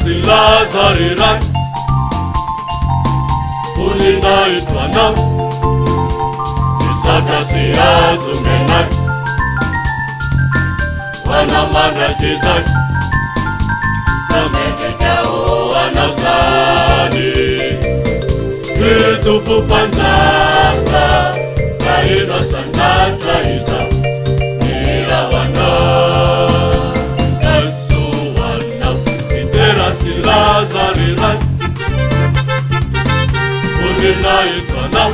silaza ry Ray, voninahitro Anao, ny saotra tsy azo omenay, ho Anao mandrakizay, fa mendrika ho Anao zany, ry Tompo Mpanjaka, Tahina sandratra izao, hira ho Anao, Jeso ho Anao, Midera sy laza ry Ray, voninahitro Anao,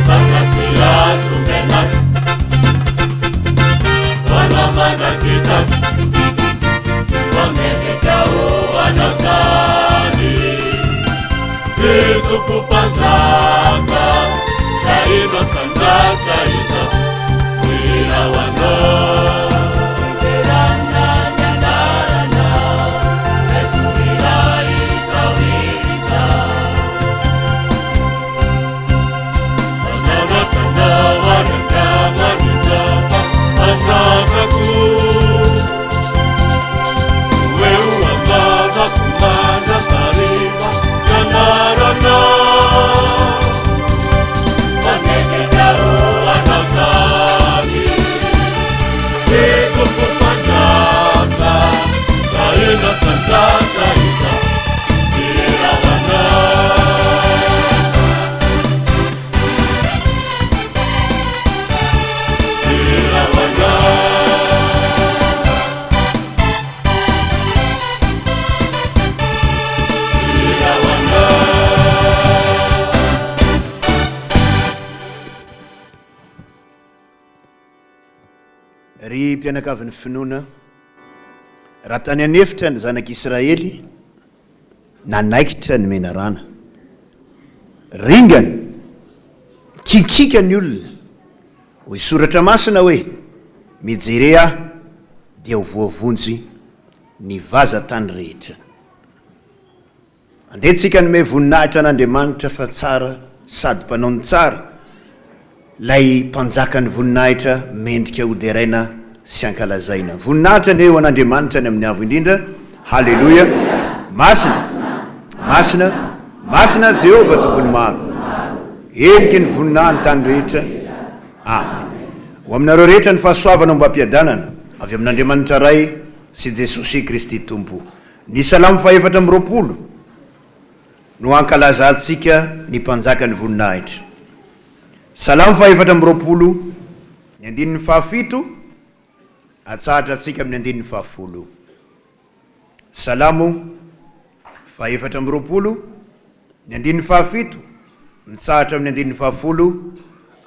Saka sy azo omenay, ho Anao mandrakizay, fa mendrika ho Anao zany. Ry Tompo Mpanjaka, Tahinao sandratra izao, hira ho Anao. Hiderana ny anaranao, Jeso hira izao izao. Mananatra anao ary Andriamanitra fa Mpanjakako. Ho eo am-bavako mandrakariva ny anaranao. Fa mendrika ho Anao izany, ry Tompo Mpanjaka, Tahinao sandratra izao, hira ho Anao. Hira ho Anao. Hira ho Anao. Ry mpianakavin'ny finoana, raha tany an'efitra ny zanak'Israely, nanaikitra ny menarana. Ringana, mikikiaka ny olona. Hoy Soratra Masina hoe, Mijere ahy, dia ho voavonjy ny vazan-tany rehetra. Andeha tsika hanome voninahitra an'Andriamanitra fa tsara sady mpanao ny tsara, Ilay Mpanjakan'ny voninahitra mendrika ho deraina sy ankalazaina. Voninahitra anie ho an'Andriamanitra any amin'ny avo indrindra. Haleloia! Masina, masina, masina Jehovah Tompon'ny maro. Heniky ny voninahiny tany rehetra. Amen. Ho aminareo rehetra ny fahasoavana ombam-piadanana avy amin'Andriamanitra Ray sy Jesosy Kristy Tompo. Ny Salamo fahefatra amby 20 no ankalazantsika ny Mpanjakan'ny voninahitra. Salamo fahefatra amby 20, ny andininy fahafito, atsahatra antsika amin'ny andininy fahafolo. Salamo fahefatra amby 20, ny andininy fahafito, mitsahatra amin'ny andininy fahafolo,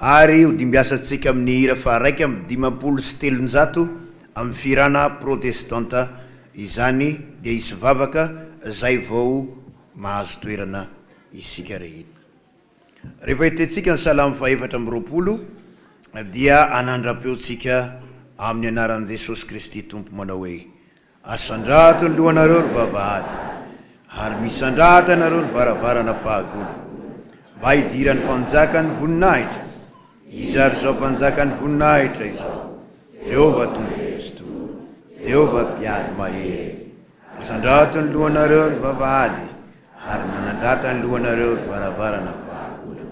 ary ho dimbiasantsika amin'ny hira faha-351 amin'ny fihirana protestanta izany dia hisy vavaka zay vao mahazo toerana isika rehetra. Rehefa hitentsika ny Salamo faha-24 dia hanandram-peontsika amin'ny anaran'i Jesosy Kristy Tompo manao hoe, Asandrato ny lohanareo ry vavahady, ary misandrata anareo ry varavarana fahagola, mba hidiran'ny Mpanjakan'ny voninahitra. Iza ary izao Mpanjakan'ny voninahitra izao? Jehovah Tompo Tsitoha, Jehovah Mpiady mahery. Asandrato ny lohanareo ry vavahady, ary manandrata ny lohanareo ry varavarana fahagola,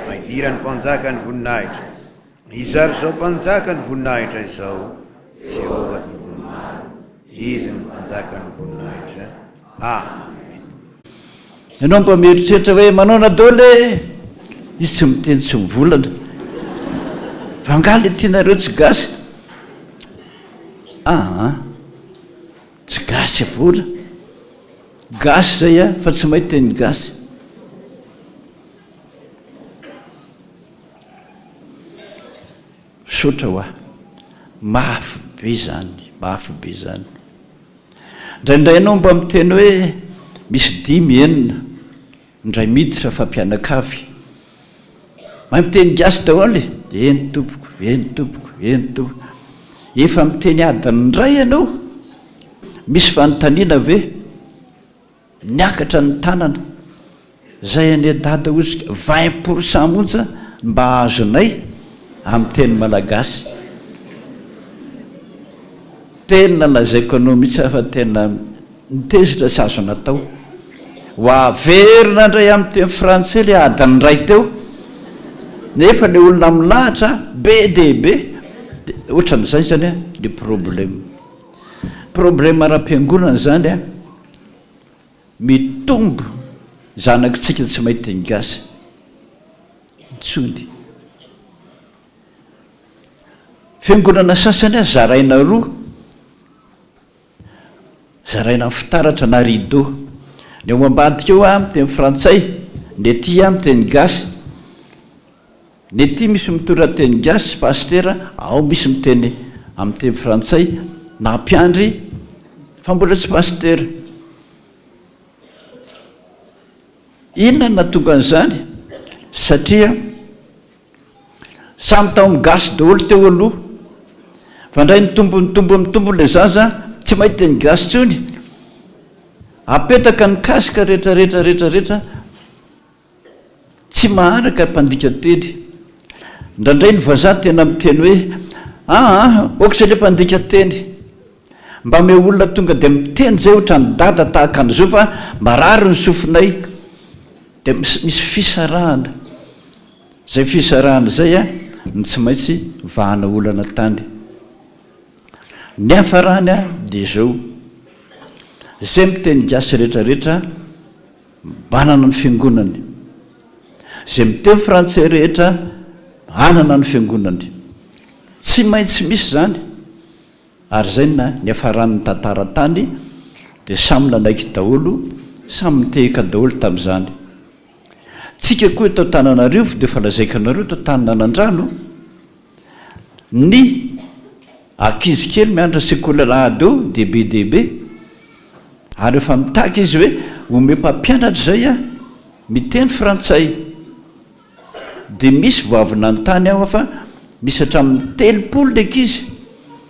mba hidiran'ny Mpanjakan'ny voninahitra. Iza ary izao Mpanjakan'ny voninahitra izao? Jehovah Tompon'ny maro. Izy no Mpanjakan'ny voninahitra. Amen. Ianao mba mieritreritra hoe manaona daholo e! Izy tsy miteny tsy mivolana. Fa angaha le tianareo tsy gasy? Aa tsy gasy vola. Gasy zay a, fa tsy mahay teny gasy. Misaotra hoa. Mafy be zany, mafy be zany. Indraindray ianao mba miteny hoe misy dimy, enina, indray miditra fa mpianakavy. Mahay miteny gasy daholo e! Eny tompoko, eny tompoko, eny tompoko. Efa miteny adiny indray ianao? Misy fanontaniana ve? Niakatra ny tanana. Zay anie dada ozy 20 pour cent monja mba azonay amin'ny teny malagasy. Tena lazaiko anao mihitsy aho fa tena. Ny tezitra tsy azo natao. Ho averina indray amin'ny teny frantsay ilay adiny iray teo, nefa ilay olona milahatra be dia be, dia ohatran'izay izany an, ny problème. Problème ara-piangonana izany an, mitombo zanakitsika tsy mahay teny gasy intsony. Fiangonana sasany an, zaraina roa. Zaraina amin'ny fitaratra na rideau. Ny ao ambadika ao an miteny frantsay, ny aty an miteny gasy. Ny aty misy mitondra teny gasy, pasitera, ao misy miteny amin'ny teny frantsay na mpiandry fa mbola tsy pasitera. Inona no nahatonga an'izany? Satria. Samy tao amin'ny gasy daholo teo aloha. Fa indray nitombo nitombo nitombo ilay zaza, tsy mahay teny gasy intsony. Apetaka ny casque rehetra rehetra rehetra rehetra, tsy maharaka mpandika teny. Indraindray ny vazaha tena miteny hoe aa aoka izay ilay mpandika teny. Mba omeo olona tonga dia miteny izay ohatran'i dada tahaka an'izao fa marary ny sofinay. Dia misy fisarahana. Izay fisarahana izay no tsy maintsy vahana olana tany. Ny hafarany dia izao, izay miteny gasy rehetra rehetra manana ny fiangonany, izay miteny frantsay rehetra manana ny fiangonany. Tsy maintsy misy izany. Ary izay no niafaran'ny tantara tany dia samy nanaiky daholo, samy nitehaka daholo tamin'izany. Tsika koa eto Antananarivo dia efa lazaiko anareo eto Antaninanandrano, ny ankizy kely mianatra sekoly alahady eo dia be dia be, ary efa mitaky izy hoe omeo mpampianatra izay aho miteny frantsay. Dia misy vao avy nanontany aho fa misy hatramin'ny 30 ny ankizy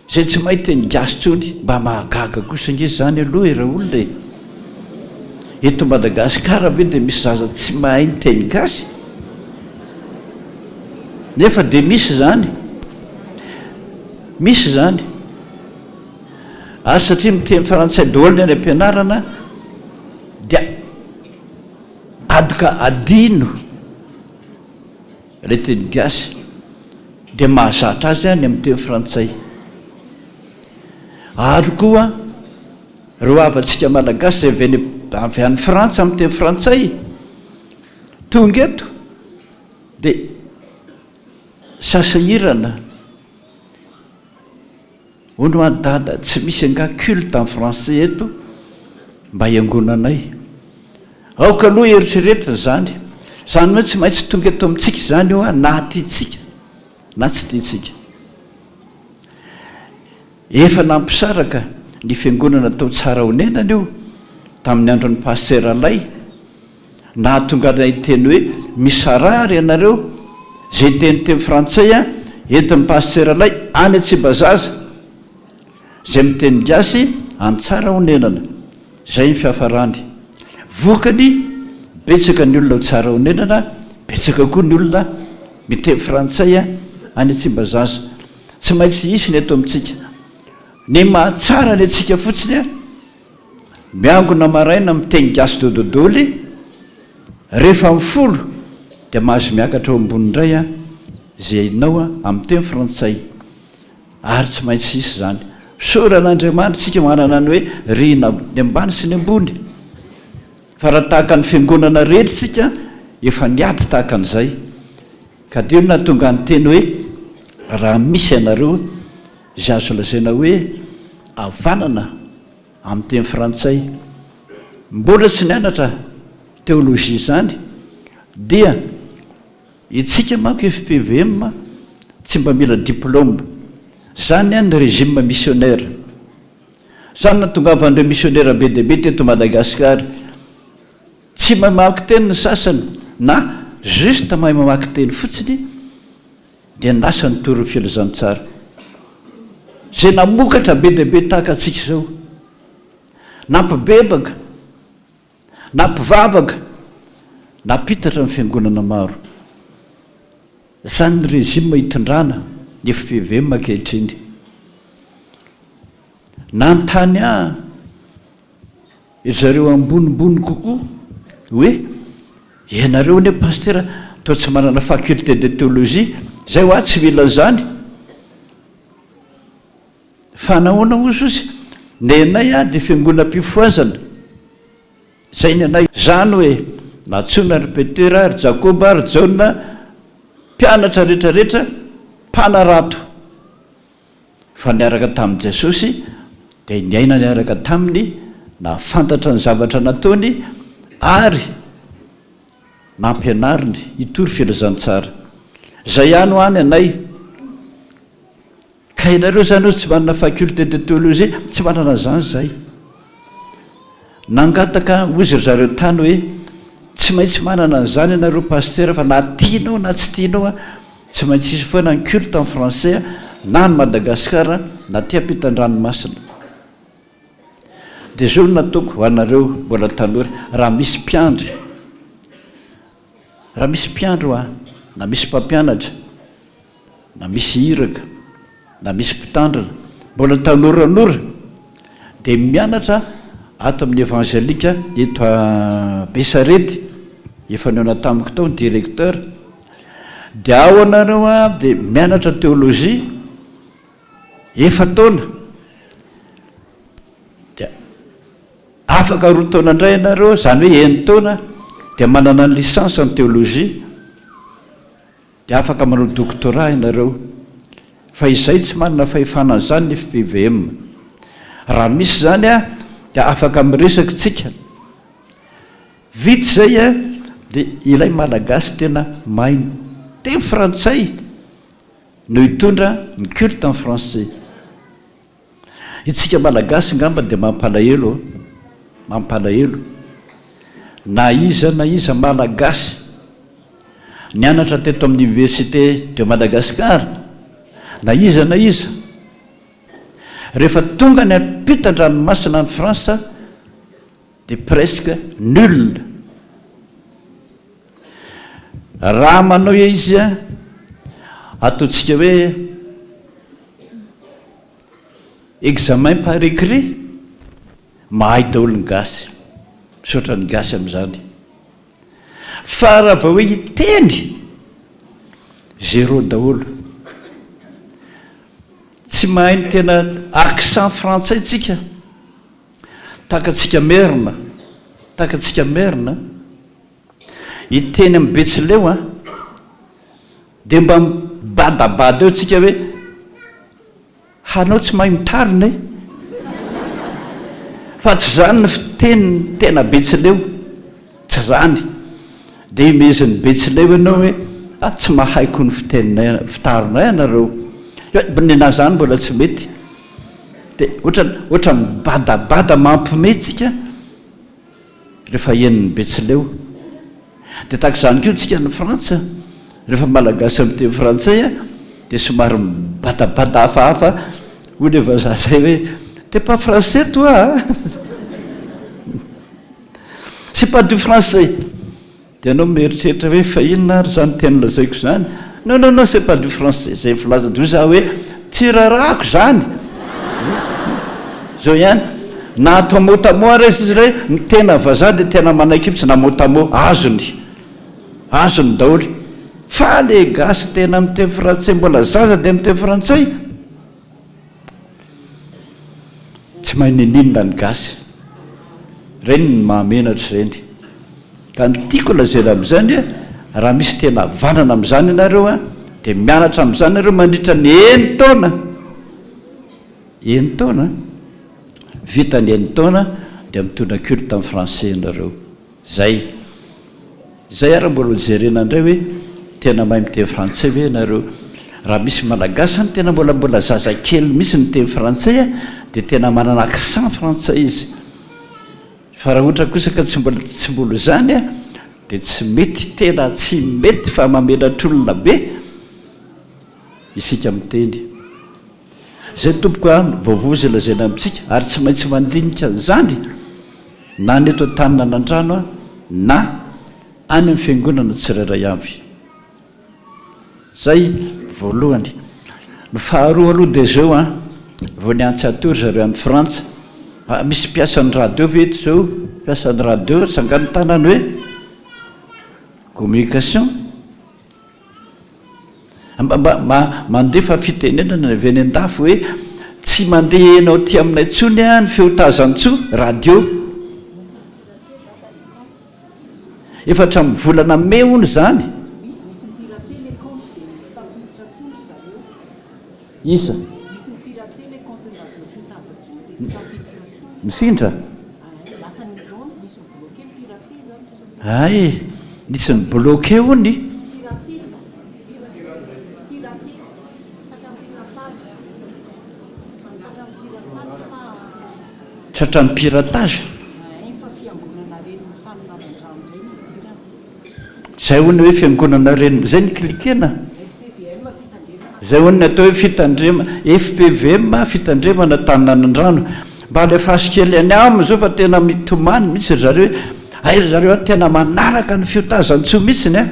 izay tsy mahay teny gasy intsony. Mba mahagaga kosa ange izany aloha e raolona e! Eto Madagasikara ve dia misy zaza tsy mahay miteny gasy? Nefa dia misy izany. Misy izany. Ary satria miteny frantsay daholo ny any am-pianarana dia. Adoka adino ilay teny gasy dia mahazatra azy ny amin'ny teny frantsay. Ary koa ireo havantsika malagasy izay avy any avy any Frantsa amin'ny teny frantsay tonga eto dia sasahirana. Hono hoa dada, tsy misy angaha culte en français eto mba hiangonanay? Aoka aloha eritreretina izany. Izany hoe tsy maintsy tonga eto amintsika izany io na tiantsika na tsy tiantsika. Efa nampisaraka ny fiangonana tao Tsarahonenana io tamin'ny andron'ny Pasitera Lay. Nahatonga anay hiteny hoe misaraha ry ianareo, izay hiteny teny frantsay an, entin'ny Pasitera Lay any Tsimbazaza, izay miteny gasy any Tsarahonenana. Izay ny fiafarany. Vokany, betsaka ny olona ao Tsarahonenana, betsaka koa ny olona miteny frantsay any Tsimbazaza. Tsy maintsy hisy ny eto amintsika. Ny mahatsara ny antsika fotsiny an, Miangona maraina miteny gasy dododoly, rehefa amin'ny folo dia mahazo miakatra ao ambony indray an, izay hainao an, amin'ny teny frantsay, ary tsy maintsy hisy izany. Misaora an'Andriamanitra isika manana ny hoe rihina ny ambany sy ny ambony, fa raha tahaka ny fiangonana rehetra isika efa niady tahaka an'izay, ka dia io no nahatonga ny teny hoe raha misy ianareo izay azo lazaina hoe havanana amin'ny teny frantsay, mbola tsy nianatra théologie izany, dia itsika manko fpvm tsy mba mila diplôme, zany an ny régime missionnaire, zany nahatongavan'ireo missionnaire be dia be teto Madagascar, tsy mahay mamaky teny ny sasany na juste mahay mamaky teny fotsiny, dia lasa nitory ny filazantsara izay namokatra be dia be tahaka antsika izao, nampibebaka, nampivavaka, nampitatra ny fiangonana maro. Izany ny régime itondrana ny fpvm ankehitriny. Nanontany ahy. Ry zareo ambonimbony kokoa hoe ianareo anie pasitera toa tsy manana faculté de théologie, zay hoa tsy mila an'izany. Fa nahoana hozy ozy? Nenay a dia fiangonam-pifohazana. Zay ny anay. Zany hoe nantsoina ry Petera, ry Jakoba, ry Jaona, mpianatra rehetra rehetra, mpanarato. Fa niaraka tamin'i Jesosy dia niaina niaraka taminy, nahafantatra ny zavatra nataony ary nampianariny hitory filazantsara. Zay ihany hoa ny anay. Ka ianareo izany hozy tsy manana faculté de théologie, tsy manana an'izany izahay. Nangataka hozy ry zareo tany hoe tsy maintsy manana an'izany ianareo pasitera fa na tianao na tsy tianao tsy maintsy hisy foana ny culte en français na any Madagascar na aty ampitan-dranomasina. Dia izao no nataoko ho anareo mbola tanora, raha misy mpiandry, raha misy mpiandry hoa na misy mpampianatra, na misy iraka, na misy mpitandrina, mbola tanoranora, dia mianatra ato amin'ny Evangelika eto Besarety, efa nihaona tamiko tao ny directeur, dia ao ianareo dia mianatra théologie efa-taona, dia afaka roa taona indray ianareo, izany hoe enin-taona, dia manana ny licence en théologie. Dia afaka manao doctorat ianareo. Fa izay tsy manana fahefana an'izany ny fpvm. Raha misy izany dia afaka miresaka tsika. Vita izay dia ilay Malagasy tena mahay miteny frantsay no hitondra ny culte en français. Itsika Malagasy ngamba dia mampalahelo ô! Mampalahelo. Na iza na iza Malagasy nianatra teto amin'ny Université de Madagascar, na iza na iza, rehefa tonga any ampitan-dranomasina any France dia presque nul. Raha manao izy ataontsika hoe Examen par écrit, mahay daholo ny gasy, misaotra ny gasy amin'izany. Fa raha vao hoe hiteny, zéro daholo. Tsy mahay ny tena accent frantsay tsika, tahaka antsika merina, tahaka antsika merina, hiteny amin'ny betsileo an, dia mba mibadabada eo tsika hoe, Hanao tsy mahay mitarina e! Fa tsy zany ny fitenin'ny tena betsileo, tsy zany. Dia imezin'ny betsileo ianao hoe ah tsy mahay koa ny fiteninay, fitarinay ianareo. Ny anah zany mbola tsy mety. Dia ohatrany, ohatrany mibadabada mampiomehy tsika. Rehefa henon'ny Betsileo. Dia tahaka izany koa isika any Frantsa, rehefa Malagasy miteny frantsay dia somary mibadabada hafahafa, hoy ilay vazaha izay hoe, t'es pas français toi a! C'est pas du français! Dia ianao mieritreritra hoe fa inona ary izany teny lazaiko izany? Non non non c'est pas du français, izay filaza dia hoy za hoe tsy rarahako izany! Izao ihany, na atao mot à mot ary aza izy hoe ny tena vazaha dia tena manaiky mihitsy na mot à mot, azony, azony daholo. Fa le gasy tena miteny frantsay mbola zaza dia miteny frantsay? Tsy mahay n'inon'inona ny gasy. Ireny ny mahamenatra ireny. Ka ny tiako lazaina amin'izany, raha misy tena havanana amin'izany ianareo dia mianatra amin'izany ianareo mandritra ny enin-taona. Enin-taona? Vita ny enin-taona dia mitondra culte en français ianareo. Zay. Zay ary mbola ho jerena indray hoe tena mahay miteny frantsay ve ianareo. Raha misy malagasy any tena mbola mbola zazakely mihitsy miteny frantsay dia tena manana accent frantsay izy. Fa raha ohatra kosa ka tsy mbola tsy mbola izany dia tsy mety, tena tsy mety fa mamelatr' olona be isika miteny. Izay tompoko a, vaovao izay lazaina amintsika ary tsy maintsy mandinika an'izany na ny eto Antaninanandrano na any amin'ny fiangonana tsirairay avy. Izay voalohany. Ny faharoa aloha dia izao an, vao niantso ahy teo ry zareo any Frantsa. Misy mpiasan'ny radio ve eto izao? Mpiasan'ny radio, atsangano ny tanana hoe communication. Mba mba mandefa fitenenana avy any an-dafy hoe tsy mandeha heno aty aminay intsony ny feo tazan-tsoa, radio. Efa hatramin'ny volana mey hono izany. Iza? Mifindra? Hay, nisy ni-bloquer hono i. Tratran'ny piratage? Zay hono hoe fiangonana reny, zay ny cliquer-na? Zay hono ny atao hoe fitandrema, FPVM, fitandremana tanin'Anandrano. Mba alefaso kely any aminy zao fa tena mitomany mihitsy ry zareo hoe, hay ry zareo any tena manaraka ny fiotazan-tsoa mihitsiny an!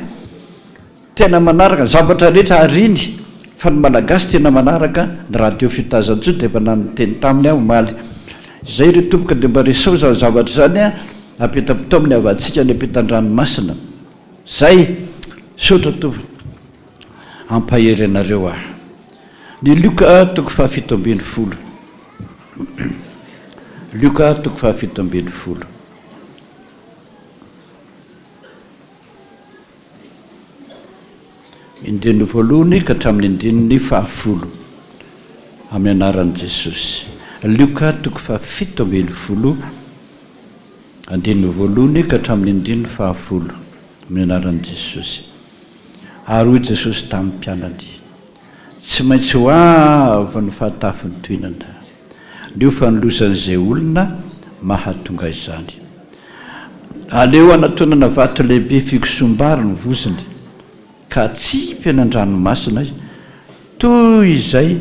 Tena manaraka ny zavatra rehetra ariny fa ny Malagasy tena manaraka ny radio fiotazan-tsoa dia efa niteny taminy aho omaly. Izay ry tompoko dia mba resao izany zavatra izany an! Apetapetao amin'ny havantsika any ampitan-dranomasina. Zay! Misaotra tompoko. Hampahery anareo aho. Ny Lioka toko fahafito ambin'ny folo. Lioka toko fahafito ambin'ny folo. Andininy voalohany ka hatramin'ny andininy fahafolo. Amin'ny anaran'i Jesosy. Lioka toko fahafito ambin'ny folo, andininy voalohany ka hatramin'ny andininy fahafolo. Amin'ny anaran'i Jesosy. Ary hoy Jesosy tamin'ny mpianany, Tsy maintsy ho avy ny fahatafintohinana. Leo fa ny lozan'izay olona mahatonga izany. Aleo anatonana vato lehibe fikosoham-bary ny vozony, ka atsipy any an-dranomasina toy izay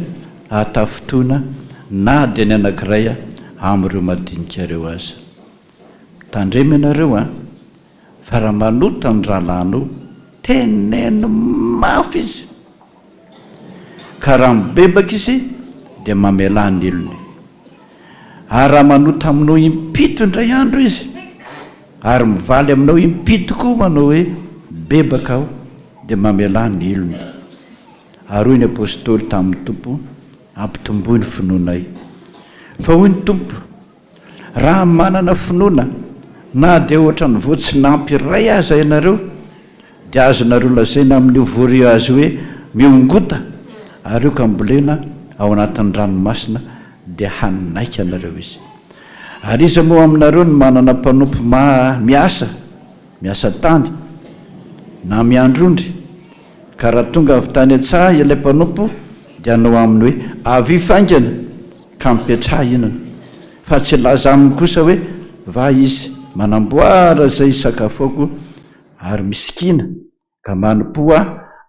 hahatafintohina na dia ny anankiray amin'ireo madinika ireo aza. Tandremo ianareo an! Fa raha manota ny rahalahinao, teneno mafy izy. Ka raha mibebaka izy, dia mamelà ny helony. Ary raha manota aminao impito indray andro izy, ary mivaly aminao impito koa manao hoe, Bebaka aho, dia mamelà ny helony. Ary hoy ny apostoly tamin'ny Tompo, Ampitomboy ny finoanay. Fa hoy ny Tompo, Raha manana finoana na dia ohatran'ny voatsinampy iray aza ianareo, dia azonareo lazaina amin'io vorio azy hoe, Miongota, ary io ka ambolena ao anatin'ny ranomasina, dia hanaiky anareo izy. Ary iza moa aminareo no manana mpanompo miasa, miasa tany, na miandry ondry, ka raha tonga avy tany an-tsaha ilay mpanompo, dia hanao aminy hoe, Avia faingana, ka mipetraha inona, fa tsy hilaza aminy kosa hoe, Va izy, manamboara izay hisakafoako, ary misikina, ka manompoa ahy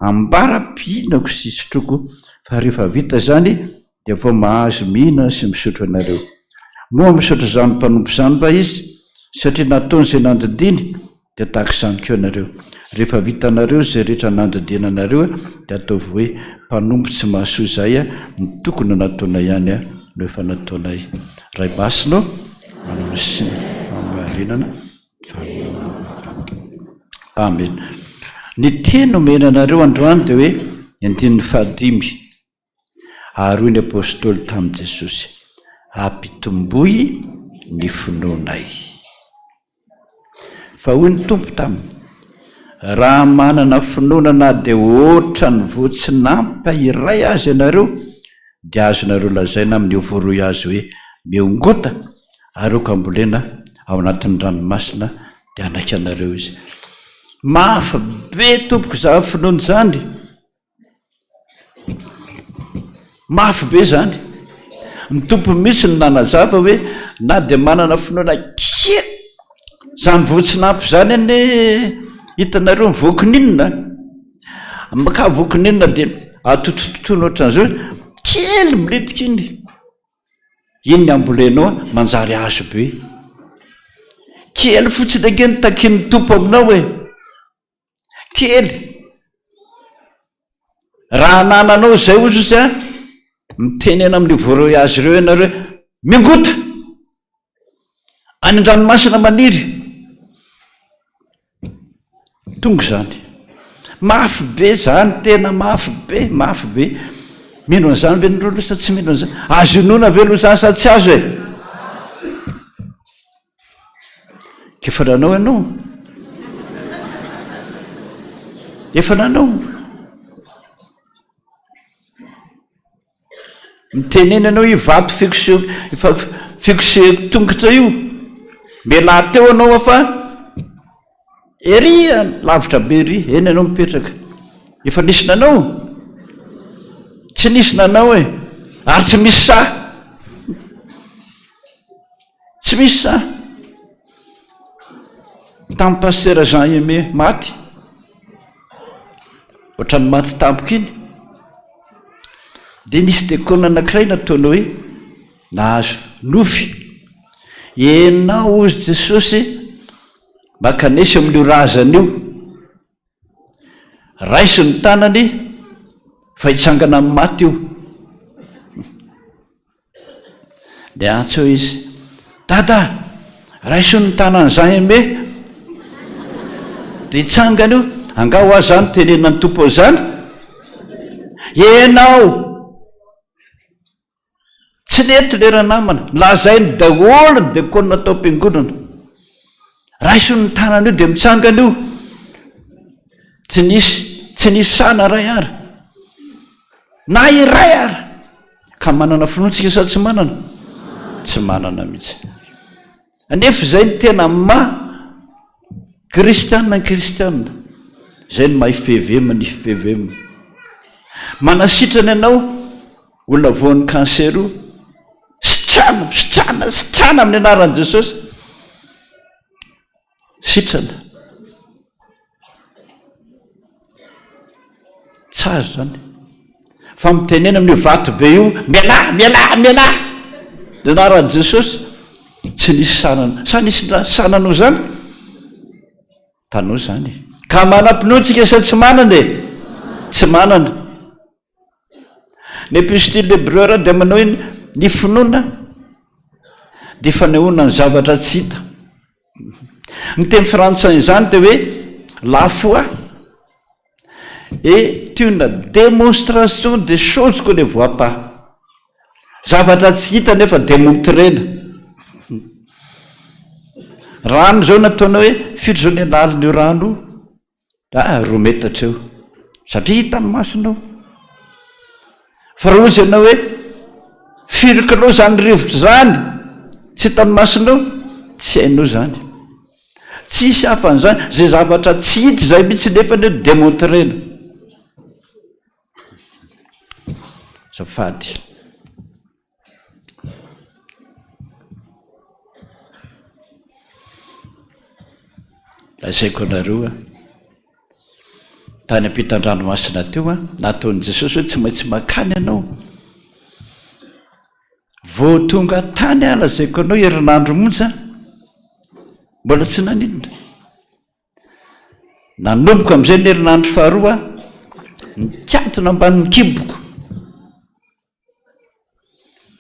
ambara-pihinako sy hisotroako, fa rehefa vita izany, dia vao mahazo mihinana sy misotro ianareo. Moa misaotra izany mpanompo izany va izy, satria nataony izay nandidiany? Dia tahaka izany koa ianareo, rehefa vitanareo izay rehetra nandidiana anareo, dia ataovy hoe, Mpanompo tsy mahasoa izahay, ny tokony ho nataonay ihany no efa nataonay. Ray Masina ô, manao ny fahamarinana, Amena. Ny teny omena anareo androany dia hoe ny andininy fahadimy. Ary hoy ny apostoly tamin'i Jesosy, Ampitomboy ny finoanay. Fa hoy ny Tompo taminy, Raha manana finoana na dia hoatran'ny voatsinampy iray aza ianareo, dia azonareo lazaina amin'io voaroy azy hoe, Miongota, ary aoka hambolena ao anatin'ny ranomasina, dia hanaiky anareo izy. Mafy be tompoko izany finoana izany! Mafy be izany. Ny Tompo mihitsy no nanazava hoe na dia manana finoana kely, izany voatsinampy izany anie hitanareo ny voakininina, maka voakininina dia atotototoina ohatran'izao, kely milentika iny, iny ny ambolenao manjary hazo be. Kely fotsiny ange no takian'ny Tompo aminao e. Kely. Raha anananao izay hozy izy an, mitenena amin'io voaroy azy ireo ianareo hoe, mingota! Any an-dranomasina maniry. Tonga izany. Mafy be izany, tena mafy be, mafy be. Mino an'izany ve nareo aloha sa tsy mino an'izany? Azo inoana ve aloha izany sa tsy azo e? Efa nanao ianao? Efa nanao? Mitenena anao io vato fikose- fikosehiko tongotra io, mialà teo anao fa ery lavitra be ery, eny ianao mipetraka. Efa nisy nanao? Tsy nisy nanao e, ary tsy misy sahy. Tsy misy sahy. Tamin'i Pasitera Jean Aimé maty, ohatran'ny maty tampoka iny, dia nisy dekona anankiray nataony hoe nahazo nofy. Ianao hozy Jesosy mankanesa eo amin'io razana io, raiso ny tanany fa hitsangana amin'ny maty io. Dia antso izy, Dada, raiso ny tanan'i Jean Aimé. Dia hitsangana io, angaha ho ahy izany tenenan'ny Tompo an'izany? Ianao! Tsy nety ilay ranamana, lazainy daholo ny dekona tao am-piangonana. Raiso ny tanana io dia mitsangana io. Tsy nisy, tsy nisy sahy na iray ara. Na iray ara. Ka manana finoana tsika sa tsy manana? Tsy manana mihitsy. Anefa izay no tena maha kristianina ny kristianina. Izay no maha FPVM ny FPVM. Manasitrana ianao olona voan'ny cancer io, sitrana, sitrana, sitrana amin'ny anaran'i Jesosy. Sitrana. Tsara izany. Fa mitenena amin'io vato be io, mialà, mialà, mialà! Ny anaran'i Jesosy, tsy nisy sanana. Sa nisy sanana izany? Tanao izany e. Ka manam-pinoana tsika sa tsy manana e? Tsy manana. Ny epistily Hebreo dia manao hoe ny finoana dia fanehoana ny zavatra tsy hita. Ny teny frantsay izany dia hoe la foi est une démonstration des choses qu'on ne voit pas. Zavatra tsy hita nefa démontrena. Rano izao nataonao hoe firy izao ny halalin'io rano io? Ah, roa metatra eo. Satria hitan'ny masonao. Fa raha hozy ianao hoe firy kilao izany rivotra izany, tsy hitan'ny masonao, tsy hainao izany. Tsisy hafan'izany, izay zavatra tsy hita izay mihitsy nefa anie démontrena. Azafady. Lazaiko anareo a, tany ampitan-dranomasina teo a, nataon'i Jesosy hoe tsy maintsy makany ianao. Vao tonga tany aho lazaiko anao herinandro monja, mbola tsy naninona. Nanomboka amin'izay ny herinandro faharoa, nikatona ambanin'ny kiboko.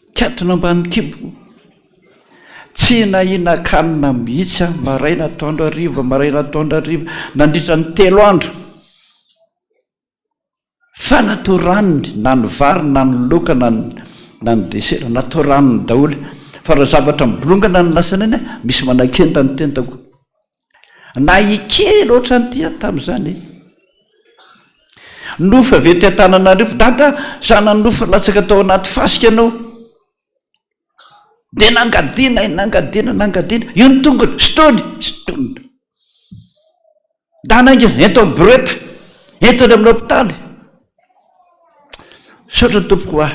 Nikatona ambany kiboko. Tsy nahinan-kanina mihitsy aho, maraina, atoandro, hariva, maraina, atoandro, hariva, nandritra ny telo andro. Fa natao ranony, na ny vary, na ny laoka, na ny na ny desera, natao ranony daholo. Fa raha zavatra mibolongana ny lasana iny, misy manakenda ny tendako. Nahy kely ohatran'ity aho tamin'izany e. Nofy avy ety Antananarivo, Dada, za nanofy latsaka tao anaty fasika ianao. Dia nangadiana e, nangadiana, nangadiana. Io ny tongony, sintoniny, sintonina. Dana ainga, ento amin'ny brouette, ento any amin'ny hopitaly. Misaotra tompoko ah.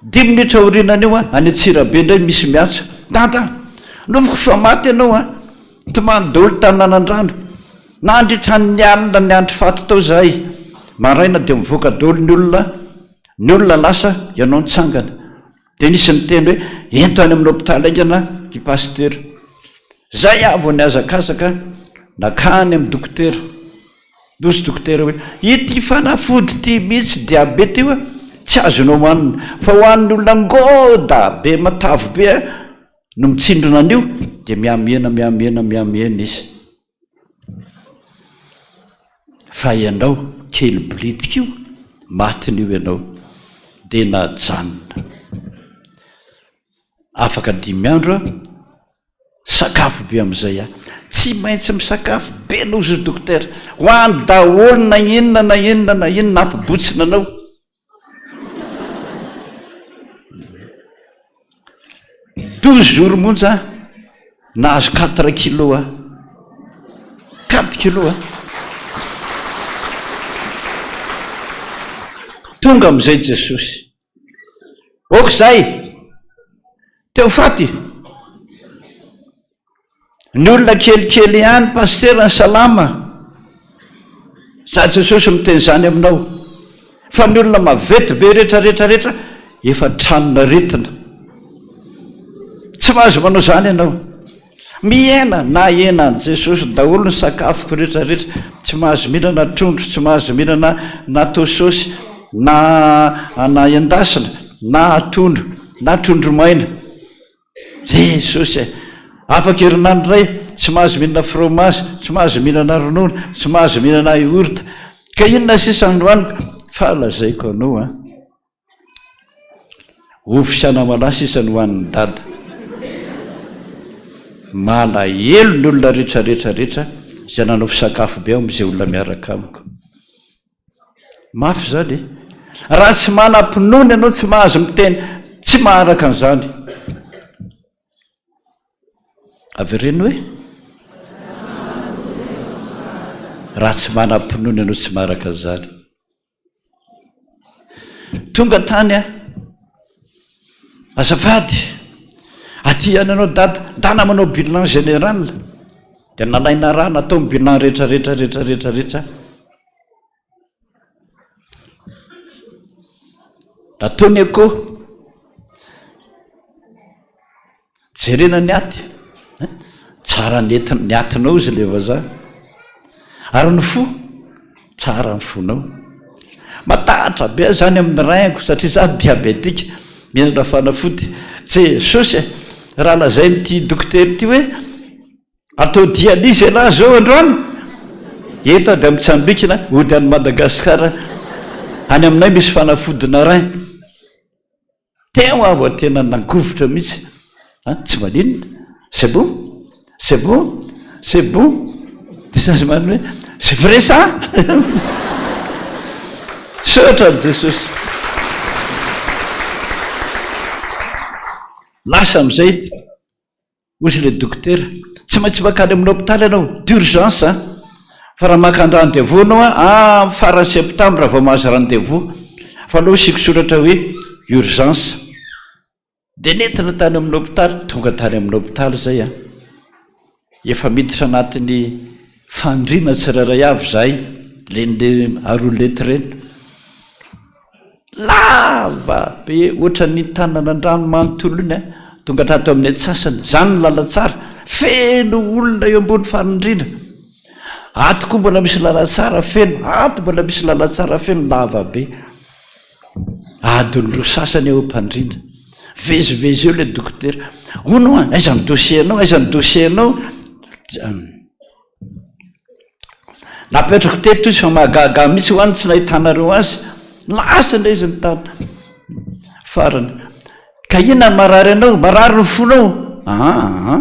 Dimy minitra aorianan'io ah, any Antsirabe indray misy miantso. Dada, nofiko fa maty ianao ah. Tomany daholo tany Nanandrano. Nandritra ny alina niandry faty tao izahay. Maraina dia mivoaka daholo ny olona, ny olona lasa, ianao nitsangana. Dia nisy niteny hoe, ento any amin'ny hopitaly haingana i Pasitera. Izay aho vao nihazakazaka nankany amin'ny dokotera. Hozy dokotera hoe, ity fanafody ity mihitsy diabeta io tsy azonao hohanina, fa ho an'ny olona ngôda be matavy be. no mitsindrona an'io dia mihamihena, mihamihena, mihamihena izy. Fa ianao kely bilitika io, matin'io ianao. Dia najanona. Afaka dimy andro aho, sakafo be amin'izay aho. Tsy maintsy misakafo be anao hozy ry dokotera. Ho any daholo na inona na inona na inona hampibotsina anao. 12 jours monja aho, nahazo quatre kilos aho. Quatre kilos aho. Tonga amin'izay Jesosy. Ok zay! Teo faty! Ny olona kelikely ihany pasitera ny salama. Za Jesosy miteny izany aminao. Fa ny olona mavety be rehetra rehetra rehetra efa tranon'aretina. Tsy mahazo manao izany ianao. Mihena na hena an'i Jesosy daholo ny sakafoko rehetra rehetra, tsy mahazo mihinana trondro, tsy mahazo mihinana na atao saosy, na na endasina, na atono, na trondro maina. Jesosy e! Afaka herinandro indray, tsy mahazo mihinana fromage, tsy mahazo mihinana ronono, tsy mahazo mihinana yaourt. Ka inona sisa no hohaniko? Fa lazaiko anao an! Ovy sy anamalahy sisa no hanin'i Dada. Malahelo ny olona rehetra rehetra rehetra izay nanao fisakafo be ao amin'izay olona miaraka amiko. Mafy izany e! Raha tsy manam-pinoana ianao tsy mahazo miteny tsy maharaka an'izany. Avereno hoe, Raha tsy manam-pinoana ianao tsy maharaka an'izany. Tonga tany aho. Azafady, aty ihany ianao dada, ndana manao bilan général. Dia nalaina rà, natao ny bilan rehetra rehetra rehetra rehetra rehetra. Natao ny echo. Jerena ny aty eh, tsara ny entina, ny atinao izy ilay vazaha. Ary ny fo, tsara ny fonao. Matahotra be aho zany amin'ny rein-ko satria za diabetika, mihinana fanafody. Jesosy e, raha lazain'ity dokotera ity hoe atao dialyse ialahy zao androany, eto aho dia mitsambikina hody any Madagasikara, any aminay misy fanafodina rein. Teo aho vao tena nangovitra mihitsy an, tsy maninona, c'est bon, c'est bon, c'est bon, dia sady manome hoe c'est vrai ça? Misaotra an'i Jesosy. Lasa amin'izay Hozy ilay dokotera, tsy maintsy mankany amin'ny hopitaly ianao, d'urgence an! Fa raha maka rendez-vous ianao an, amin'ny faran'ny septembre vao mahazo rendez-vous, fa aleo asiako soratra hoe urgence. Dia nentina tany amin'ny hopitaly, tonga tany amin'ny hopitaly izay an, efa miditra anatin'ny fandriana tsirairay avy izahay, ireny le aroulette ireny. Lava be ohatran'iny tanànan-drano manontolo iny an, tonga hatrato amin'ny antsasany. Izany ny lalantsara, feno olona eo ambony fanindriana. Ato koa mbola misy lalantsara feno, ato mbola misy lalantsara feno, lava be. Adiny roa sasany eo am-pandriana. Mivezivezy eo ilay dokotera. Hono hoa, aiza ny dossier-nao, aiza ny dossier-nao? Napetrako teto izy fa mahagaga ahy mihitsy hoa ny tsy nahitanareo azy. Lasa indray izy nitana. Farany. Ka inona ny marary anao? Marary ny fonao? Aa.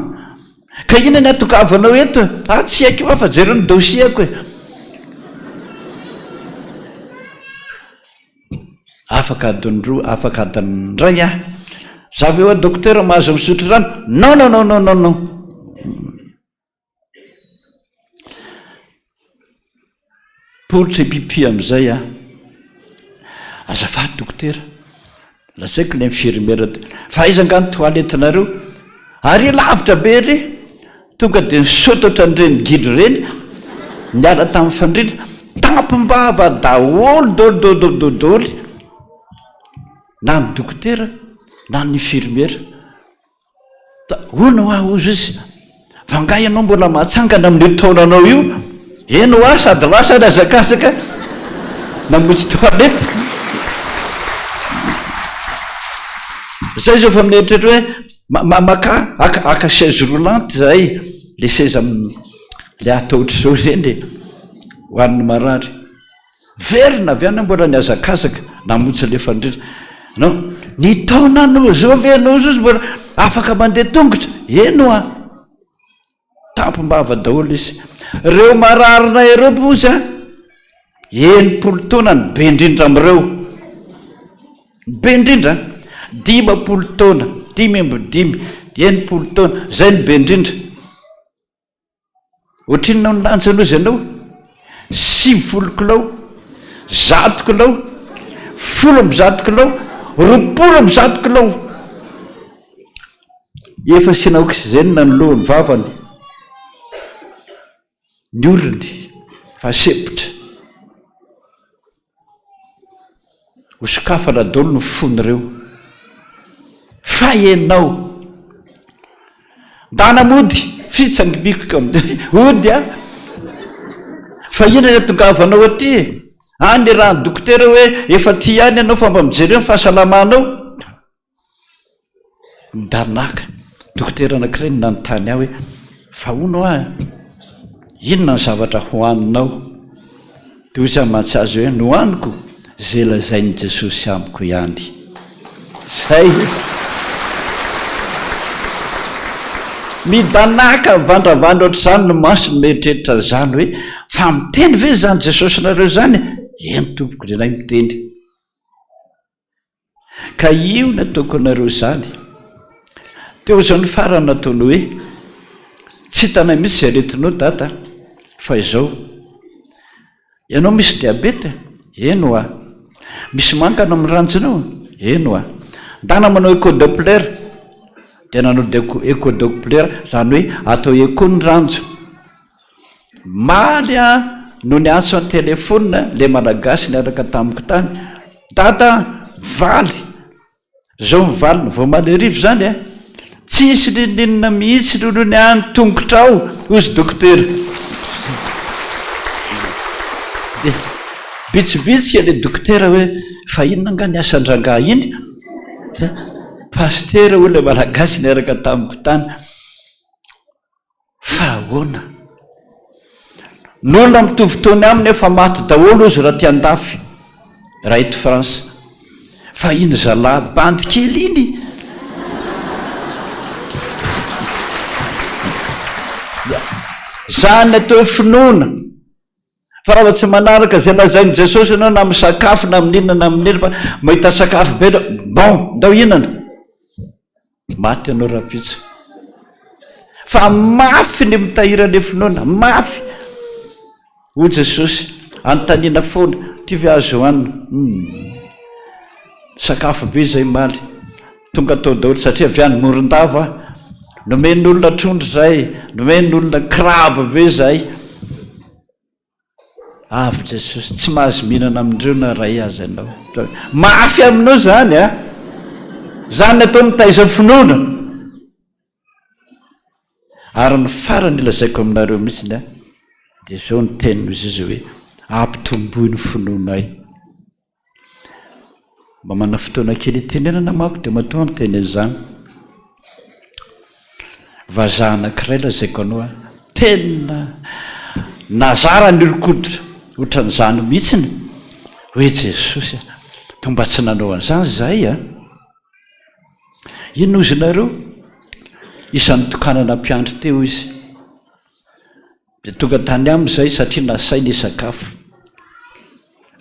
Ka inona ny atongavanao eto? Ah, tsy haiko hoa fa jereo ny dossier-ko e. Afaka adiny roa, afaka adiny iray aho. Za ve hoa docteur mahazo misotro rano? Non, non, non, non, non, non. Poritra i pipi amin'izay an! Azafady dokotera, lazaiko ilay infirmière dia, fa aiza angaha ny toilette-nareo? Ary lavitra be ery! Tonga dia nisaoty ohatran'ireny gidro ireny, niala tamin'ny fandriana, tampom-bava daholo daholo daholo daholo daholo, na ny dokotera na ny infirmière. Hono hoa hozy izy, fa angaha ianao mbola mahatsangana amin'io taonanao io? Eny hoa, sady lasa nihazakazaka namonjy toilette. Zay izao efa mieritreritra hoe. Maka haka haka chaise roulante izahay, le seza le atao ohatr'izao ireny e, ho an'ny marary. Verina avy any aho mbola nihazakazaka namonjy ilay fandriana. Non, ny taonanao izao ve ianao izao mbola afaka mandeha tongotra? Eny hoa. Tampom-bava daholo izy. Ireo mararinay ireo moa an, 60 taona ny be indrindra amin'ireo. Ny be indrindra, 50 taona, 55, 60 taona, izay ny be indrindra. Ohatrinona ny lanjany hozy ianao? 90 kilao, 100 kilao, 110 kilao, 120 kilao. Efa asiana oxygène ny lohany, vavany, ny orony fa sempotra. Ho sokafana daholo ny fon'ireo. Fa ianao, ndana mody, fitsangimiko ody a! Fa inona ny ahatongavanao aty e? Any raha ny dokotera hoe efa aty ihany ianao fa mba mijereo ny fahasalamanao. Midarinaka. Dokotera anankiray no nanontany ahy hoe, fa hono hoa, inona ny zavatra hohaninao? Dia hoy izaho mantsy azy hoe, ny hohaniko? Izay lazain'i Jesosy amiko ihany. Izay. Midanaka mivandravandra ohatr'izany ny masony mieritreritra an'izany hoe, fa miteny ve izany Jesosinareo izany? Eny tompoko, ny anay miteny. Ka io nataoko anareo izany. Teo izao ny farany nataony hoe, tsy hitanay mihitsy izay aretinao dada fa izao. Ianao misy diabeta? Eny hoa. Misy mangana amin'ny ranjonao? Eny hoa. Ndana manao echo doppler. Dia nanao echo doppler, izany hoe atao echo ny ranjo. Omaly aho no niantso an-telefonina ilay Malagasy niaraka tamiko tany, Dada a! Valy! Izao ny valiny, vao omaly hariva izany e! Tsisy n'inon'inona mihitsy hono ny ahy ny tongotrao, hoy izy dokotera. Dia bitsibitsika ilay dokotera hoe, fa inona angaha ny asan-drangahy iny? Dia pasitera hoy ilay Malagasy niaraka tamiko tany. Fa ahoana? Ny olona mitovy taona aminy efa maty daholo ozy raha aty andafy, raha eto France. Fa iny zalahy bandy kely iny Zany atao hoe finoana. Fa raha vao tsy manaraka izay lazain'i Jesosy ianao na amin'ny sakafo na amin'ny inona na amin'ny inona fa mahita sakafo be ianao, bon, ndao hihinana. Maty ianao rahampitso. Fa mafy ny mitahiry an'ilay finoana, mafy. Hoy Jesosy, anontaniana foana, ty ve azo hohanina? Hum. Sakafo be izay omaly. Tonga tao daholo satria avy any Morondava aho. Nomen'olona trondro izay, nomen'olona crabe be izay. Avy Jesosy, tsy mahazo mihinana amindreo na ray aza ianao. Mafy aminao izany a! Izany ny atao mitaiza finoana. Ary ny farany lazaiko aminareo mihitsy a, dia izao ny teniny izy izy hoe ampitomboy ny finoanay. Mba manana fotoana kely hitenenana manko dia matoa miteny an'izany. Vazaha anankiray lazaiko anao a, tena nazara ny olon-koditra ohatran'izany mihitsiny hoe Jesosy a, toa mba tsy nanao an'izany izahay a. Inona hozy nareo? Isan'ny tokanana mpiandry teo izy. Dia tonga tany aminy izay satria nasainy hisakafo.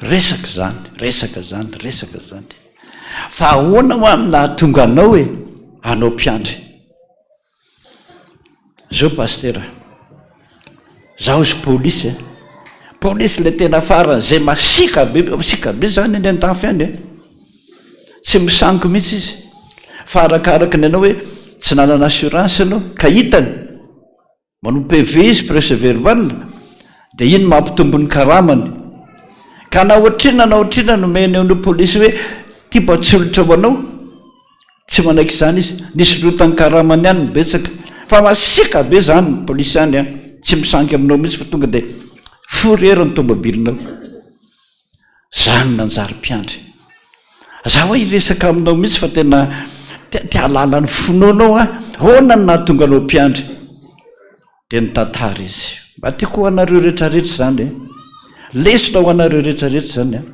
Resaka izany, resaka izany, resaka izany. Fa ahoana hoa no nahatonga anao e, hanao mpiandry? Zao pasitera, zaho izy polisy e, polisy ilay tena faran'izay masiaka be, masiaka be izany any an-dafy any e. Tsy misangy mihitsy izy. Fa arakaraka ny anao hoe tsy nanana assurance ianao, ka hitany. Manao PV izy, presse verbal, dia iny mampitombo ny karamany. Ka na ohatrinona na ohatrinona nomeny an'io polisy hoe ity mba tsolotra ho anao, tsy manaiky izany izy. Nisondrotany karamany ihany ny betsaka. Fa masiaka be izany ny polisy any an, tsy misangy aminao mihitsy fa tonga dia fourrière ny tomobilinao. Zany nanjary mpiandry. Za hoa hiresaka aminao mihitsy fa tena. Te te hahalala ny finoanao aho. Ahoana no nahatonga anao mpiandry? Dia nitantara izy. Mba tiako ho anareo rehetrarehetra izany e. Lesona ho anareo rehetrarehetra izany an.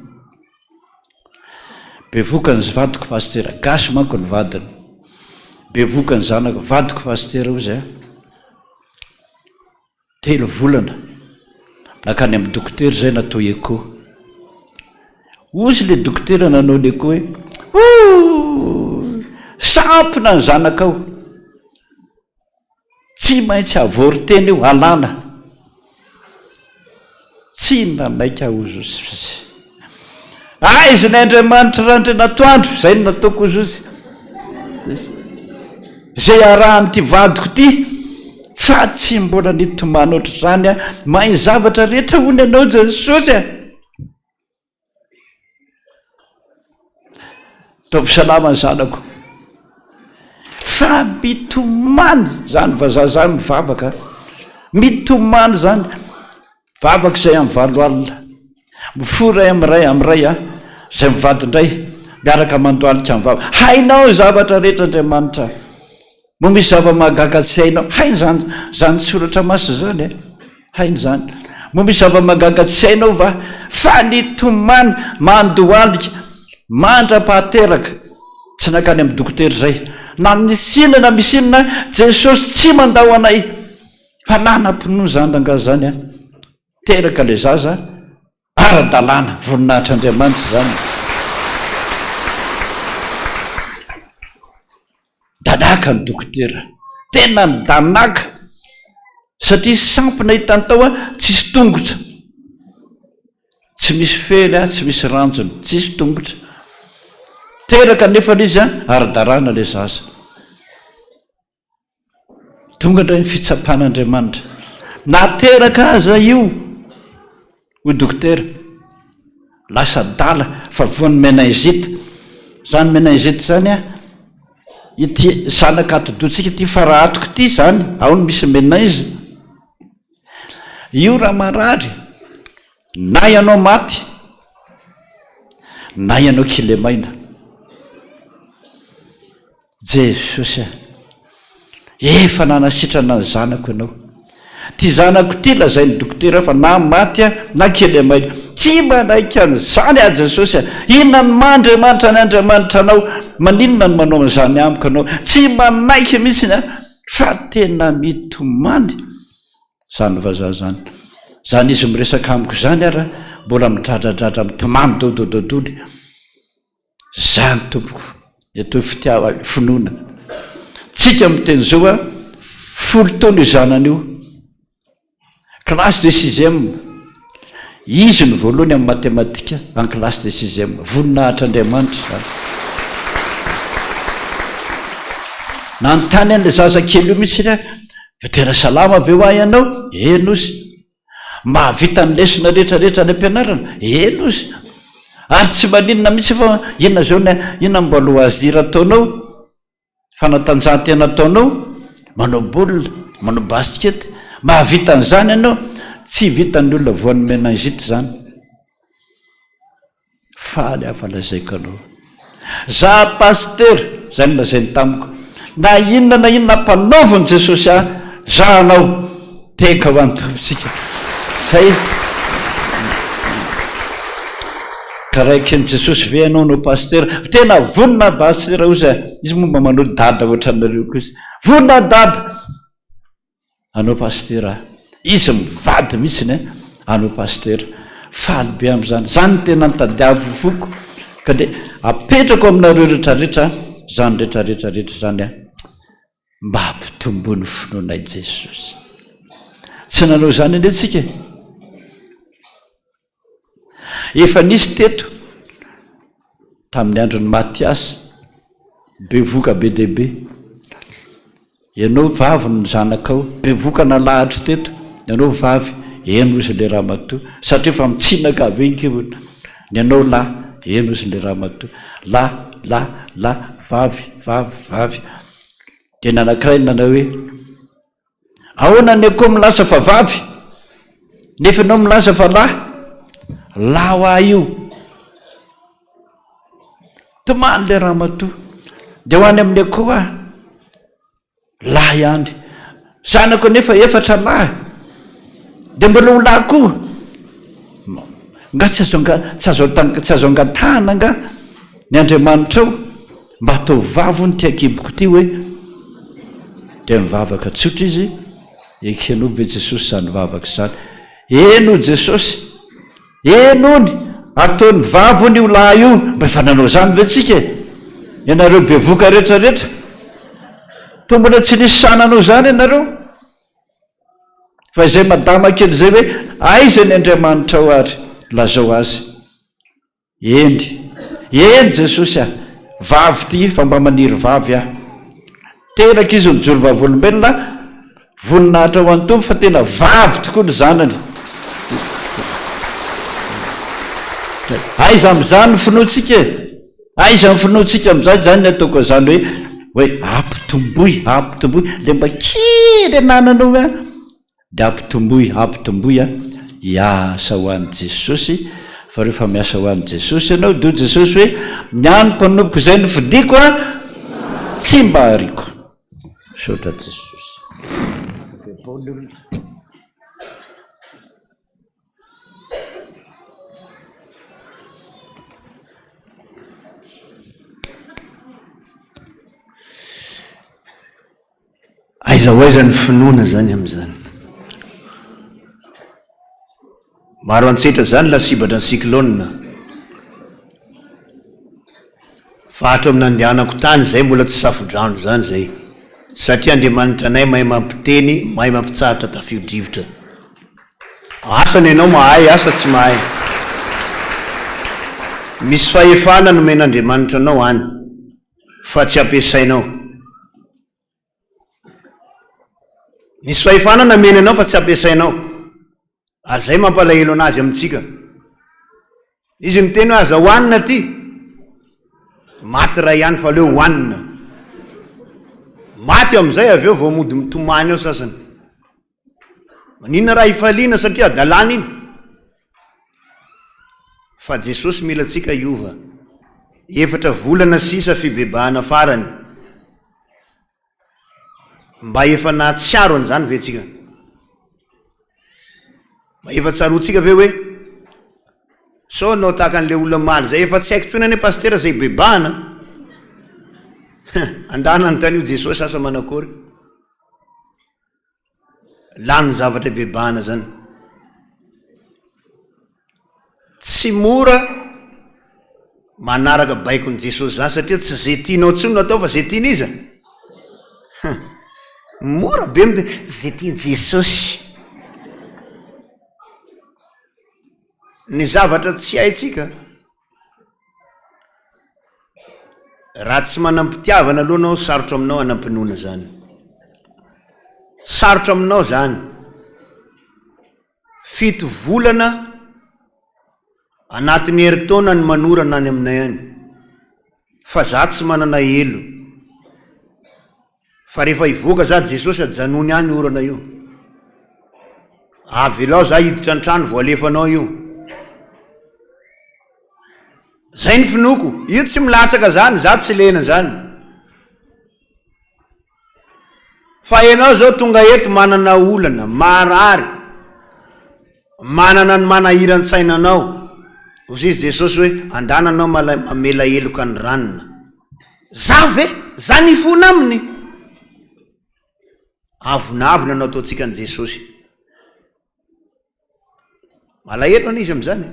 Bevoka ny vadiko pasitera, gasy manko ny vadiny. Bevoka ny zanako, vadiko pasitera hozy a. Telo volana, nankany amin'ny dokotera izay natao echo. Hozy ilay dokotera nanao ny echo hoe, Ooh! Sampona ny zanakao. Tsy maintsy avortena io, alana. Tsy nanaiky aho hozy izy. Aiza ny Andriamanitra Randrianatoandro? Izay no nataoko hozy izy. Izay arahan'ity vadiko ity fa tsy mbola nitomany ohatr'izany aho. Mahay ny zavatra rehetra hono ianao Jesosy a! Ataovy salama ny zanako. Fa mitomany zany vazaha zany mivavaka. Mitomany zany. Vavaka izay amin'ny valo alina. Mifoha iray amin'ny iray amin'ny iray a. Izay mivady indray miaraka mandohalika mivavaka. Hainao ny zavatra rehetra Andriamanitra. Moa misy zava-mahagaga tsy hainao? Hainy izany, izany soratra masina izany e. Hainy izany. Moa misy zava-mahagaga tsy hainao va? Fa nitomany mandohalika mandra-pahateraka. Tsy nankany amin'ny dokotera izay. Na misy inona na misy inona, Jesosy tsy mandao anay. Fa nanam-pinoana izany rangahy izany an. Teraka ilay zaza. Ara-dalàna, voninahitr'Andriamanitra izany. Danaka ny dokotera, tena nidanaka satria sampona hitany tao a, tsisy tongotra, tsy misy fery a, tsy misy ranjony, tsisy tongotra. Teraka nefa ilay izy a, ara-dalàna ilay zaza. Tonga indray ny fitsapan'Andriamanitra. Nateraka aza io, hoy dokotera. Lasa adala fa voan'ny meningite. Izany meningite izany an, ity zanaka atidohantsika ity fara-hatoka ity izany, ao no misy meninge. Io raha marary, na ianao maty, na ianao kilemaina. Jesosy a! Efa nanasitrana ny zanako ianao. Ity zanako ity lazain'ny dokotera fa na maty aho na kely amaina. Tsy manaiky an'izany aho Jesosy a! Inona no maha Andriamanitra ny Andriamanitra anao? Maninona no manao an'izany amiko ianao? Tsy manaiky mihitsy aho fa tena mitomany izany vazaha izany. Izany izy miresaka amiko izany ara mbola midradradradra mitomany dodododoly. Zany tompoko ny atao hoe fitiavana, finoana. Tsika miteny zao a, folo taona io zanany io, classe de sixième, izy no voalohany amin'ny matematika en classe de sixième, voninahitr'Andriamanitra izany. Nanontany an'ilay zaza kely io mihitsy aho, fa tena salama ve hoa ianao? Eny ozy. Mahavita ny lesona rehetra rehetra any am-pianarana? Eny ozy. Ary tsy maninona mihitsy fa inona izao ny inona mba loisir ataonao? Fanatanjahantena ataonao? Manao baolina, manao basket. Mahavita an'izany ianao? Tsy vitan'ny olona voan'ny meningite izany. Faly aho fa lazaiko anao. Za pasitera, zay no lazainy tamiko, na inona na inona ampanaovin'i Jesosy ahy, za hanao. Tehaka ho an'ny Tompontsika. Zay. Ka raha eken'i Jesosy ve ianao hanao pasitera? Tena vonona aho pasitera ozy a. Izy moa mba manao dada ohatranareo koa izy. Vonona aho dada. Anao pasitera a! Izy mivady mihitsiny a! Anao pasitera. Faly be amin'izany. Izany no tena nitadiaviko foko. Ka dia apetrako aminareo rehetrarehetra izany rehetrarehetra rehetra izany a! Mba hampitombo ny finoanay Jesosy. Tsy nanao izany anie tsika e! Efa nisy teto tamin'ny andron'i Mathias, bevoka be dia be. Ianao vavy ny zanakao, bevoka nalahatro teto, ianao vavy, eny hozy ilay ramatoa, satria efa mitsinaka be ny kibony. Ny anao lahy, eny hozy ilay ramatoa, lahy, lahy, lahy, vavy, vavy, vavy. Dia ny anankiray nanao hoe, Ahoana ny akoho milaza fa vavy nefa ianao milaza fa lahy? Lahy ho ahy io. Tomany ilay ramatoa. Dia ho any amin'ny akoho aho. Lahy ihany. Zanako anefa efatra lahy. Dia mbola ho lahy koa. Nga tsy azo tsy azo tsy azo angatahana angaha ny Andriamanitrao mba ataovy vavy hono ity ankiboko ity hoe? Dia nivavaka tsotra izy, ekenao ve Jesosy izany vavaka izany? Eny hoy Jesosy. Eny hono, ataony vavy hono io lahy io, mba efa nanao izany ve tsika e? Ianareo bevoka rehetra rehetra, toa mbola tsy nisy sahy nanao izany ianareo? Fa izay madama kely izay hoe, aiza ny Andriamanitrao ary? Lazao azy. Eny, eny Jesosy a! Vavy ity fa mba maniry vavy aho. Teraka izy nijoro vavolombelona, voninahitra ho an'ny Tompo fa tena vavy tokoa ny zanany. Aiza amin'izany ny finoantsika e? Aiza ny finoantsika amin'izany? Izany ny ataoko an'izany hoe hoe ampitomboy, ampitomboy, ilay mba kely anananao an! Dia ampitomboy, ampitomboy an, hiasa ho an'i Jesosy, fa rehefa miasa ho an'i Jesosy ianao, dia hoy Jesosy hoe, ny an'ny mpanompoko izay nofidiko an, tsy mba hariako. Misaotra Jesosy. Bebao ny olona. Aiza ho aiza ny finoana zany amin'izany? Maro antsetra zany lasibatra ny cyclone. Fa hatro amin'ny nandehanako tany zay mbola tsy safo-drano zany zay. Satria Andriamanitra anay mahay mampiteny, mahay mampitsahatra tafio-drivotra. Asa ny anao mahay, asa tsy mahay. Misy fahefana nomen'Andriamanitra anao any. Fa tsy ampiasainao. Nisy fahefana nameny anao fa tsy ampiasainao. Ary zay mampalahelo anazy amintsika. Izy miteny hoe aza hohanina ty. Maty ray ihany fa aleo hohanina. Maty amizay avy eo vao mody mitomany eo sasany. Maninona raha hifaliana satria hadalana iny? Fa Jesosy mila antsika hiova. Efatra volana sisa fibebahana farany. Mba efa nahatsiaro an'izany ve tsika? Mba efa tsaroantsika ve hoe sao hanao tahaka an'ilay olona omaly izay, efa tsy haiko intsony anie pasitera izay hibebahana. Andana anontanio Jesosy asa manakory. Lany zavatra ibebahana zany. Tsy mora manaraka baikon'i Jesosy zany satria tsy ze tianao intsony no atao fa ze tian'iza? Mora be miteny ze tian'i Jesosy. Ny zavatra tsy haintsika. Raha tsy manam-pitiavana aloha anao sarotra aminao hanam-pinoana zany. Sarotra aminao zany. Fito volana anatin'ny herintaona ny manorana any aminay any. Fa za tsy manana elo. Fa rehefa hivoaka za Jesosy ajanony any orana io. Avelao za hiditra an-trano vao alefanao io. Zay ny finoako. Io tsy milatsaka zany, za tsy lena zany. Fa ianao zao tonga eto manana olana, marary, manana ny manahiran-tsaina anao. Hoy izy Jesosy hoe, andana anao mamela heloka ny ranona. Za ve? Za nifona aminy? Avonavona no ataontsika an'i Jesosy. Malahelo anie izy amin'izany e.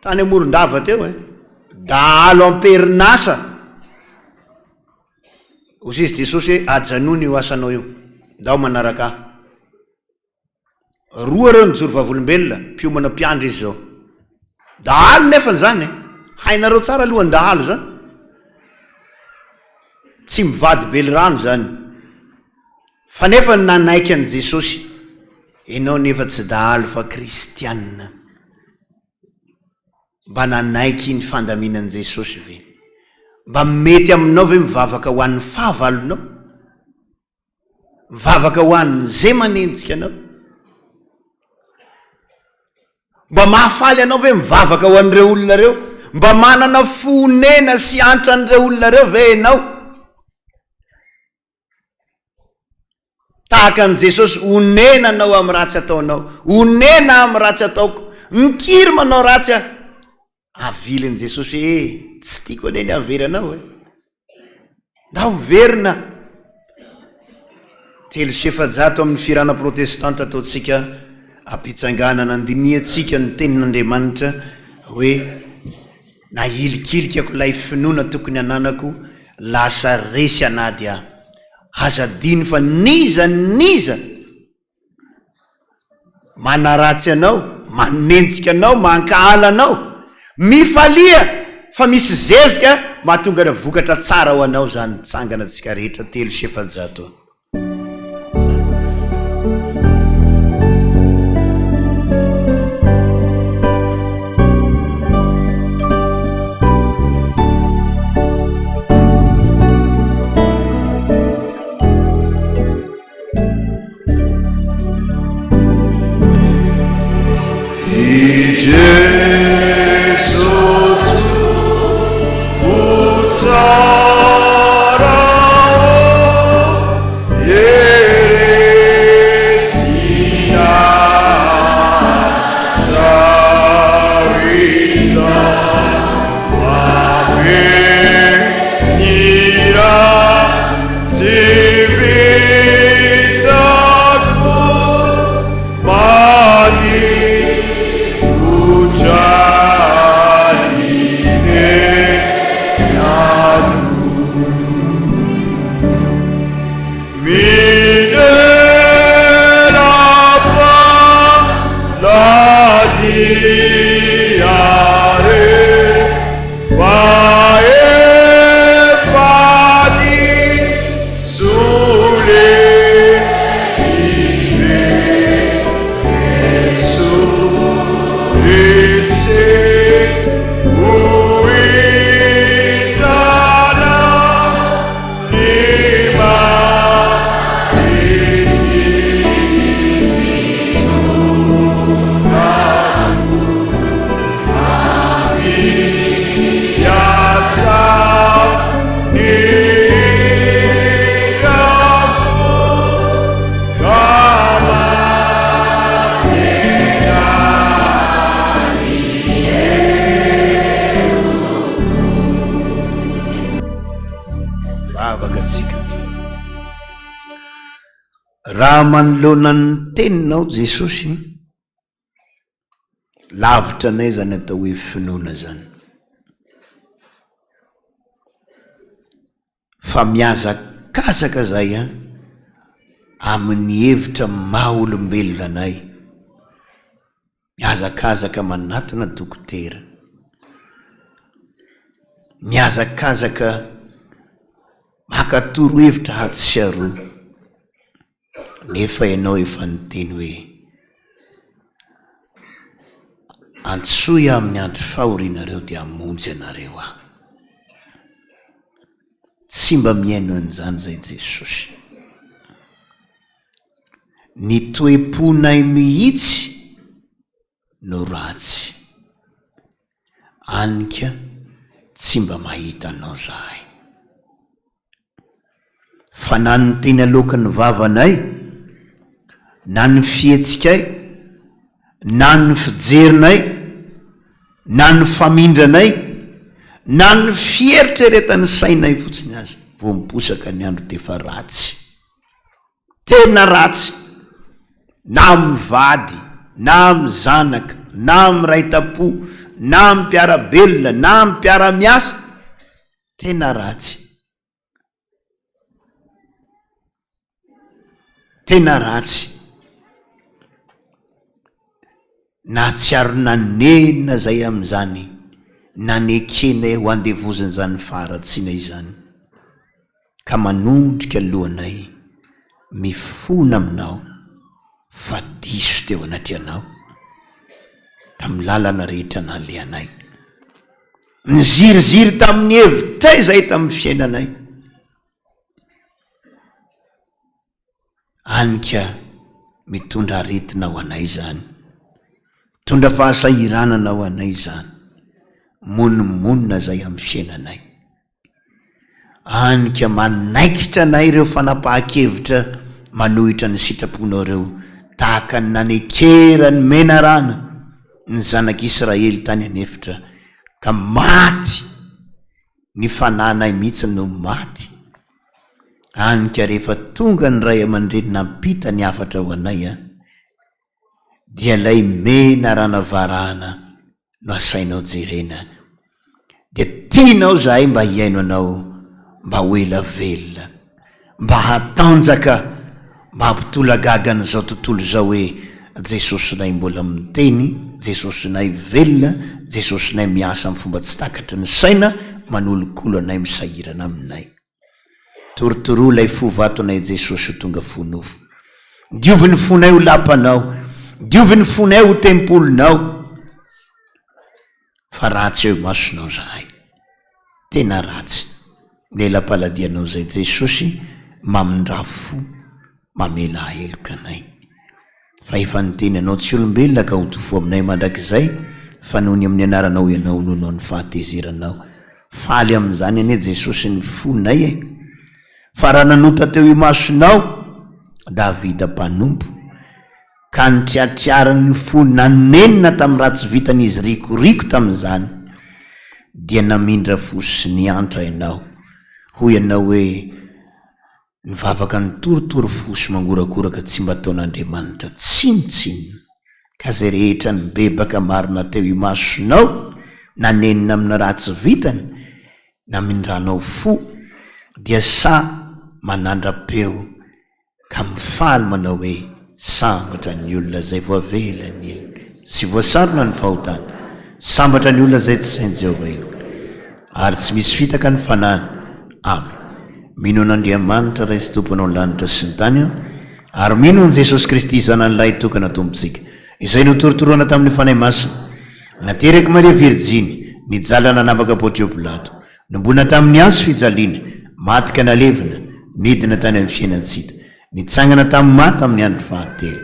Tany Morondava teo e. Dahalo am-perinasa. Hoy izy Jesosy hoe ajanony io asanao io. Ndao manaraka ahy. Roa ireo nijoro vavolombelona, mpiomana mpiandry izy izao. Dahalo nefany izany e! Hainareo tsara aloha ny dahalo izany. Tsy mivady belirano izany. Fa nefa nanaiky an'i Jesosy. Ianao nefa tsy dahalo fa kristianina. Mba nanaiky ny fandaminan'i Jesosy ve? Mba mety aminao ve mivavaka ho an'ny fahavalonao? Mivavaka ho an'izay manenjika anao. Mba mahafaly anao ve mivavaka ho an'ireo olona ireo? Mba manana fo onena sy antra an'ireo olona ireo ve ianao? Tahaka an'i Jesosy, onena anao amin'ny ratsy ataonao, onena amin'ny ratsy ataoko, mikiry manao ratsy aho. Avilin'i Jesosy hoe, eh, tsy tiako anie ny havery anao e. Ndao miverina. 403 amin'ny fihirana protestanta ataontsika am-pitsanganana, andinihantsika ny tenin'Andriamanitra hoe Nahilikilikako ilay finoana tokony hananako, lasa resy an'ady aho. Aza adino fa n'iza n'iza manaratsy anao, manenjika anao, mankahala anao, mifalia fa misy zezika mahatonga ny vokatra tsara ho anao izany. Tsangana antsika rehetra 403. Vavaka tsika. Raha manoloana ny teninao Jesosy, lavitra anay zany atao hoe finoana zany. Fa mihazakazaka zahay an, amin'ny hevitra maha olombelona anay. Mihazakazaka manatona dokotera. Mihazakazaka maka torohevitra atsy sy aroa. Nefa ianao efa niteny hoe, Antsoy aho amin'ny andro fahorianareo dia hamonjy anareo aho. Tsy mba mihaino an'izany izay Jesosy. Ny toe-ponay mihitsy no ratsy. Any ka tsy mba mahita anao zahay. Fa na ny teny aloaky ny vavanay, na ny fihetsikay, na ny fijerinay, na ny famindranay, na ny fieritreretan'ny sainay fotsiny aza, vao miposaka ny andro dia efa ratsy. Tena ratsy, na amin'ny vady, na amin'ny zanaka, na amin'ny ray tam-po, na amin'ny mpiara-belona, na amin'ny mpiara-miasa, tena ratsy. Tena ratsy. Nahatsiaro nanenina zay amin'izany nanekenay ho andevozin'izany faharatsiana izany, ka manondrika lohanay mifona aminao fa diso teo anatrehanao tamin'ny lalana rehetra nalehanay. Niziriziry tamin'ny hevitray zahay tamin'ny fiainanay. Any ka mitondra aretina ho anay izany, mitondra fahasahiranana ho anay izany. Monomonona zay amin'ny fiainanay. Any ka manaikitra anay ireo fanapahan-kevitra manohitra ny sitraponao ireo, tahaka ny nanekeran'ny menarana ny zanak'Israely tany an'efitra, ka maty ny fananay mihitsy no maty. Any ka rehefa tonga ny ray aman-dreny nampita ny hafatra ho anay an, dia ilay menarana varahana no asainao jerena dia tianao zahay mba hihaino anao mba ho ela velona mba hatanjaka mba hampitolagaga an'izao tontolo izao hoe Jesosinay mbola miteny Jesosinay velona Jesosinay miasa amin'ny fomba tsy takatry ny saina manolokolo anay misahirana aminay. Torotoroa ilay fo vatonay Jesosy ho tonga fo nofo. Diovy ny fonay ho lapanao. Diovy ny fonay ho tempolinao. Fa ratsy eo imasonao zahay. Tena ratsy. Ny ela-paladianao izay Jesosy mamindrà fo. Mamelà heloka anay. Fa efa niteny Anao tsy olombelona ka ho tofoa aminay mandrakizay, fa noho ny amin'ny anaranao Ianao no noho ny fahatezeranao. Faly amin'izany anie Jesosy ny fonay e! Fa raha nanota teo imasonao Davida mpanompo, ka nitriatriarin'ny fo nanenina tamin'ny ratsy vitany izy rikoriko tamin'izany, dia namindra fo sy niantra Ianao. Hoy Ianao hoe, Ny vavaka nitorotoro fo sy mangorakoraka tsy mba ataon'Andriamanitra tsinontsinona, ka izay rehetra nibebaka marina teo imasonao, nanenina amin'ny ratsy vitany, namindranao fo, dia sahy manandra-peo ka mifaly manao hoe, Sambatra ny olona izay voavela ny helony sy voasarona ny fahotany. Sambatra ny olona izay tsy sain'i Jehovah heloka, ary tsy misy fitaka ny fanahiny. Amen. Mino an'Andriamanitra Ray sy Tomponao ny lanitra sy ny tany aho, ary mino an'i Jesosy Kristy Zanany Lahy tokana Tompontsika, izay notorotoroana tamin'ny Fanahy Masina, naterak'i Maria Virjiny, nijaly nanambaka Pontio Pilato, nombona tamin'ny hazo fijaliana, maty ka nalevina, nidina tany amin'ny fiainan-tsy hita. Nitsangana tamin'ny maty tamin'ny andro fahatelo.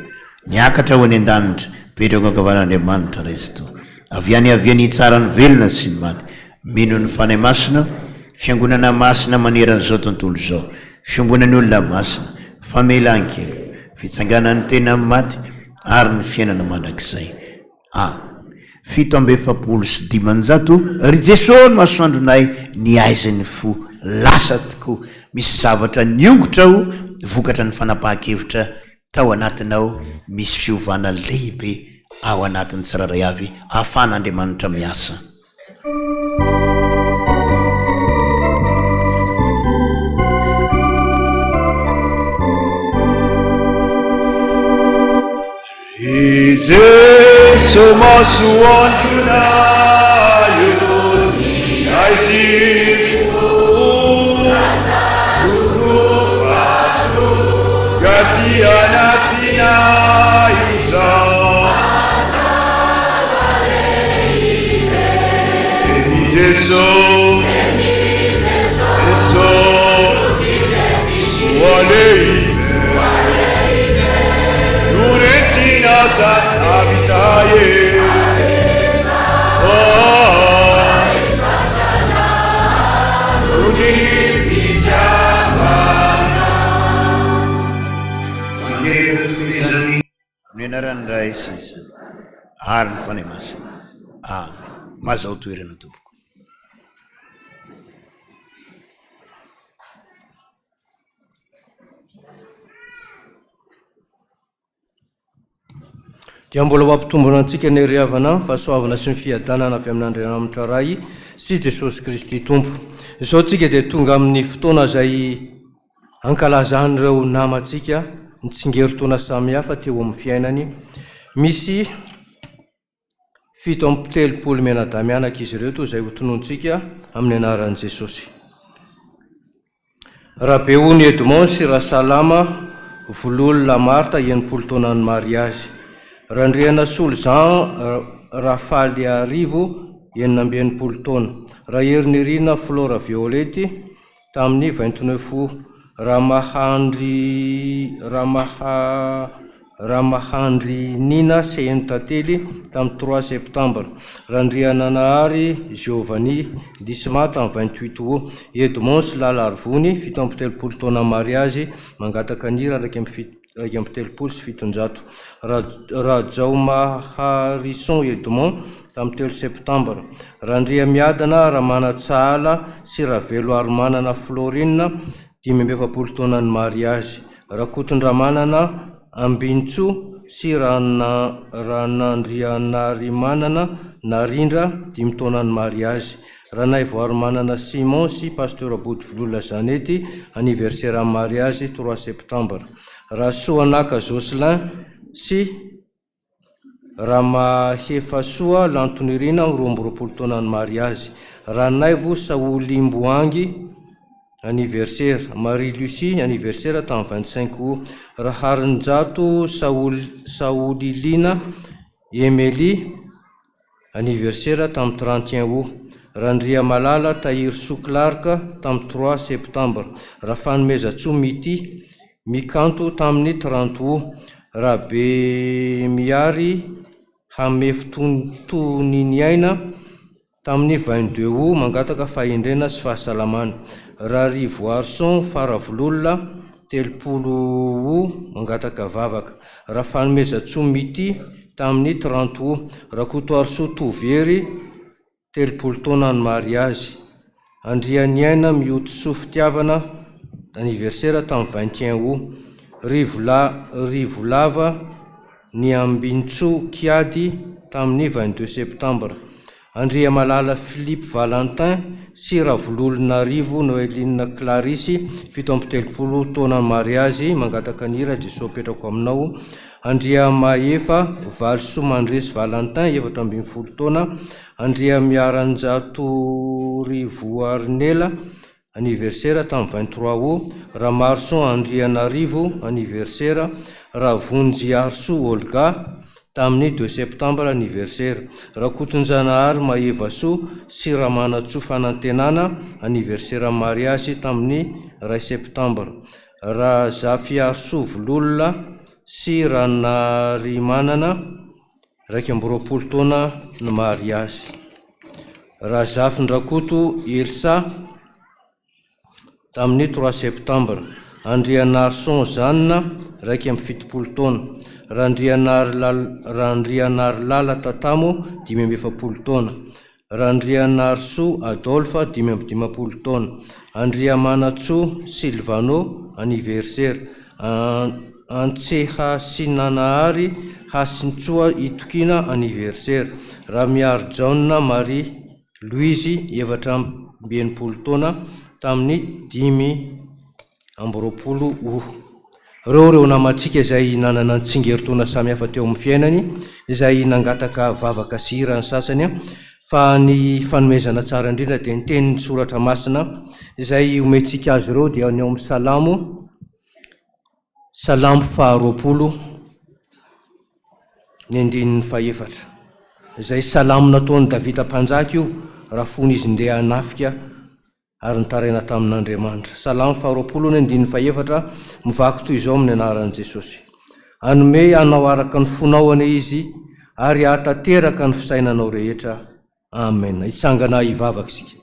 Niakatra ho any an-danitra, mipetraka eo ankavanan'Andriamanitra Ray Tsitoha. Avy any haviany hitsara ny velona sy ny maty. Mino ny Fanahy Masina, Fiangonana masina manerana izao tontolo izao, fiombonan'ny olona masina, famelan-keloka, fitsanganan'ny tena amin'ny maty, ary ny fiainana mandrakizay. A. 547, Ry Jeso ny masoandronay, ny aizin'ny fo lasa tokoa. Misy zavatra niongotra ao vokatra ny fanapahan-kevitra tao anatinao, misy fiovana lehibe ao anatin'ny tsirairay avy ahafahan'Andriamanitra miasa. Ry Jeso masoandronay ô, ny aizin'ny fo Torovato ka ty anatinay izao. Ry Jeso, Jeso, soa lehibe. No nentina avy izahay e. Oh, no ny fitiavana. Tanteraka tokoa izany amin'ny anaran'ny Ray sy ny Zanaka ary ny Fanahy Masina. Amen. Mazao toerana tompoko. Dia mbola ho ampitombona antsika ny ry havana, fahasoavana sy ny fiadanana avy amin'Andriamanitra Ray sy Jesosy Kristy Tompo. Izao tsika dia tonga amin'ny fotoana izay ankalazan'ireo namantsika ny tsingerin-taona samihafa teo amin'ny fiainany. Misy 37 mianadahy mianaka izy ireto izay hotonontsika amin'ny anaran'i Jesosy. Rabeony Edmond sy Rasalama Vololona Martha 60 taonan'ny mariazy. Randrianasolo Jean Rafaliarivo 66 taona. Raherinirina Flora Violette tamin'ny 29 août. Ramahandry Ramaha. Ramahandrinina Seheno Tantely tamin'ny trois septembre, Randriananahary Giovanni Disma tamin'ny 28 août, Edmond sy Lala Arivony, 37 taona mariazy, mangataka ny hira 731, Rajaomaharison Edmond tamin'ny telo septambra, Randriamiadana Ramanantsahala sy Raveloarimanana Florine, 45 taonan'ny mariazy, Rakotondramanana Ambinintsoa sy Ranandrianarimanana Narindra, dimy taonan'ny mariazy, Ranaivoarimanana Simon sy Pasteur Bodovololona Zanety, anniversaire mariazy trois septembre. Rasoanaka Jocelyn sy Ramahefasoa Lantonirina, 22 taonan'ny mariazy. Ranaivo Saholimboangy, anniversaire. Marie Lucie, anniversaire tamin'ny 25 août. Raharinjato Saholilina Emelie, Anniversaire tamin'ny 31 août. Randriamalala Tahirisoa Clark tamin'ny trois septembre. Rafanomezantsoa Mity Mikanto tamin'ny 30 août. Rabemihary Hamefy Toniniaina tamin'ny 22 août mangataka fahendrena sy fahasalamana. Rarivoarison Faravololona 30 août mangataka vavaka. Rafanomezantsoa Mity tamin'ny 30 août. Rakotoarisoa Tovery, 30 taona ny mariazy. Andrianiaina Miotisoa Fitiavana, anniversaire tamin'ny 21 août. Rivola Rivolava Niambintsoa Kiady tamin'ny 22 septembre. Andriamalala Philippe Valentin sy Ravololonarivo Noeline Clarisse, 37 taona mariazy, mangataka ny hira Jesoa apetrako aminao. Andriamahefa Valisoa Mandresy Valentin, 14 taona. Andriamiaranjato Rivoarinela, Anniversaire tamin'ny 23 août, Ramaroson Andrianarivo, anniversaire, Ravonjiarisoa Olga, tamin'ny deux septembre, anniversaire, Rakotonjanahary Mahevasoa sy Ramanantsoa Fanantenana, anniversaire mariazy tamin'ny iray septembre, Razafiarisoa Vololona sy Ranarimanana, 21 taona ny mariazy. Razafindrakoto Elsa, tamin'ny trois septembre. Andrianarison Jeanne, 71 taona. Randrianarilala Tatamo, 45 taona. Randrianarisoa Adolphe, 55 taona. Andriamanantsoa Sylvano, anniversaire. Antsehasinanahary Hasintsoa Itokiana, anniversaire. Ramiarijaona Marie Louise, 64 taona, tamin'ny 25 août. Ireo ireo namantsika izay nanana ny tsingerin-taona samihafa teo amin'ny fiainany, izay nangataka vavaka sy hira ny sasany, fa ny fanomezana tsara indrindra dia ny tenin'ny Soratra Masina izay omentsika azy ireo dia ny ao amin'ny Salamo, Salamo faharoapolo, ny andininy fahefatra. Izay salamo nataon'i Davida mpanjaka io raha fony izy ndeha hanafika ary nitaraina tamin'Andriamanitra. Salamo faharoapolo ny andininy fahefatra, mivaky toy izao amin'ny anaran'i Jesosy, Hanome anao araka ny fonao anie Izy, ary hahatanteraka ny fisainanao rehetra. Amen. Hitsangana hivavaka isika.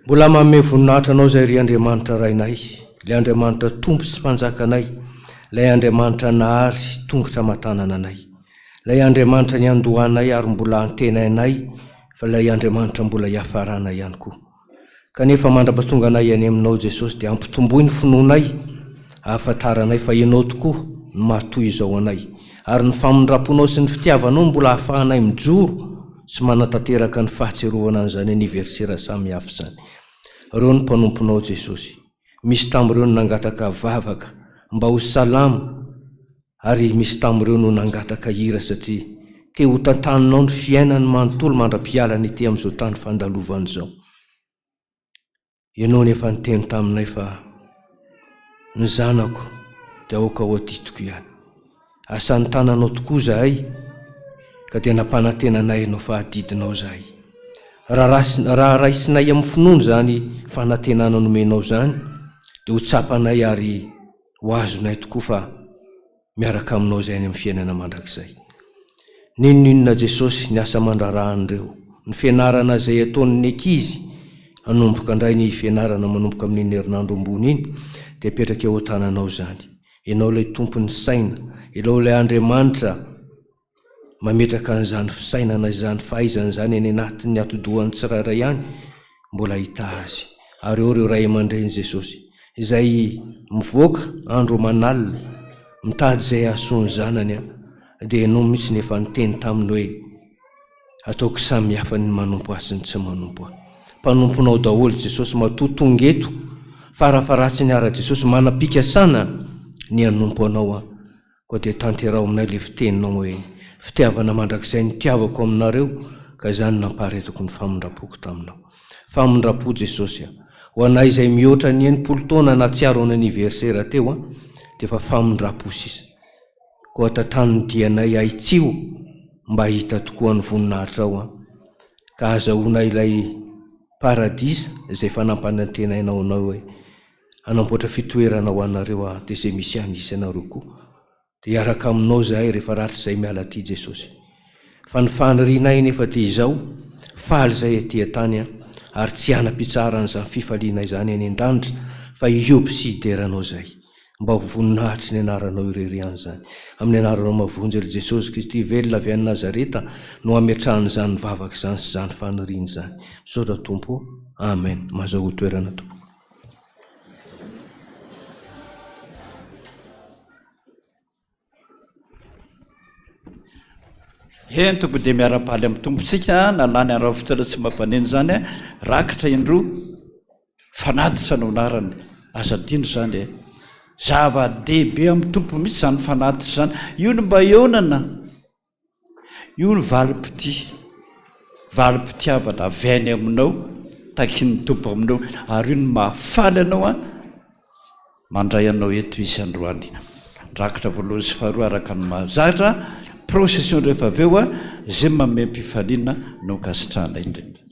Mbola manome voninahitra Anao izay ry Andriamanitra Rainay, ilay Andriamanitra Tompo sy Mpanjakanay, ilay Andriamanitra nahary tongotra aman-tanana anay, ilay Andriamanitra niandohanay ary mbola antenainay fa ilay Andriamanitra mbola hiafarana ihany koa. Kanefa mandra-pahatonga anay any Aminao Jesosy dia ampitomboy ny finoanay ahafantaranay fa Ianao tokoa no maha toy izao anay ary ny famindram-ponao sy ny fitiavanao no mbola ahafahanay mijoro sy manatanteraka ny fahatsiarovana an'izany aniversera samihafa izany. Ireo ny mpanomponao Jesosy. Misy tamin'ireo no nangataka vavaka mba ho salama ary misy tamin'ireo no nangataka hira satria te ho tantaninao ny fiainany manontolo mandra-pialany ety amin'izao tany fandalovana izao. Ianao nefa niteny taminay fa ny zanako dia aoka ho adidiko ihany. Asan'ny tananao tokoa izahay ka dia nampanantena anay ianao fa adidinao izahay. Raha raha raisinay amin'ny finoana izany fanantenana nomenao izany. Dia ho tsapanay ary ho azonay tokoa fa miaraka aminao izay any amin'ny fiainana mandrakizay. N'inon'inona Jesosy ny asa aman-draharahan'ireo, ny fianarana izay ataon'ny ankizy, hanomboka indray ny fianarana manomboka amin'iny herinandro ambony iny, dia apetraka eo an-tananao izany. Ianao ilay Tompon'ny saina, Ianao ilay Andriamanitra mametraka an'izany fisainana izany fahaizana izany any anatin'ny atidohan'ny tsirairay any, mbola hahita azy. Ary eo ireo ray aman-dreny Jesosy, izay mivoaka andro aman'alina mitady izay hahasoa ny zanany, dia ianao mihitsy no efa niteny taminy hoe, Ataoko samy hafa ny manompo ahy sy ny tsy manompo ahy. Mpanomponao daholo Jesosy matoa tonga eto farafaharatsiny ara Jesosy manam-pikasana ny hanompo anao aho koa dia tanteraho aminay ilay fiteninao hoe fitiavana mandrakizay no tiavako aminareo ka izany no nampaharetako ny famindrampoko taminao. Famindrampo Jesosy a! Ho anay izay mihoatra ny 60 taona nahatsiaro ny anniversaire teo a dia efa famindrampo sisa. Koa tantano ny dianay ahitsio mba hahita tokoa ny voninahitrao an! Ka ahazahoana ilay paradisa izay efa nampanantenainao anao hoe hanamboatra fitoerana ho anareo aho dia izay misy any hisy anareo koa. Dia hiaraka aminao izahay rehefa rahatrizay miala aty Jesosy. Fa ny fanirianay anefa dia izao, faly izahay aty an-tany an, ary tsy hanam-pitsaharana izany fifaliana izany any an-danitra fa hihoby sy hidera anao izahay. Mba ho voninahitry ny anaranao irery ihany izany. Amin'ny anaranao mahavonjy ry Jesosy Kristy velona avy any Nazareta no ametrahana izany vavaka izany sy izany faniriana izany. Misaotra Tompo ô. Amen. Mahazahoa toerana tompoko. Eny tompoko dia miara-paly amin'ny Tompo tsika na lany ara-fotoana tsy mampaneno izany rakitra indroa fanatitra no anarany aza adino izany e zava-dehibe amin'ny Tompo mihitsy izany fanatitra izany io no mba ionana Io ny valim-pitia, valim-pitiavana avy any aminao, takian'ny Tompo aminao, ary io no mahafaly anao an, mandray anao eto Izy androany. Rakitra voalohany sy faharoa araka ny mahazatra, procession rehefa avy eo an, izay manome am-pifaliana no ankasitrahana indrindra.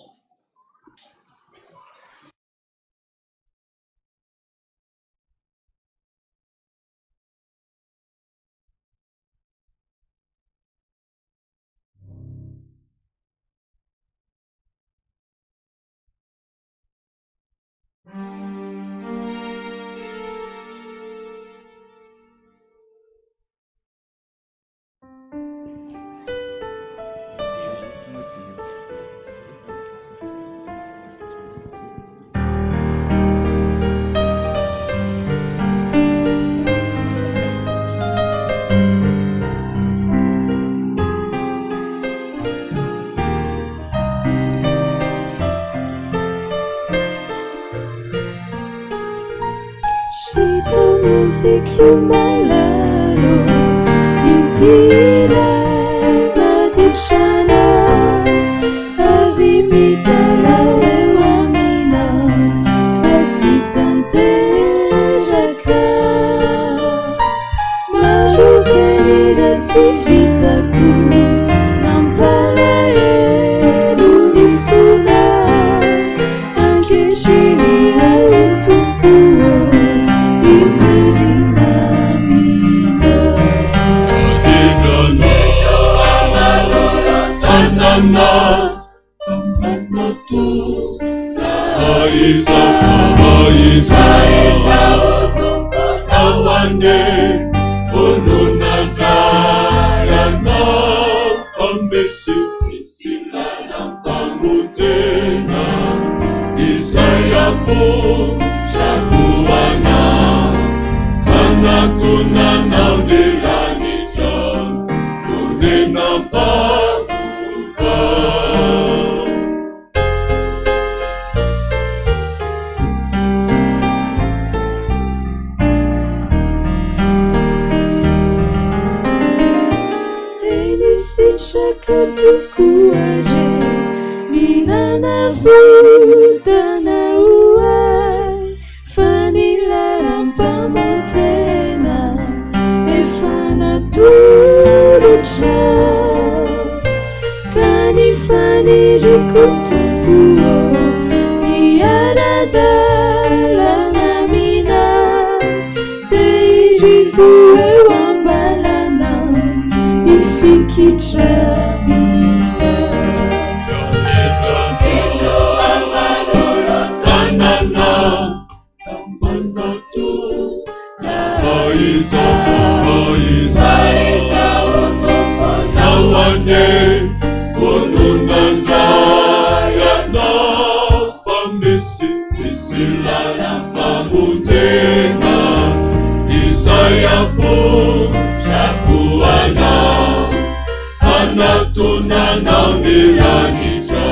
ny lanitra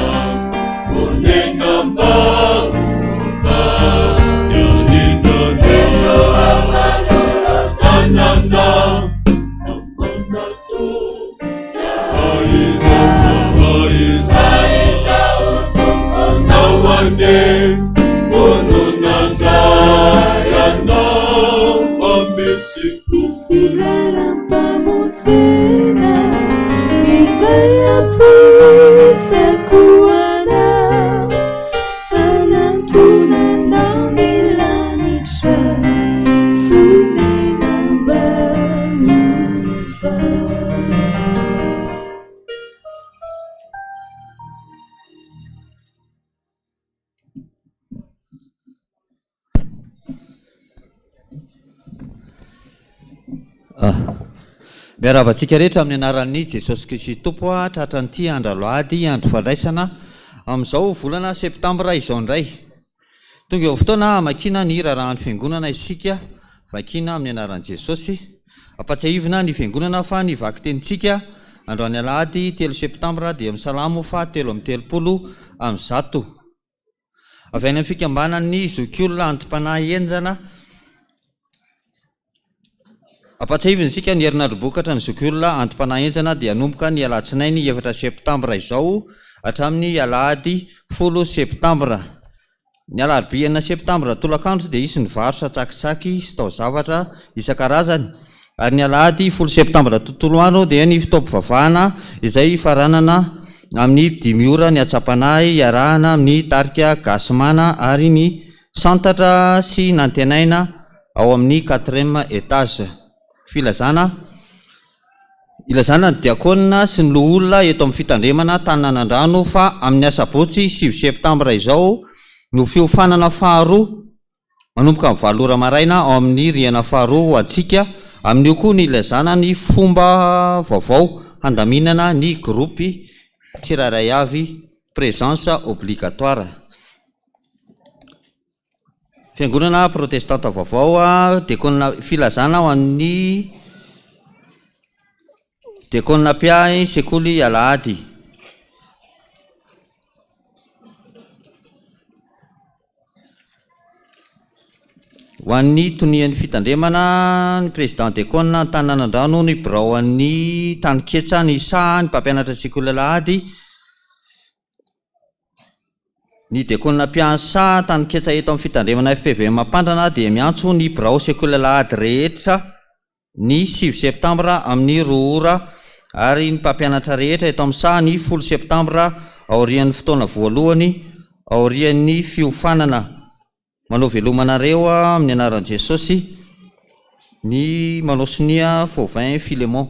fonenam-bahovao dia indro tanàna Misy lalam-pamonjena izay amposako anao hanantonanao ny lanitra fonenam-baovao. Miarahaba antsika rehetra amin'ny anaran'i Jesosy Kristy Tompo tratran'ity andro alahady andro fandraisana amin'izao volana septambra izao indray. Tonga eo fotoana hamakiana ny raharahan'ny Fiangonana isika, vakiana amin'ny anaran'i Jesosy. Ampatsiahivina ny Fiangonana fa ny vakitenintsika androany alahady telo septambra dia amin'ny Salamo faha 133. Avy any amin'ny fikambanan'ny zokiolona anti-panahy henjana. Ampatsiahivina isika ny herinandrom-bokatra ny zokiolona anti-panahy henjana dia hanomboka ny alatsinainy efatra septambra izao hatramin'ny alahady folo septambra. Ny alarobia enina septambra tolakandro dia hisy ny varotra tsakitsaky sy taozavatra isan-karazany ary ny alahady folo septambra tontolo andro dia ny fotoam-pivavahana izay hifaranana amin'ny dimy ora ny hatsampanahy iarahana amin'ny tarika Gasy Mana ary ny Santatra sy Nantenaina ao amin'ny quatrième étage. Filazana, Ilazana ny diakona sy ny loholona eto amin'ny fitandremana Taninanandrano fa amin'ny asabotsy sivy septambra izao no fiofanana faharoa manomboka amin'ny valo ora maraina ao amin'ny rihana faharoa ho antsika. Amin'io koa no ilazana ny fomba vaovao handaminana ny gropy tsirairay avy, présence obligatoire. Fiangonana Protestanta Vaovao, Diakona Filazana ho an'ny Diakona mpiahy sekoly alahady. Ho an'ny tonian'ny fitandremana, ny Président Diakona Antaninandrano, ny birao an'ny Taninketsa, ny Saha, ny mpampianatra sekoly alahady, ny Diakona mpiahy Saha Taninketsa eto amin'ny fitandremana FPVM Ampandrana dia miantso ny birao sekoly alahady rehetra ny sivy septambra amin'ny roa ora ary ny mpampianatra rehetra eto amin'ny saha ny folo septambra aorian'ny fotoana voalohany aorian'ny fiofanana. Manao veloma anareo amin'ny anaran'i Jesosy ny manao sonia Fauvin Philemon.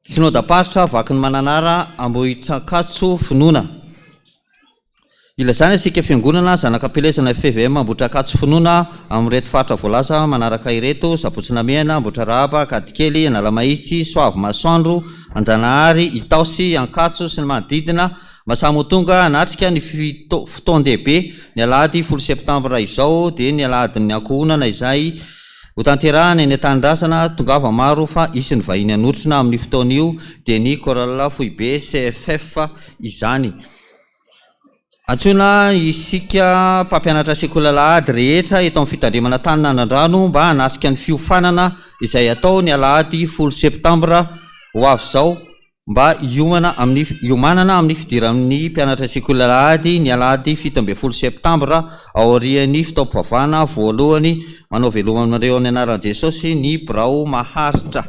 Synodam-paritra Vakin'i Mananara Ambohitrankatso Finoana. Ilazana isika Fiangonana Zanak'Ampielezana FPVM Ambohitrankatso Finoana amin'ireto faritra voalaza manaraka ireto, Sabotsy Namehana, Ambohitrarahaba, Ankadikely, Analamahitsy, Soavimasoandro, Anjanahary, Itaosy, Ankatso sy ny manodidina, Mba samy ho tonga hanatrika ny fotoan-dehibe ny alahady folo septambra izao dia ny alahadin'ny ankohonana izay hotanterahana eny Antanindrazana, tongava maro fa hisy ny vahiny hanotrona amin'io fotoana io dia ny Chorale Foibe CFF izany. Antsoina isika mpampianatra sekoly alahady rehetra eto amin'ny fitandremana Tanin'Anandrano mba hanatrika ny fiofanana izay hatao ny alahady folo septambra ho avy izao mba hiomana amin'ny hiomanana amin'ny fidiran'ny mpianatra sekoly alahady ny alahady 17 septambra aorian'ny fotoam-pivavahana voalohany manao veloma aminareo amin'ny anaran'i Jesosy ny birao maharitra.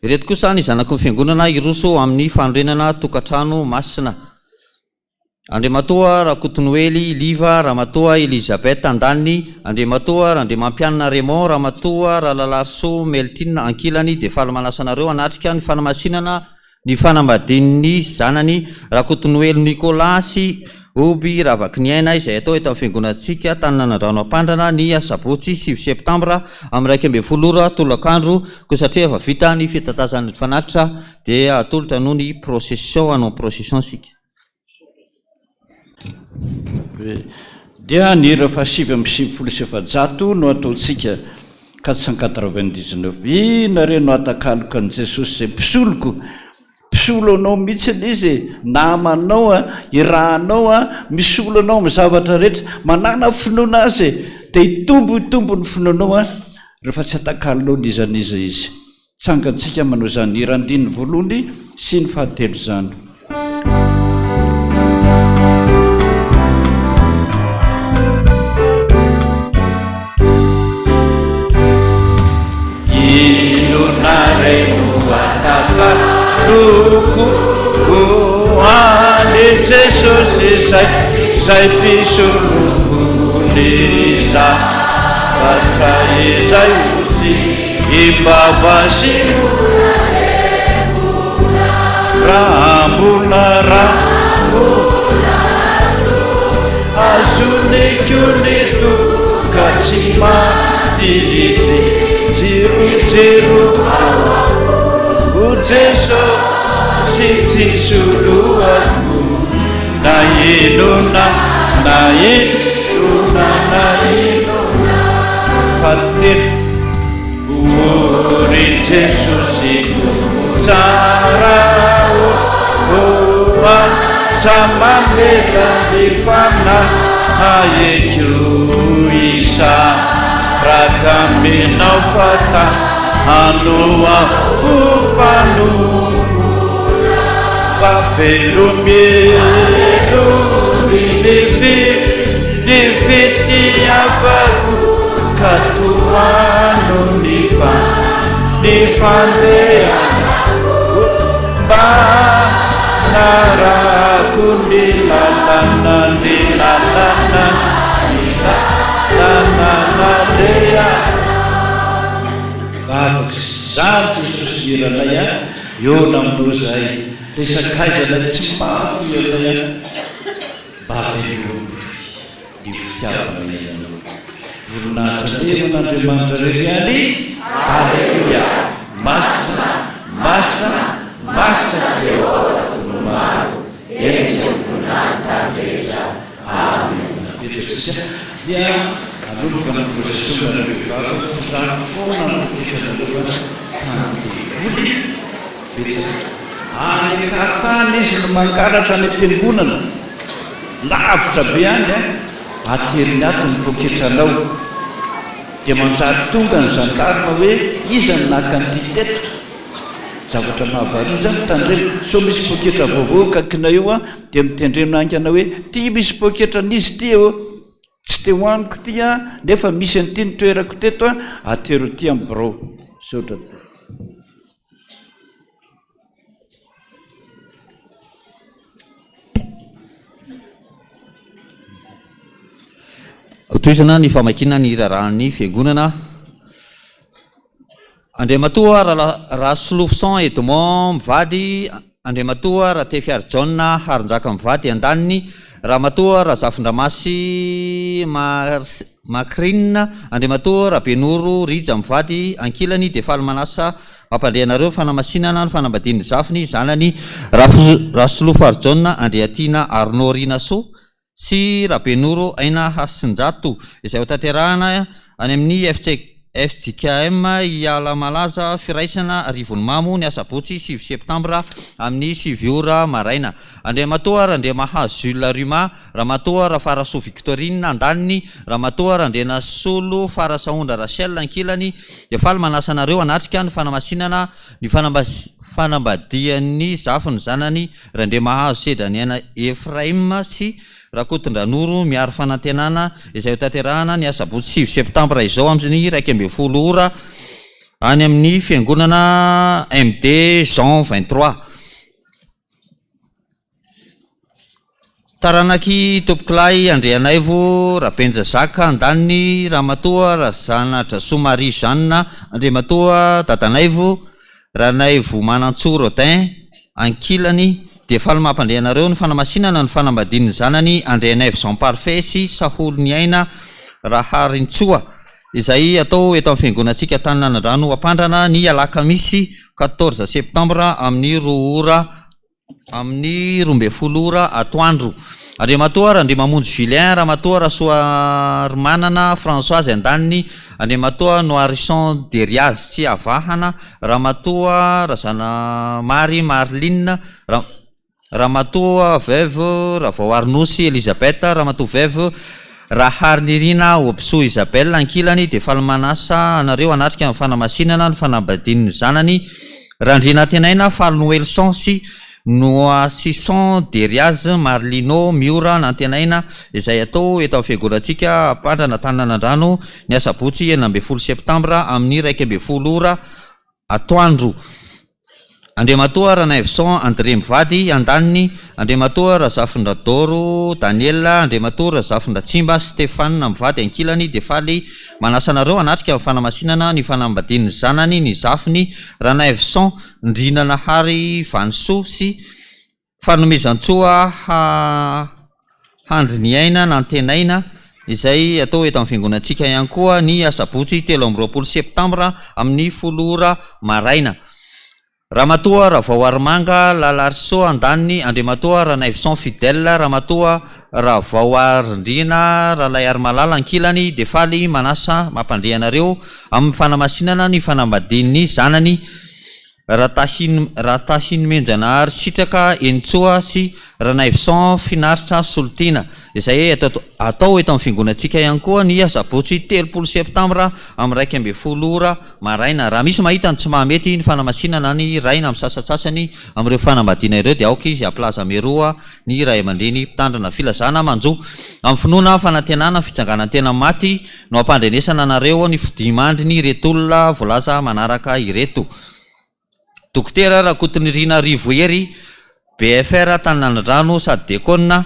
Ireto kosa ny zanaky ny fiangonana hiroso amin'ny fanorenana tokantrano masina. Andriamatoa Rakotonoely Liva, Ramatoa Elizabeth andaniny, Andriamatoa Randriamampianina Raymond, Ramatoa Ralalarisoa Meltine ankilany dia faly manasa anareo hanatrika ny fanamasinana ny fanambadian'ny zanany Rakotonoely Nicolas sy Hoby Ravakiniaina izay atao eto amin'ny fiangonantsika Taninanandrano Ampandrana ny asabotsy sivy septambra amin'ny 11 ora tolakandro koa satria efa vita ny fitatazana ny fanatitra dia atolotra noho ny procession hanao procession isika. Dia ny hira faha 499 no ataontsika, 499. Inona re no hatakaloko an'i Jesosy izay mpisoloko? Mpisolo anao mihitsy izy e, namanao a, irahanao a, misolo anao amin'ny zavatra rehetra. Manàna finoana azy e, dia hitombo hitombo ny finoanao a, rehefa tsy atakalonao n'iza n'iza izy. Tsangantsika manao izany hira andininy voalohany sy ny fahatelo izany. Inona re no atakaloko ho an'i Jesosy izay izay mpisoloko ny zavatra izay ho Imbaba sy Raha mbola raha Azoniko ny toka tsy maty Jiro jiro O Jesosy tsy soloako Na inona na inona na inona Fahatelo O ry Jesosy Tompo tsara ô ô aza mamela ny fanahiko hisaraka aminao fa ta hanoa ho mpanompo fa velomy ny ny fitiavako ka tohano ny fa ny fandehanako mba hanarahako ny lalana ny lalana ny lalana naleha. Vavaka izany Jesosy hiranay a, eo aminao izahay, ilay sakaizanay tsy mahafoy anay a. Mba velomy ny fitiavanay anao. Voninahitra anie ho an'Andriamanitra irery ihany. Aleloia! Masina, masina, masina Jehovah Tompon'ny maro, henika ny voninahitany rehetra. Amena. Apetraka isika dia hanomboka ny procession nareo vehivavy tondrano foana ny poketranareo fa ny devoly betsaka. Any an-kafa any izy no mangalatra any am-piangonana, lavitra be any an, ateriny ato ny poketranao. Dia manjary tonga ny gendarme hoe iza no naka an'ity teto? Zavatra mahavariana izany, tandremo sao misy poketra vaovao akaikinao eo an, dia mitendrena haingana hoe ity misy poketran'iza ity ô? Tsy te ho amiko ity an, nefa misy an'ity ny toerako teto an, atero aty amin'ny birao. Misaotra tompoko. Hotohizana ny famakiana ny raharahan'ny Fiangonana. Andriamatoa Rasolofoson Edmond mivady, Andriamatoa Ratefiarijaona Harinjaka mivady andaniny, Ramatoa Razafindramasy Macrine, Andriamatoa Rabenoro Rija mivady ankilany dia faly manasa Mampandre anareo ny fanamasinana ny fanambadian'ny zafiny zanany Rasolofarijaona Andriatiana Arnaud Rinasoa sy Rabenoro Aina Hasinjato izay hotanterahana any amin'ny fjkm Ialamalaza Firaisana Arivonimamo ny asabotsy 9 septambra amin'ny 9 ora maraina. Andriamatoa Randriamahazo Jules Ruma, Ramatoa Rafarasoa Victorine andaniny, Ramatoa Randrianasolo Farasahondra Rachel ankilany dia faly manasa anareo hanatrika ny fanamasinana ny fanambadian'ny zafiny zanany Randriamahazo Sedraniaina Ephraim sy Rakotondranoro Miaro Fanantenana izay hotanterahana ny asabotsy 9 septambra izao amin'ny 11 ora any amin'ny fiangonana MD Jean 23. Taranak'i Tompokolahy Andrianaivo Rabenja Jacques andaniny, Ramatoa Razanadrasoa Marie Jeanne, Andriamatoa Dadanaivo Ranaivomanantsoa Rodin ankilany dia faly mampandre anareo ny fanamasinana ny fanambadian'ny zanany Andrianaivo Jean Parfait sy Saholoniaina Raharintsoa izay atao eto amin'ny fiangonantsika Antaninandrano Ampandrana ny alakamisy quatorze septembre amin'ny roa ora amin'ny 12 ora atoandro. Andriamatoa Randriamamonjy Julien, Ramatoa Rasoarimanana Françoise andaniny, Andriamatoa Noarison Deriaz Tsiavahana, Ramatoa Razanamary Marline, Ramatoa Veuve Ravaoarinosy Elisabeth, Ramatoa Veuve Raharinirina Hobisoa Isabelle ankilany dia faly manasa anareo hanatrika ny fanamasinana ny fanambadian'ny zanany Randrianantenaina Faly Noelson sy Noasison Deriaz Marlino Miora Nantenaina izay atao eto amin'ny fiangonantsika Ampandrana Antananandrano ny asabotsy 16 septambra amin'ny 11 ora atoandro. Andriamatoa Ranaivoson André mivady, andaniny, Andriamatoa Razafindradoro Daniel, Andriamatoa Razafindratsimba Stéphane mivady, ankilany, dia faly manasa anareo hanatrika ny fanamasinana ny fanambadian'ny zanany, ny zafiny, Ranaivoson Ndrinanahary Vanisoa sy Fanomezantsoa Handriniaina Nantenaina izay atao eto amin'ny fiangonantsika ihany koa ny asabotsy 23 septambra amin'ny folo ora maraina. Ramatoa Ravaoarimanga Lalarisoa andaniny, Andriamatoa Ranaivoson Fidèle, Ramatoa Ravaoarindrina Ralaiarimalala ankilany dia faly manasa mampandre anareo amin'ny fanamasinana ny fanambadian'ny zanany Ratahinomenjanahary Sitraka Henintsoa sy Ranaivoson Finaritra Solotiana, izay atao eto amin'ny fiangonantsika ihany koa ny asabotsy 30 septambra amin'ny 11 ora maraina. Raha misy mahita ny tsy mahamety ny fanamasinana ny iray na amin'ny sasantsasany amin'ireo fanambadiana ireo dia aoka izy hampilaza mialoha ny ray aman-dreny mpitandrina. Filazana manjo amin'ny finoana, fanantenana, fitsanganan-tena maty no ampandrenesana anareo ny fodiamandriny ireto olona voalaza manaraka ireto. Dokotera Rakotonirina Rivo Hery, BFR Antananandrano sady Diakona,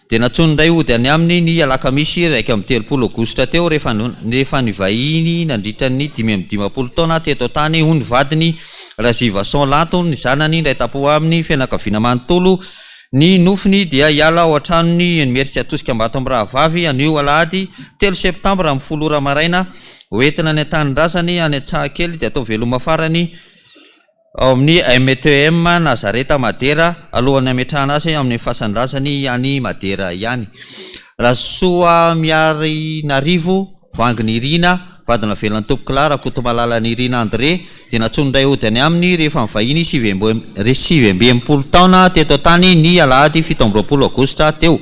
dia nantsoin'ny ray hody any aminy ny alakamisy 31 aogositra teo rehefa rehefa nivahiny nandritra ny 55 taona teto an-tany hoy ny vadiny Razivason Lanto, ny zanany indray tampo aminy, fianakaviana manontolo. Ny nofiny dia hiala ao an-tranony eny Imerintsiatosika Ambatomirahavavy anio alahady telo septambra amin'ny folo ora maraina. Ho entina any an-tanindrazany any Antsahakely dia atao veloma farany ao amin'ny METM Nazareta Madera alohan'ny hametrahana azy amin'ny fasan-drazany any Madera ihany. Rasoamiarinarivo Vangy Nirina, vady navelan'i Tompokolahy Rakotomalala Nirina André, dia nantsoin'ny ray hody any aminy rehefa nivahiny 69 taona teto an-tany ny alahady 27 aogositra teo.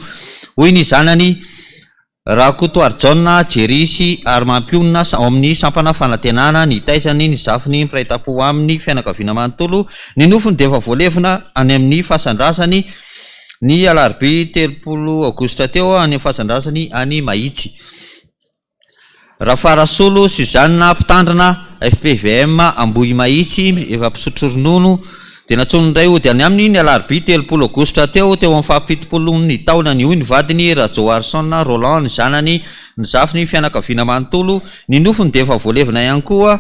Hoy ny zanany Rakotoarijaona Jerry sy Arimampionona ao amin'ny sampana Fanantenana nitaizany ny zafiny mpiray tampo aminy fianakaviana manontolo. Ny nofony dia efa voalevina any amin'ny fasan-drazany ny alarobia 30 aogositra teo any amin'ny fasan-drazany any Mahitsy. Rafarasolo Suzanne, mpitandrina fpvm Ambohimahitsy, efa mpisotro ronono, dia nantsoin'ny indray hody any aminy ny alarobia 30 aogositra teo, teo amin'ny fahafitopolon'ny taonany, hoy ny vadiny Rajaoharison Roland, ny zanany, ny zafiny, fianakaviana manontolo. Ny nofony dia efa voalevina ihany koa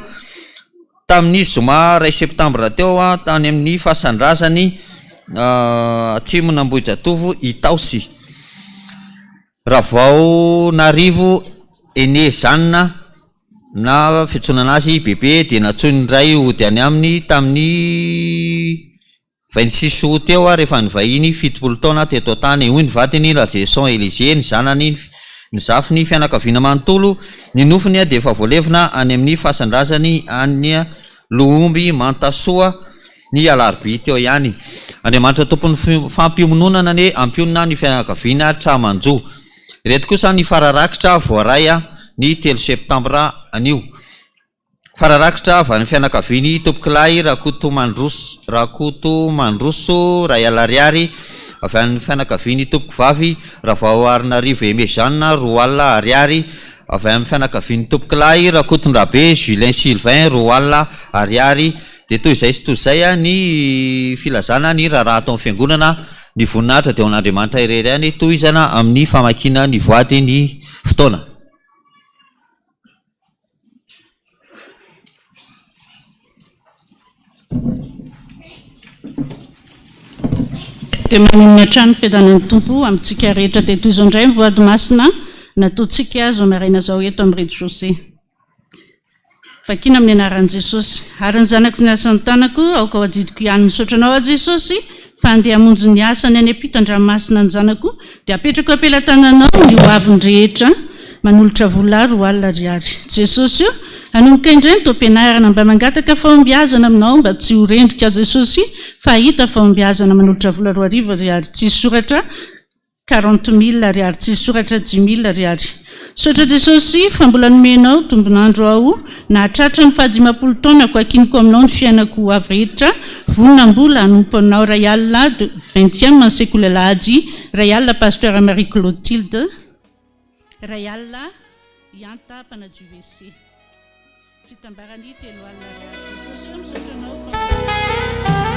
tamin'ny zoma iray septambra teo tany amin'ny fasan-drazany atsimon'Ambohijatovo Itaosy. Ravaonarivo Aîné Jeanne na fiantsonana azy Bebe dia nantsoin'ny ray hody any aminy tamin'ny 26 août teo rehefa nivahiny 70 taona teto an-tany, hoy ny vadiny Rajeson Elysée, ny zanany, ny zafiny, fianakaviana manontolo. Ny nofony dia efa voalevina any amin'ny fasan-drazany any Lohomby Mantasoa ny alarobia teo ihany. Andriamanitra tompon'ny fampiononana anie hampionona ny fianakaviana tra-manjo. Ireto kosa ny fara-rakitra voaray ny telo septambra anio. Fara-rakitra avy any fianakavian'i Tompokolahy Rakotomandroso Rakotomandroso Ray Ariary, avy any fianakavian'i Tompokovavy Ravaoarinarivo Aimé Jeanne 20 Ariary, Avy amin'ny fianakavian'ny Tompokolahy Rakotondrabe Julien Sylvain, 20 Ariary. Dia toy izay sy toy izay ny filazana ny raharaha ato amin'ny Fiangonana. Ny voninahitra dia ho an'Andriamanitra irery ihany. Tohizana amin'ny famakiana ny voady ny fotoana. Dia manonona hatrany ny fiadanan'ny Tompo amintsika rehetra. Dia toy izao indray ny voady masina nataontsika izao maraina izao eto amin'ny rez-de-chaussée. Vakina amin'ny anaran'i Jesosy. Ary ny zanako sy ny asan'ny tanako, aoka ho adidiko ihany. Misaotra anao aho Jesosy. fa handeha hamonjy ny asany any ampitan-dranomasina ny zanako dia apetrako am-pelatananao ny ho aviny rehetra manolotra vola 20 ariary. Jesosy o! Hanomboka indray ny taom-pianarana mba mangataka fahombiazana aminao mba tsy ho rendrika Jesosy fa hahita fahombiazana manolotra vola 2000 ariary tsisy soratra Quarante mille ariary tsisy soratra dix mille ariary. Misaotra Jesosy fa mbola nomenao tombon'andro aho nahatratra ny fahadimampolo taonako akiniko aminao ny fiainako ho avy rehetra vonona mbola hanompo anao ray alina de vingtième ny sekoly alahady ray alina Pasteur Marie Clotilde ray alina Ihanta mpanadio WC. Fitambarany 30 ariary Jesosy ô misaotra anao fa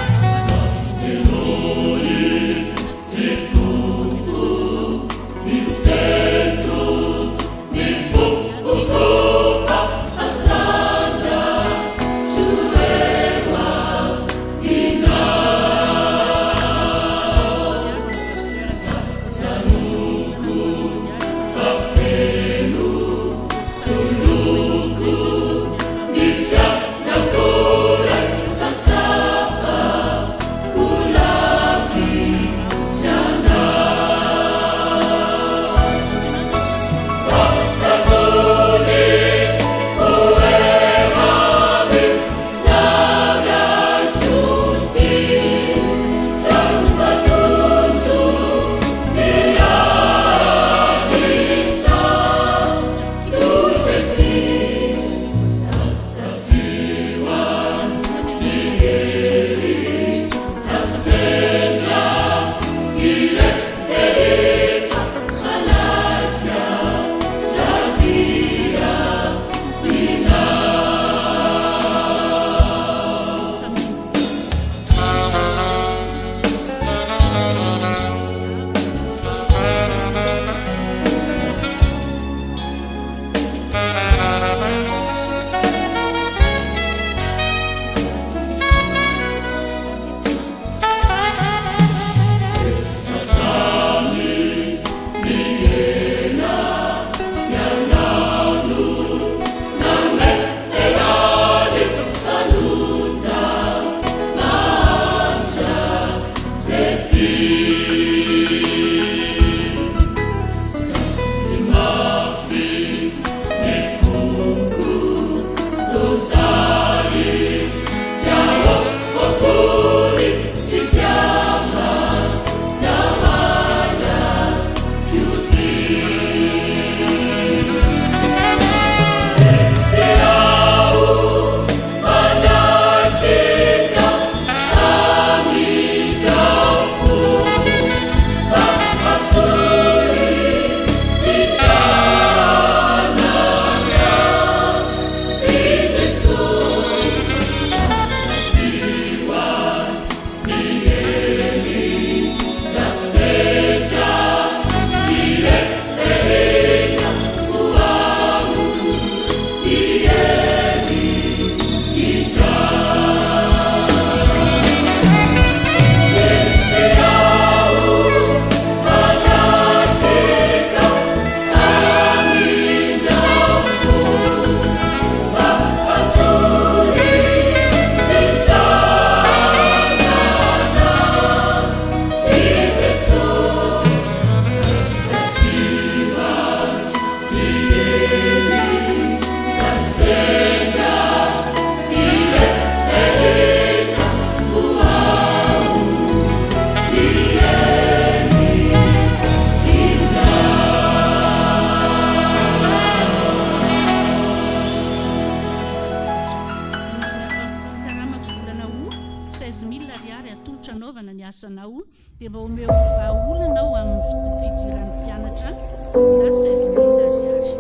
Karamako volana o 16 000 ariary atolotra anaovana ny asanao dia mba omeo vahaolana aho amin'ny fidiran'ny mpianatra na 16 000 ariary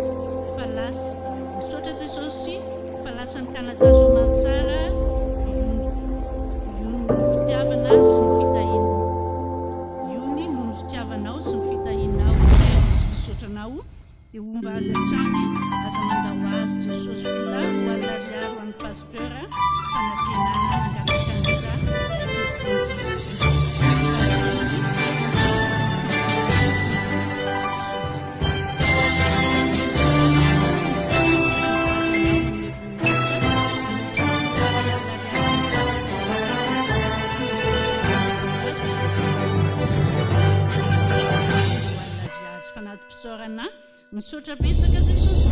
fa lasa misaotra Jesosy fa lasa ny Canada soamantsara io ny fitiavana sy ny fitahiana io ny noho ny fitiavanao sy ny fitahianao tsy misaotra anao dia homba azy hatrany aza mandao azy Jesosy vola 20 ariary ho an'ny pasteur fanantenana mangataka an'ira fisaorana. Misaotra betsaka Jesosy.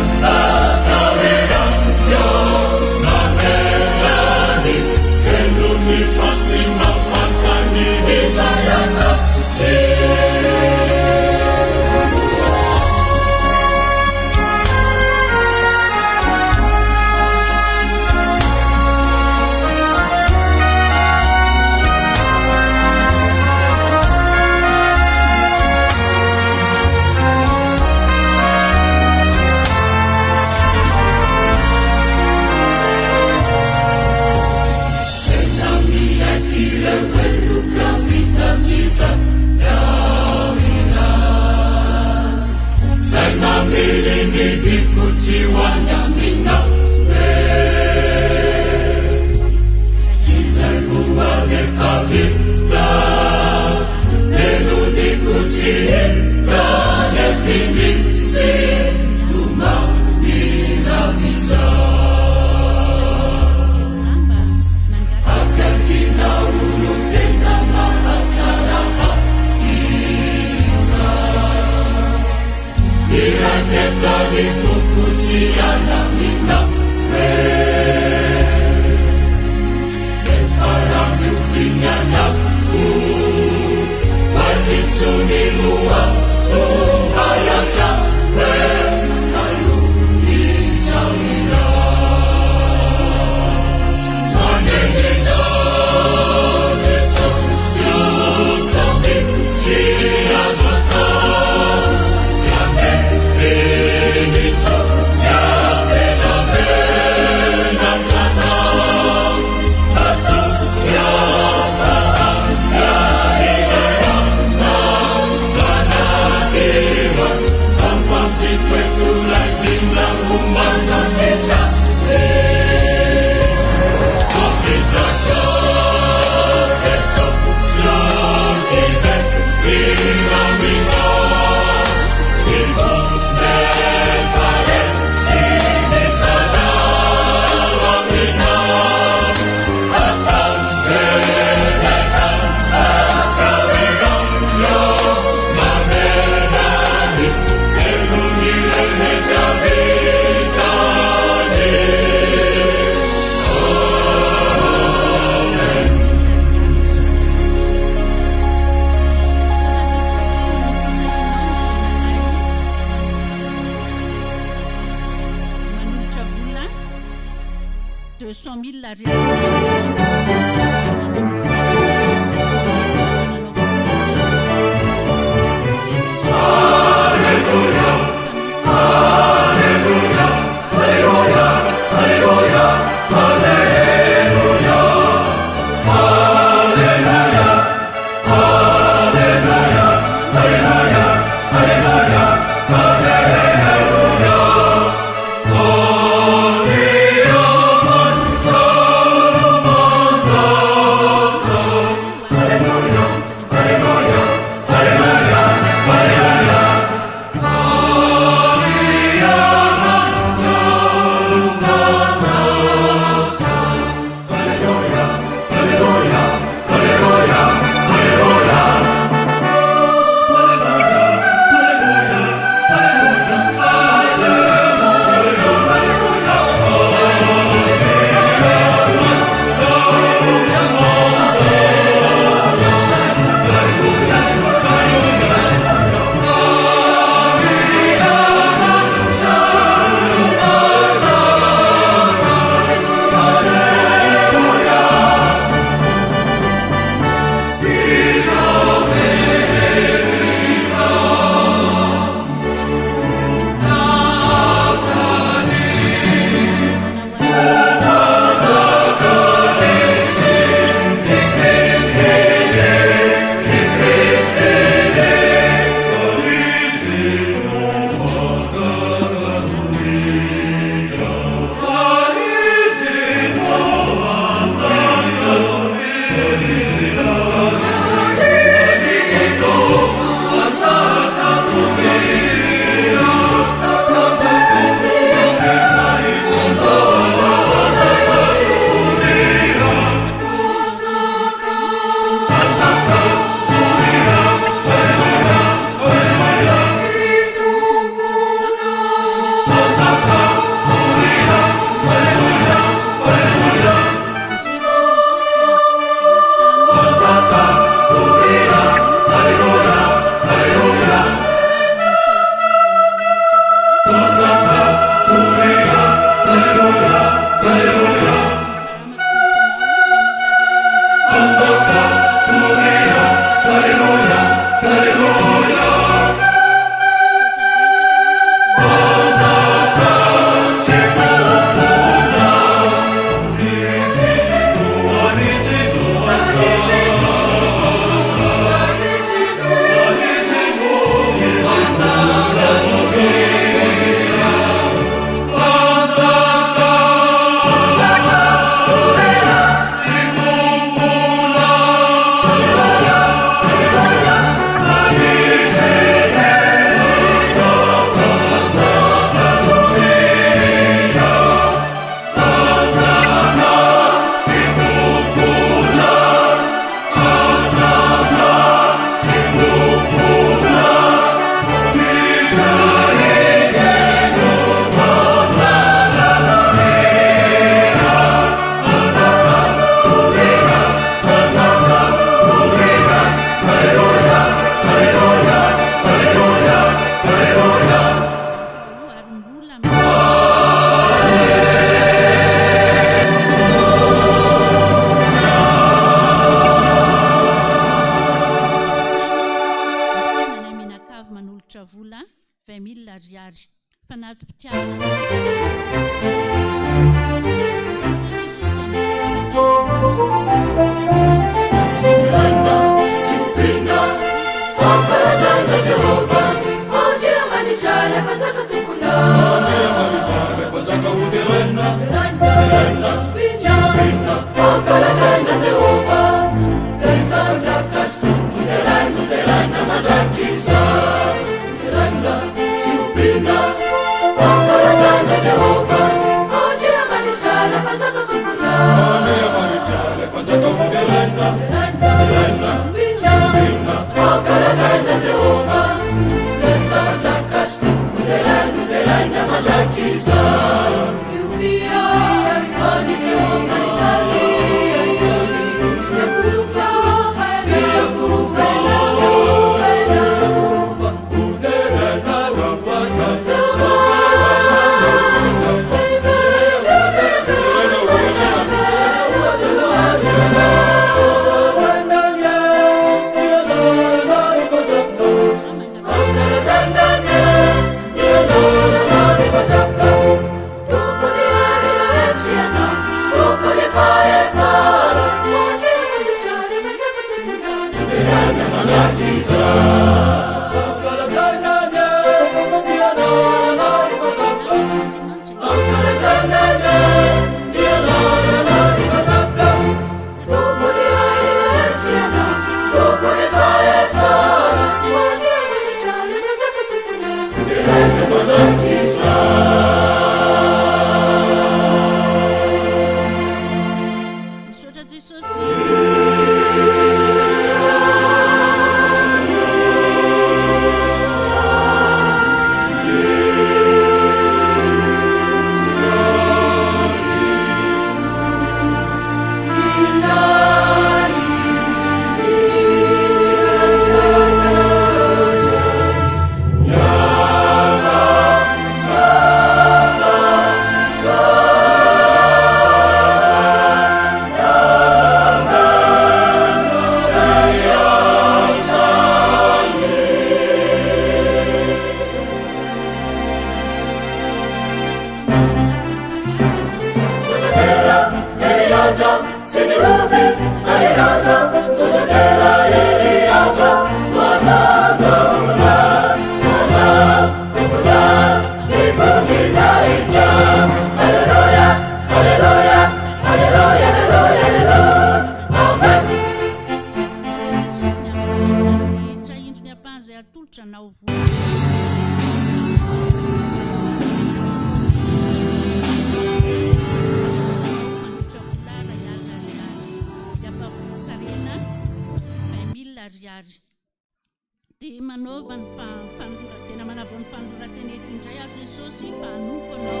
Dia manaova ny fanoloran-tena, manavao ny fanoloran-tena eto indray aho Jesosy fa hanompo Anao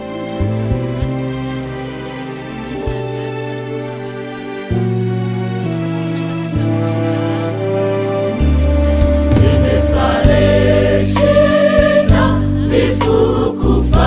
Efa resena ny foko.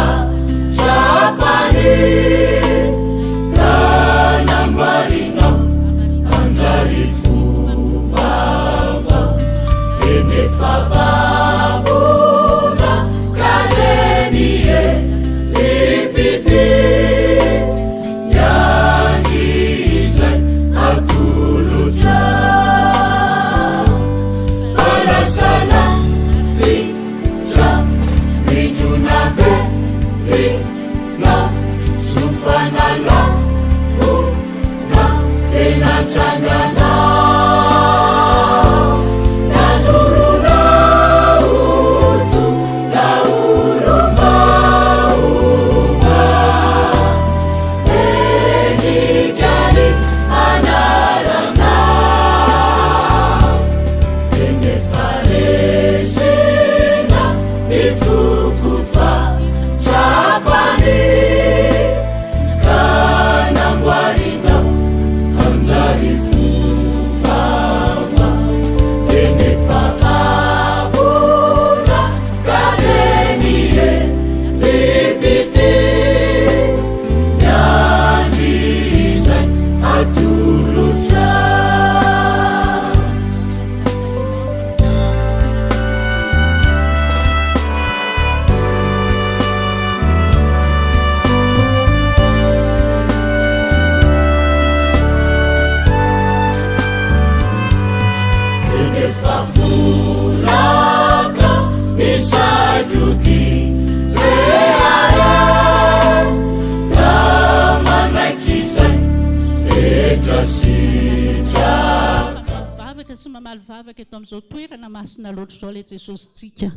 Vavaka sy mamaly vavaka eto amin'izao toerana masina loatra izao ilay Jesosintsika.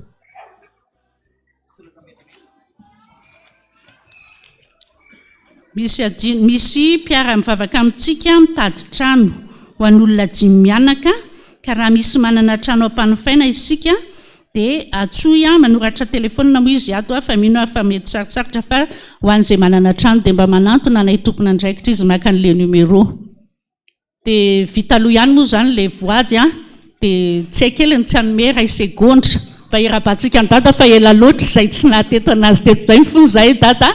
Misy adino, misy mpiara-mivavaka amintsika mitady trano ho an'olona dimy mianaka, ka raha misy manana trano ampanofaina isika dia antsoy aho, manoratra telefaonina moa izy ato fa mino aho fa mety sarotsarotra fa ho an'izay manana trano dia mba manantona anay tompon'andraikitra izy maka an'ilay numéro. Dia vita aloha ihany moa izany ilay voady an, dia tsy hay kely ny tsy hanome iray segondra mba hiarahabantsika an'i Dada fa ela loatra izay tsy nahateto an'azy teto izay, mifona izahay Dada a,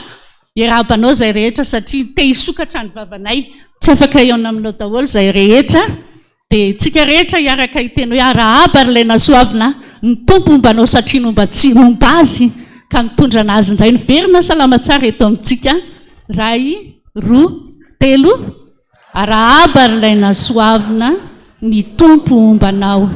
hiarahaba anao izahay rehetra satria te hisokatra ny vavanay, tsy afaka hihaona aminao daholo izahay rehetra, dia tsika rehetra hiaraka hiteny hoe arahaba ry ilay nasoavina, ny Tompo homba anao satria nomba tsy homba azy ka nitondra an'azy indray niverina salama tsara eto amintsika, iray, roa, telo. Arahaba ry ilay nasoavina, ny Tompo homba anao.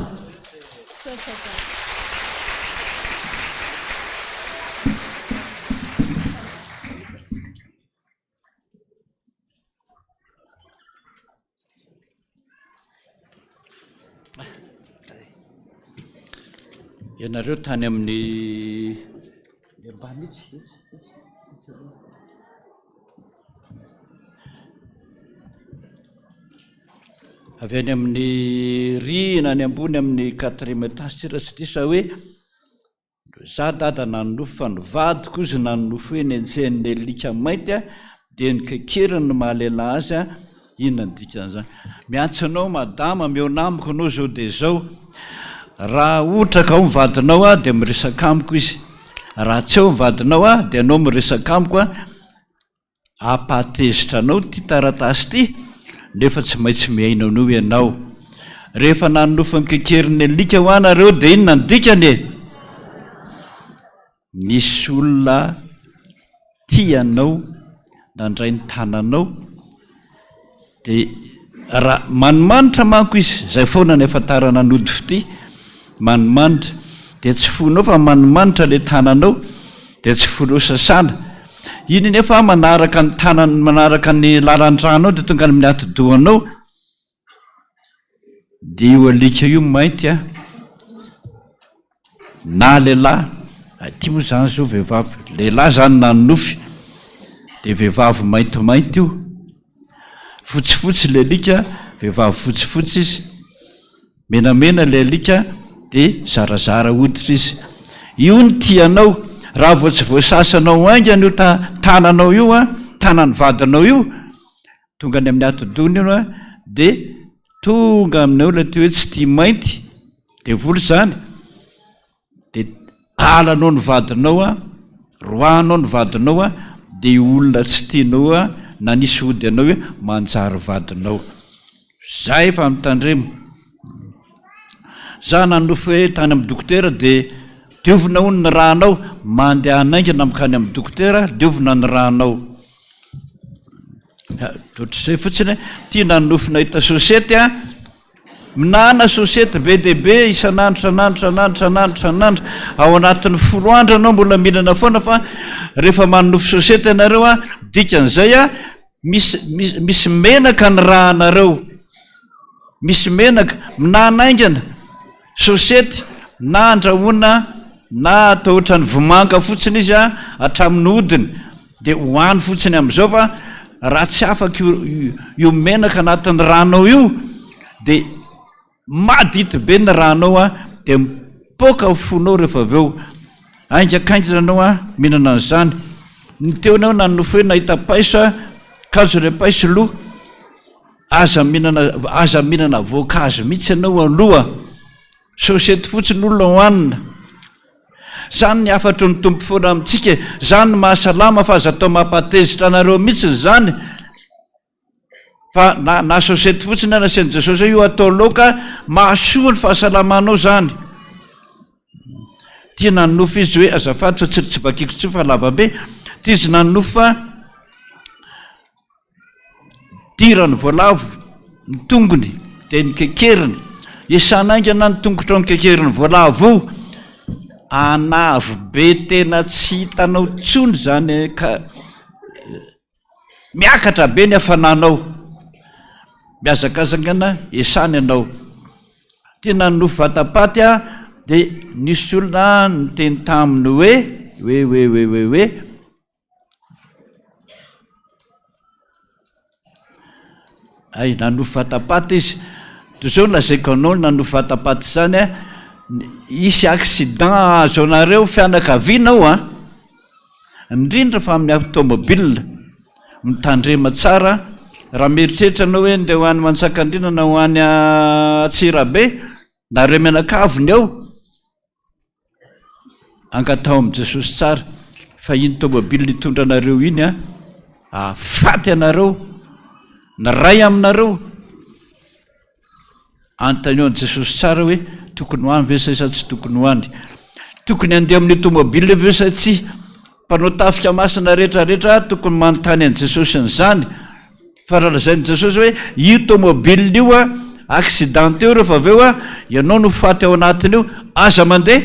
Ianareo tany amin'ny ambany itsy, itsy, itsy, itsy aloha. Avy any amin'ny rihina any ambony amin'ny quatrième étage tsy raha tsy diso aho hoe za dada nanonofy fa ny vadiko izy nanonofy hoe nenjehin'ny alika mainty a dia nikakeriny ny maha lehilahy azy a inona ny dikan'izany? Miantso anao madama mihaona amiko anao zao dia zao raha ohatra ka ao ny vadinao a dia miresaka amiko izy raha tsy ao ny vadinao a dia anao miresaka amiko a Hampahatezitra anao ity taratasy ity, nefa tsy maintsy mihaino an'io ianao. Rehefa nanonofy ny kekerin'ny alika hoa nareo dia inona ny dikany e? Nisy olona tia anao nandray ny tananao Dia raha manimanitra manko izy, izay foana ny ahafantarana ny ody fitia, manimanitra, dia tsy foinao fa manimanitra ilay tananao, dia tsy foinao sasana. Iny nefa manaraka ny tanany, manaraka ny lalan-dranao dia tonga any amin'ny atidohanao, dia io alika io mainty an, Na lehilahy, aty moa izany zao vehivavy, lehilahy izany nanonofy dia vehivavy maintimainty io, fotsifotsy ilay alika, vehivavy fotsifotsy izy, menamena ilay alika dia zarazara hoditra izy. Io no tianao, raha vao tsy voasasanao haingana io tananao io an, tanan'ny vadinao io, tonga any amin'ny atidohany io an, dia Tonga aminao ilay atao hoe tsy tia mainty, devoly izany, dia alanao ny vadinao an, roahanao ny vadinao an, dia io olona tsy tianao an, nanisy ody anao io manjary vadinao. Zay fa mitandrema. Za nanonofy hoe tany amin'ny dokotera dia. Diovina hono ny rànao, mandehana haingana mankany amin'ny dokotera, diovina ny rànao. Ohatr'izay fotsiny, ity nanonofy nahita sosety an, minana sosety be dia be isan'andro isan'andro isan'andro isan'andro isan'andro, ao anatin'ny folo andro ianao mbola mihinana foana fa rehefa manonofy sosety ianareo an, dikan'izay an, misy misy misy menaka ny rànareo. Misy menaka, minana haingana, sosety na andrahoina na atao ohatran'ny vomanga fotsiny izy hatramin'ny hodiny dia hohany fotsiny amin'izao fa raha tsy afaka io io menaka anatin'ny rano io dia madity be ny rano ao dia mipoaka ny fonao rehefa avy eo. Haingakaingana ianao mihinana an'izany. Ny teo ianao nanonofy hoe nahita paiso kanjo ilay paiso lo. Aza mihinana aza mihinana voankazo mihitsy ianao aloha. Sosety fotsiny olona hohanina. Zany ny hafatry ny Tompo foana amintsika e. Zany no mahasalama fa aza atao mampatezitra anareo mihitsy izany. Fa na na sosety fotsiny ary asian'i Jesosy hoe io atao laoka mahasoa ny fahasalamanao zany. Tia nanonofy izy hoe azafady fa tsy tsy vakiko intsony fa lava be. Tia izy nanonofy fa Diran'ny voalavo ny tongony dia nokekeriny. Isan'ny haingana ny tongotrao nokekerin'ny voalavo io. Anavo be tena tsy hitanao intsony izany ka miakatra be ny hafananao. Mihazakazaka esana ianao. Tena nofy vatapaty aho dia nisy olona niteny taminy hoe, hoe, hoe, hoe, hoe, hoe. Hay, nanofy vatapaty izy. Toy izao no lazaiko anao, nanofy vatapaty izany an, hisy accident hahazo anareo fianakaviana ao an, indrindra fa amin'ny tomobile. Mitandrema tsara, raha mieritreritra ianao hoe andeha ho any Manjakandriana na ho any Antsirabe, nareo mianakavy ny ao, Angataho amin'i Jesosy tsara fa iny tomobile hitondra anareo iny an, hahafaty anareo, ny ray aminareo. Anontanio an'i Jesosy tsara hoe tokony ho any ve sa sa tsy tokony ho any. Tokony handeha amin'io tomobile ve sa tsia. Mpanao tafika masina rehetra rehetra tokony manontany an'i Jesosy an'izany. Fa raha lazain'i Jesosy hoe io tomobile io a, accident eo rehefa avy eo a, ianao no faty ao anatin'io, aza mandeha.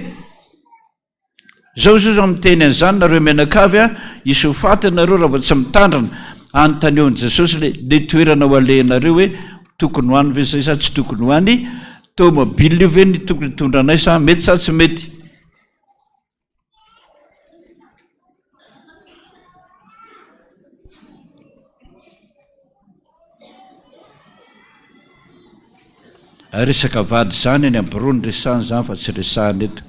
Zao zao zao miteny an'izany nareo mianakavy a, hisy ho faty ianareo raha vao tsy mitandrina. Anontanio an'i Jesosy le le toerana ho alehanareo hoe tokony ho any ve zay sa tsy tokony ho any, tomobile io ve ny tokony hitondra anay sa mety sa tsy mety. Resaka vady izany any amin'ny birao no resahana izany fa tsy resahana eto.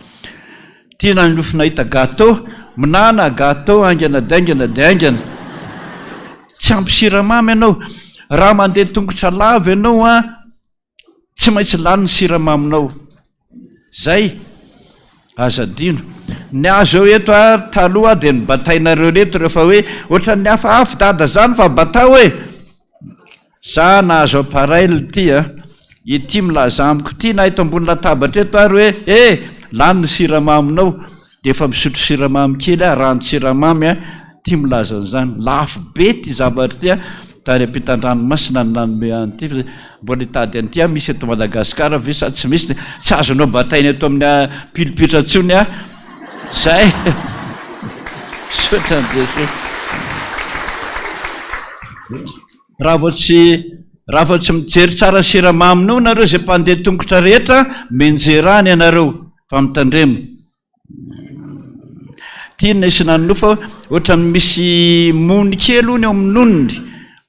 Tiana ny nofy nahita gâteau, minana gâteau haingana dia haingana dia haingana. Tsy ampy siramamy ianao. Raha mandeha tongotra lava ianao an, Tsy maintsy lany ny siramaminao. Zay. Aza adino. Ny ahy zao eto a, taloha aho dia nobatainareo reto rehefa hoe ohatran'ny hafahafa dada zany fa batao e! Za nahazo appareil ity a, ity milaza amiko ity na eto ambony latabatra eto ary hoe eh! lany ny siramaminao. Dia efa misotro siramamy kely aho, ranon-tsiramamy a, ity milaza an'izany. Lafo be ity zavatra ity a, tany ampitan-dranomasina no nanome an'ity fa mbola hitady an'ity aho, misy eto Madagasikara ve sa tsy misy? Tsy azonao bataina eto amin'ny pilipitra intsony aho. Zay. Misaotra an'i Jesoa. Raha vao tsy raha vao tsy mijery tsara siramaminao nareo izay mpandeha tongotra rehetra, mianjera any ianareo fa mitandrema. Ity no nisy nanonofy fa ohatran'ny misy mony kely hono eo amin'ny nonony,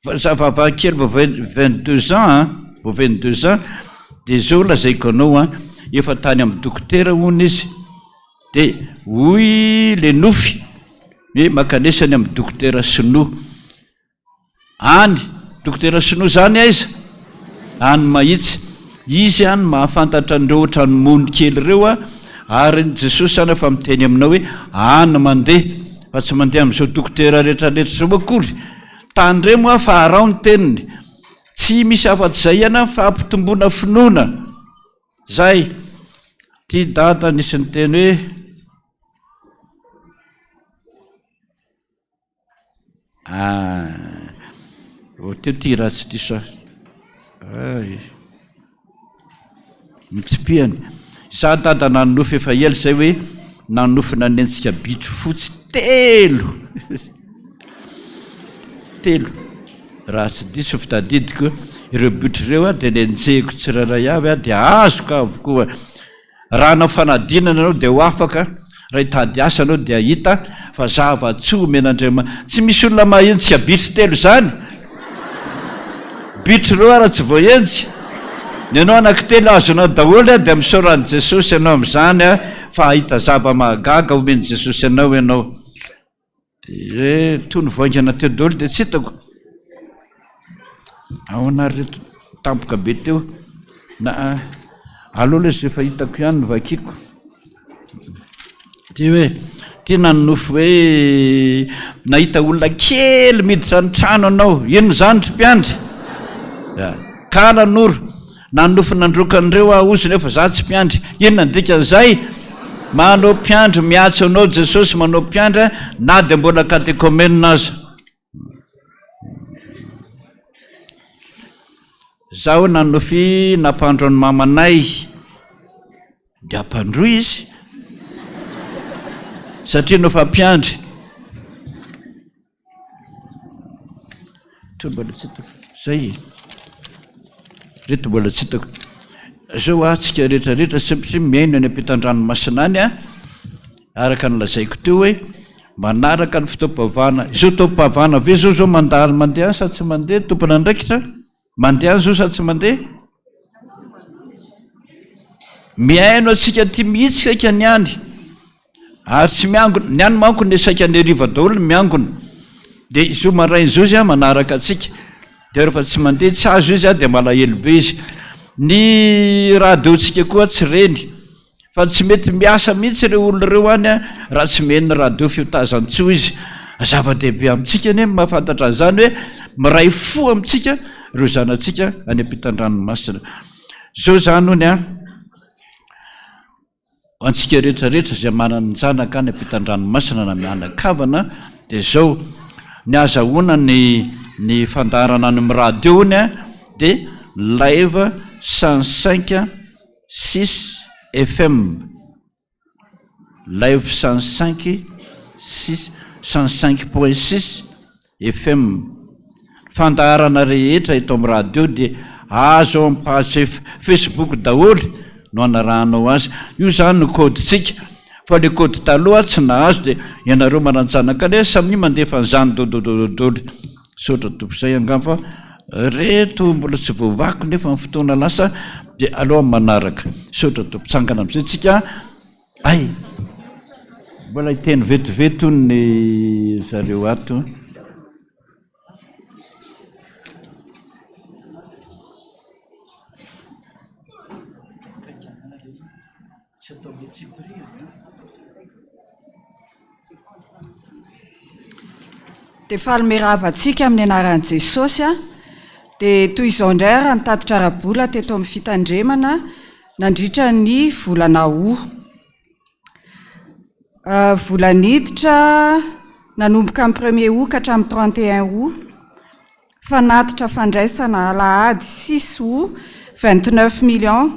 zavavavy kely vao 22 ans an, vao 22 ans, dia izao lazaiko anao an, efa tany amin'ny dokotera hono izy, dia hoy le nofy hoe mankanesa any amin'ny dokotera sinoa. Any, dokotera sinoa zany aiza? Any Mahitsy. Izy any mahafantatra an'ireo ohatran'ny mony kely ireo a, ary ny Jesosy zany efa miteny aminao hoe any mandeha fa tsy mandeha amin'izao dokotera rehetra rehetra izao akory. Tandremo hoa fa araho ny teniny. Tsy misy afa-tsy izay ihany an, fampitomboana finoana. Zay. Ty dada nisy niteny hoe. Ah, vao teo ty raha tsy diso ahy. Ay. Notsipihany. Izaho dada nanonofy efa ela izay hoe nanonofy nanenjika bitro fotsy telo. Telo. Raha tsy diso ny fitadidiko, ireo bitro ireo dia nenjehiko tsirairay avy dia azoko avokoa. Raha hanao fanadinana ianao dia ho afaka, raha hitady asa ianao dia hahita fa zava-tsoa omen'Andriamanitra. Tsy misy olona mahenjika bitro telo izany. Bitro ireo ara tsy voahenjika. Ny anao anankitelo azonao daholo dia misaora an'i Jesosy ianao amin'izany fa hahita zava-mahagaga omen'i Jesosy anao ianao. Dia toy ny voaingana teo daholo dia tsy hitako. Ahoana ary reto tampoka be teo? Na aleo aloha izay efa hitako ihany no vakiko. Ty hoe, ty nanonofy hoe nahita olona kely miditra ny trano anao. Inona izany ry mpiandry? Ya. Kala Noro, Nanonofy nandroaka an'ireo aho ozy nefa za tsy mpiandry. Inona ny dikan'izay? Manao mpiandry miatso anao Jesosy manao mpiandry na dia mbola katekomenina aza. Zaho nanonofy nampandro an'i mamanay dia ampandroy izy satria nofa mpiandry. Toa mbola tsy hitako. Zay e. Reto mbola tsy hitako. Zao ah, tsika rehetra rehetra satria mihaino any ampitan-dranomasina any ah, araka ny lazaiko teo hoe manaraka ny fotoam-pivavahana. Izao taom-pivavahana ve zao zao mandalo mandeha any sa tsy mandeha tompon'andraikitra? Mandeha any zao sa tsy mandeha? Mihaino antsika aty mihitsy saika ny any. Ary tsy miangona, ny any manko ny saika ny hariva daholo ny miangona. Dia izao maraina izao izy manaraka antsika. Dia rehefa tsy mandeha tsy azo izy dia malahelo be izy. Ny radio-ntsika koa tsy reny. Fa tsy mety miasa mihitsy ireo olona ireo any raha tsy mihaino ny radio fiotazan-tsoa izy. Zava-dehibe amintsika anie ny mahafantatra an'izany hoe miray fo amintsika ireo zanatsika any ampitan-dranomasina. Izao izany hono an. Ho antsika rehetra rehetra izay manan-janaka any ampitan-dranomasina na mianakavana dia izao, ny azahoana ny ny fandaharana any amin'ny radio hono an, dia live 105 6 FM, live 105 6 105 point 6 FM. Fandaharana rehetra eto amin'ny radio dia azo ao amin'ny page Facebook daholo no anarahanao azy. Io izany no code-tsika. Fa ilay code taloha tsy nahazo dia ianareo manan-janaka anie samia mandefa an'izany dododododody. Misaotra tompoko izay angamba fa reto mbola tsy voavaky nefa ny fotoana lasa dia aleo amin'ny manaraka. Misaotra tompoko. Tsangana amin'izay tsika. Hay! Mbola hiteny vetivety hono ny zareo ato. Dia faly miarahaba antsika amin'ny anaran'i Jesosy a. Dia toy izao indray ary ny tatitra ara-bola teto amin'ny fitandremana nandritra ny volana août. Vola niditra nanomboka ny premier août ka hatramin'ny 31 août. Fanatitra fandraisana alahady six août 29 millions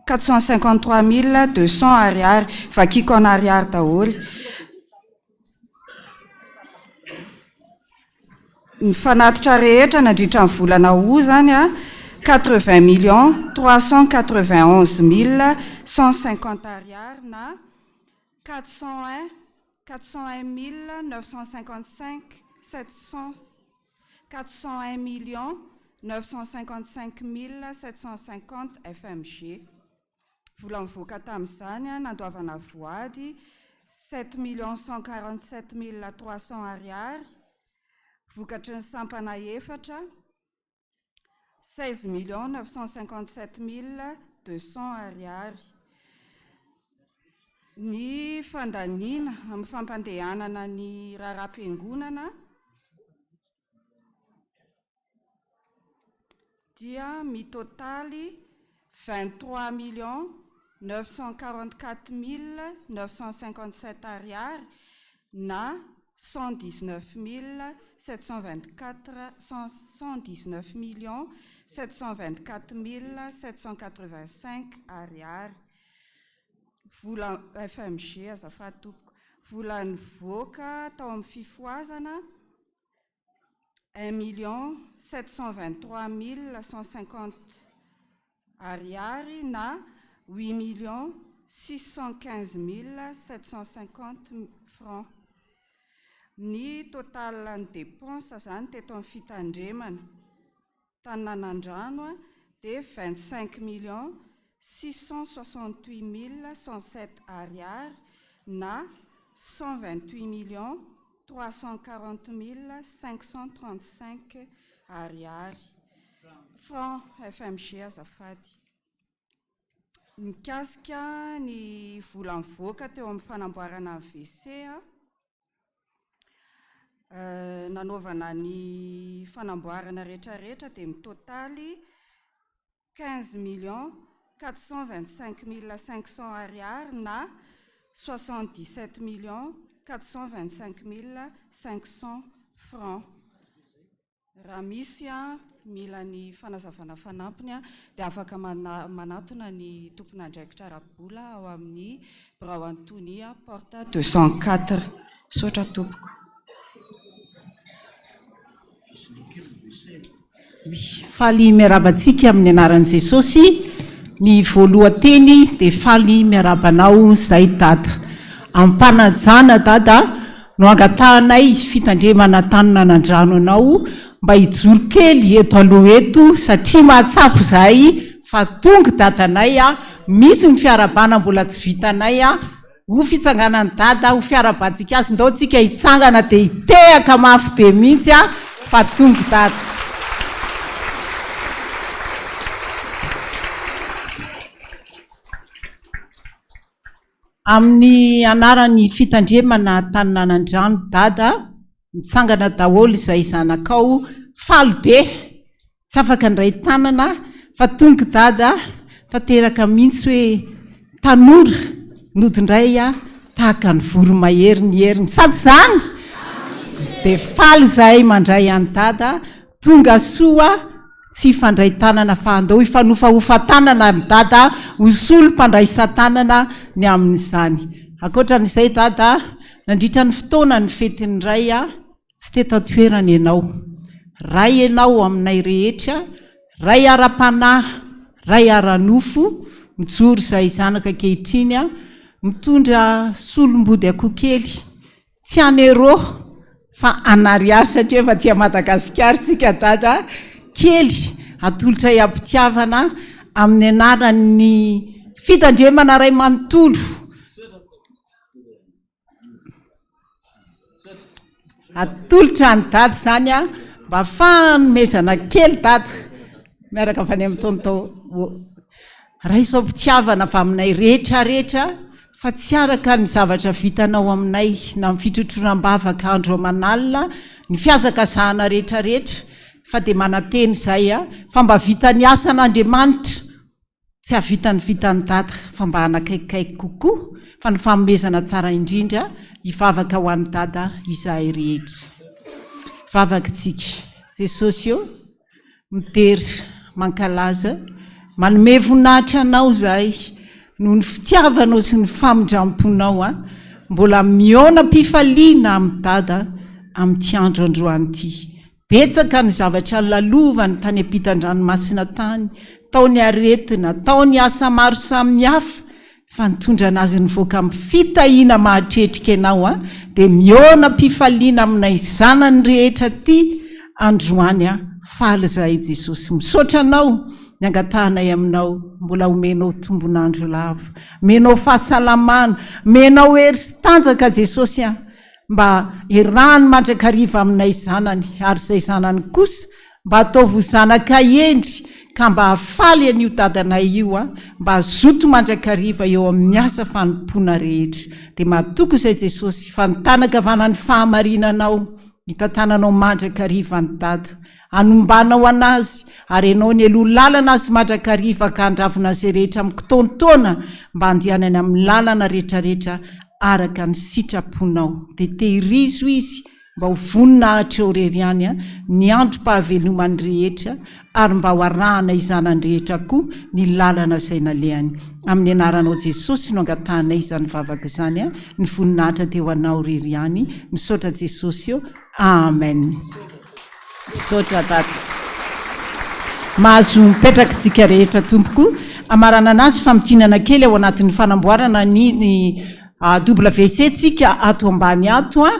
453 mille 200 ariary. Vakiko en ariary daholo. Ny fanatitra rehetra nandritra ny volana août izany a, 80 millions 391 mille 150 ariary na 401 401 mille 955 700 401 millions 955 mille 750 fmg. Vola nivoaka tamin'izany nandoavana voady 7 147 300 ariary, vokatry ny sampana efatra 16 957 200 ariary. Ny fandaniana amin'ny fampandehanana ny raharaham-piangonana dia mitotaly 23 944 957 ariary na. 119724 119 millions 724 mille 785 ariary. Vola FMG azafady tompoko. Vola nivoaka tao amin'ny fifohazana un million 723 mille 150 ariary na huit millions 615 mille 750 francs. Ny total ny dépense izany teto amin'ny fitandremana tany Nanandrano dia 25 millions 668 mille 107 ariary na 128 millions 340 mille 535 ariary. Francs FMG azafady. Mikasika ny vola nivoaka teo amin'ny fanamboarana ny WC, nanaovana ny fanamboarana rehetrarehetra dia mitotaly 15 millions 425 mille 500 ariary na 77 millions 425 mille 500 francs. Raha misy mila ny fanazavana fanampiny dia afaka manatona ny tompon'andraikitra ara-bola ao amin'ny birao Antonia, porte 204. Misaotra tompoko. Faly miarahaba antsika amin'ny anaran'i Jesosy. Ny voalohan-teny dia faly miarahaba anao zay Dada. Am-panajana Dada no angatahanay fitandremana tanin'Anandrano anao mba hijoro kely eto aloha eto satria mahatsapa izahay fa tonga Dadanay a, misy ny fiarahabana mbola tsy vitanay a, Ho fitsanganan'i Dada, ho fiarahabantsika azy, ndao tsika hitsangana dia hitehaka mafy be mihitsy a, fa tonga Dada. Amin'ny anaran'ny fitandremana Taninanandrano Dada, mitsangana daholo izay zanakao, faly be. Tsy afaka ndray tanana fa tonga dada tanteraka mihitsy hoe tanora nody ndray aho tahaka ny voromahery ny heriny sa tsy zany? Dia faly izahay mandray an'i dada tonga soa tsy hifandray tanana fa andao hifanofahofa tanana amin'i dada ho solom-pandraisan-tanana ny amin'izany. Ankoatran'izay dada nandritra ny fotoana ny fetin'ny ray aho Tsy teto an-toerana ianao. Ray ianao aminay rehetra, Ray ara-panahy, Ray ara-nofo, mijoro izahay zanaka ankehitriny, mitondra solombody akoho kely, tsy en euro fa en ariary satria efa aty Madagasikara isika Dada, kely atolotray am-pitiavana amin'ny anaran'ny fitandremana Ray manontolo. Atolotra an'i Dada izany an, mba fanomezana kely Dada, miaraka avy any amin'ny tonton. Raiso am-pitiavana avy aminay rehetra rehetra fa tsy araka ny zavatra vitanao aminay na amin'ny fitrotroana am-bavaka andro aman'alina, ny fihazakazahana rehetra rehetra fa dia manantena izahay fa mba vita ny asan'Andriamanitra. Tsy hahavita ny vitan'i Dada fa mba hanakaikikaiky kokoa fa ny fanomezana tsara indrindra hivavaka ho an'i Dada izahay rehetra. Vavaka tsika. Jesosy ô, midera, mankalaza, manome voninahitra Anao izahay noho ny fitiavanao sy ny famindram-ponao a. Mbola mihaona am-pifaliana amin'i Dada amin'ity andro androany ity. Betsaka ny zavatra lalovany tany ampitan-dranomasina tany, tao ny aretina, tao ny asa maro samihafa, fa nitondra anazy nivoaka amin'ny fitahiana mahatretrika ianao an, dia mihaona am-pifaliana aminay zanany rehetra aty androany an, faly izahay Jesosy, misaotra anao ny angatahanay aminao, mbola omenao tombon'andro lava, omenao fahasalamana, omenao hery sy tanjaka Jesosy an, Mba irahany mandrakariva aminay zanany, ary izay zanany kosa mba ataovy ho zanaka hendry ka mba hahafaly an'io dadanay io a, mba hazoto mandrakariva eo amin'ny asa fanompoana rehetra. Dia matoky izay Jesosy fa ny tanan-kavanan'ny fahamarinanao hitantananao mandrakariva an'i dada, hanombanao an'azy, ary ianao nialoha lalana azy mandrakariva ka handravona izay rehetra mikitaontaona mba handehanany amin'ny lalana rehetrarehetra. araka ny sitraponao. Dia tehirizo izy mba ho voninahitra eo irery ihany ny androm-pahavelomany rehetra ary mba ho arahana izanany rehetra koa ny lalana izay nalehany. Amin'ny anaranao Jesosy no angatahanay izany vavaka izany, ny voninahitra dia ho anao irery ihany. Misaotra Jesosy ô. Amen. Misaotra Dada. Mahazo mipetraka isika rehetra tompoko. Hamaranana azy famintinana kely ao anatin'ny fanamboarana ny ny WC tsika ato ambany ato a.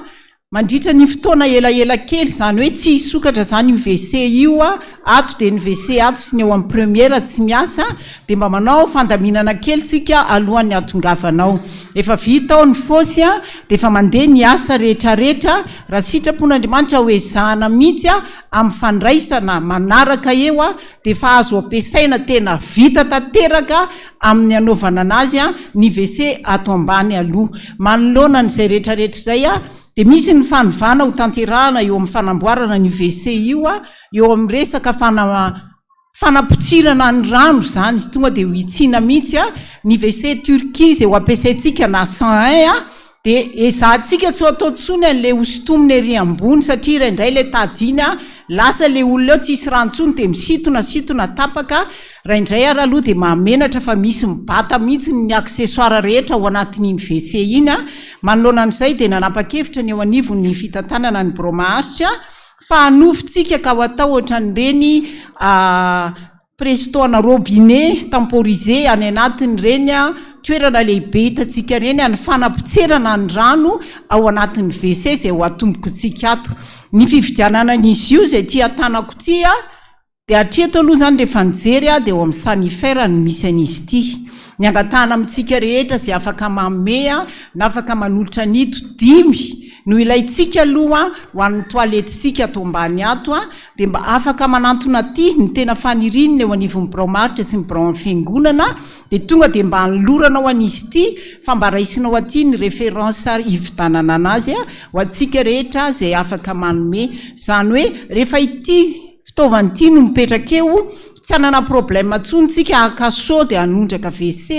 Mandritra ny fotoana elaela kely izany hoe tsy hisokatra izany io WC io ato dia ny WC ato sy ny eo amin'ny première tsy miasa dia mba manao fandaminana kely tsika alohan'ny hahatongavana ao. Efa vita ao ny fosy dia efa mandeha ny asa rehetrarehetra raha sitrapon'Andriamanitra ho ezahana mihitsy amin'ny fandraisana manaraka eo dia efa azo ampiasaina tena vita tanteraka amin'ny hanaovana anazy ny WC ato ambany aloha. Manoloana an'izay rehetrarehetra izay dia misy ny fanovana ho tanterahana eo amin'ny fanamboarana an'io WC io eo amin'ny resaka fanapotsirana ny rano izany, tonga dia ho hitsiana mihitsy ny WC Turquie izay ho ampiasaintsika na 101 dia ezahantsika tsy ho atao intsony an'ilay hosintomina ery ambony satria indraindray ilay tady iny lasa ilay olona eo tsisy rano intsony dia misintona sintona tapaka Raha indray ary aloha dia mahamenatra fa misy mibata mihitsy ny accessoires rehetra ao anatin'iny WC iny a! Manoloana an'izay dia nanapa-kevitra ny eo anivon'ny fitantanana ny birao maharitra fa hanovintsika ka ho atao ohatran'ireny presto ana robinet temporisé any anatin'ireny toerana lehibe hitantsika ireny any fanapotserana ny rano ao anatin'ny WC izay ho atombokintsika ato. Ny fividianana an'izy io izay ity an-tanako ity a! Dia hatreto aloha izany rehefa nijery aho dia ao amin'ny Sanifer no misy an'izy ity. Ny angatahana amintsika rehetra izay afaka manome na afaka manolotra an'ito dimy no ilaintsika aloha ho an'ny toilettes-tsika ato ambany ato dia mba afaka manantona aty ny tena faniriany eo anivon'ny birao maritra sy ny biraon'ny fiangonana dia tonga dia mba anoloranao an'izy ity fa mba raisinao aty ny référence hividanana anazy ho antsika rehetra izay afaka manome. Izany hoe rehefa ity Fitaovana ity no mipetraka eo, tsy hanana problème intsony tsika haka seau dia hanondraka WC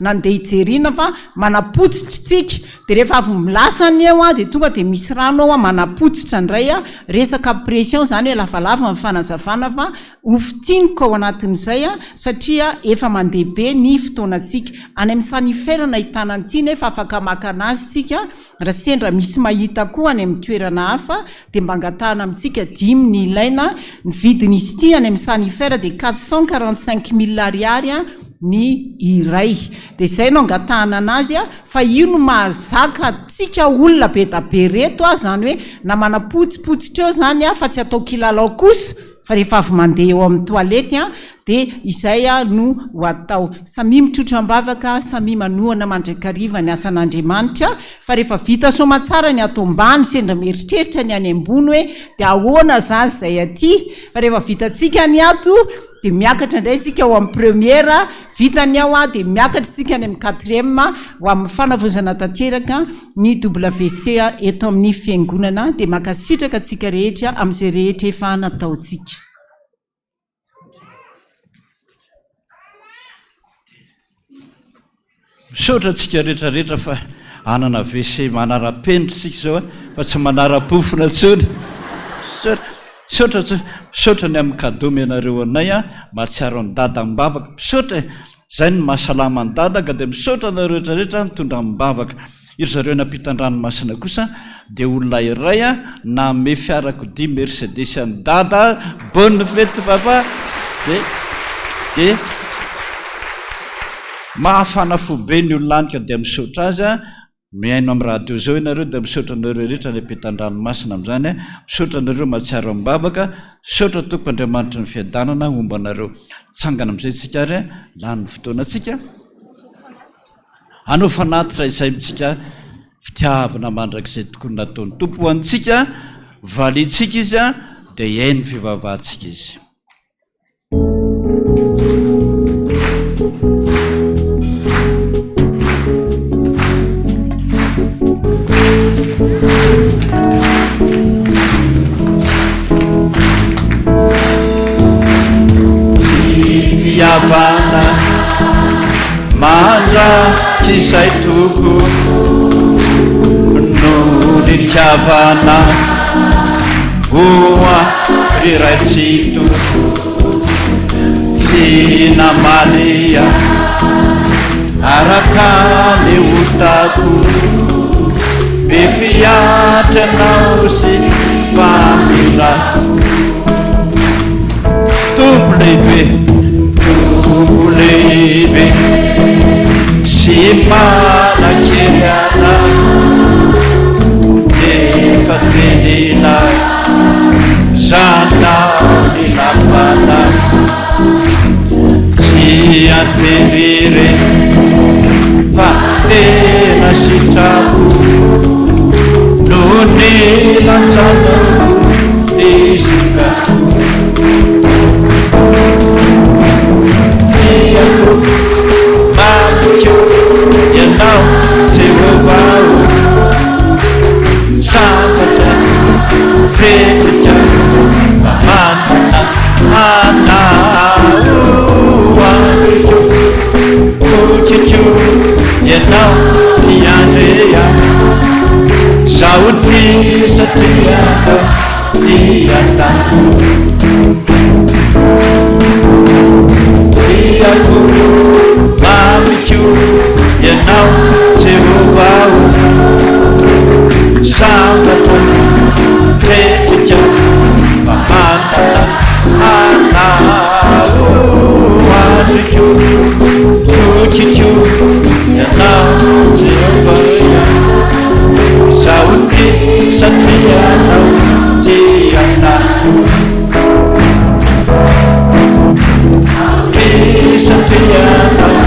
na andeha hijerina fa manapotsitra tsika, dia rehefa avy milasa ny eo dia tonga dia misy rano ao manapotsitra indray, resaka pression izany hoe lavalava ny fanazavana fa ho fintiniko ao anatin'izay satria efa mandeha be ny fotoanantsika. Any amin'ny Sanifer no ahitana an'ity nefa afaka maka anazy tsika Raha sendra misy mahita koa any amin'ny toerana hafa dia mba angatahana amintsika dimy ny ilaina, ny vidin'izy ity any amin'ny Sanifer dia 445 mille ariary ny iray. Dia izay no angatahana anazy fa io no mahazaka antsika olona be da be reto izany hoe na manapotsipotsitra eo izany fa tsy atao kilalao kosa fa rehefa avy mandeha eo amin'ny toilette dia izay no ho atao. Samia mitrotro am-bavaka, samia manohana mandrakariva ny asan'Andriamanitra, fa rehefa vita soamatsara ny ato ambany, sendra mieritreritra ny any ambony hoe dia ahoana izany izay aty, fa rehefa vitantsika ny ato dia miakatra indray isika ao amin'ny première, vita ny ao dia miakatra isika any amin'ny quatrième ho amin'ny fanavaozana tanteraka ny WC eto amin'ny fiangonana, dia mankasitraka antsika rehetra amin'izay rehetra efa nataontsika. Misaotra antsika rehetra rehetra fa hanana WC manara-penitra isika izao fa tsy manara-pofona intsony. Misaotra, misaotra, misaotra ny amin'ny cadeau omenareo anay an, mahatsiaro an'i Dada am-bavaka. Misaotra e! Izay no mahasalama an'i Dada ka dia misaotra anareo rehetra rehetra nitondra am-bavaka. Ry zareo any ampitan-dranomasina kosa dia olona iray nanome fiarakodia Mercedes an'i Dada, bonne fête papa, dia dia mahafana fo be ny olona any ka dia misaotra azy, mihaino amin'ny radio izao ianareo dia misaotra anareo rehetra any ampitan-dranomasina amin'izany, misaotra anareo mahatsiaro am-bavaka, misaotra Tompo Andriamanitry ny fiadanana homba anareo. Tsangana amin'izay tsika ary, lany ny fotoanantsika. Hanao fanatitra izay amintsika fitiavana mandrakizay tokoa ny nataon'ny Tompo ho antsika, valiantsika Izy dia hihaino ny fivavahantsika Izy. Fitiavana mandrakizay tokoa. nitiavana Oa ry Ray Tsitoha Tsy namaly ahy Araka ny otako Be fiatra anao sy mpamindra Tompo lehibe, Tompo lehibe Sy manan-kery anao Nefa teninay Zanao ny lapanay Tsy an-tery re Fa tena sitrapo No nilatsanao ny zokako Tiako, mamiko Ianao Jehovah ô Sambatra tretrika fa manana Anao amiko Tokiko Ianao mpiandry ahy Zaho tia satria Anao tia ahy Tiako mamiko Ianao Jehovah ô Sambatra tretrika fa manana Anao andriko Tokiko Ianao Jehovah Izaho tia satria Anao tia ahy Tia satria Anao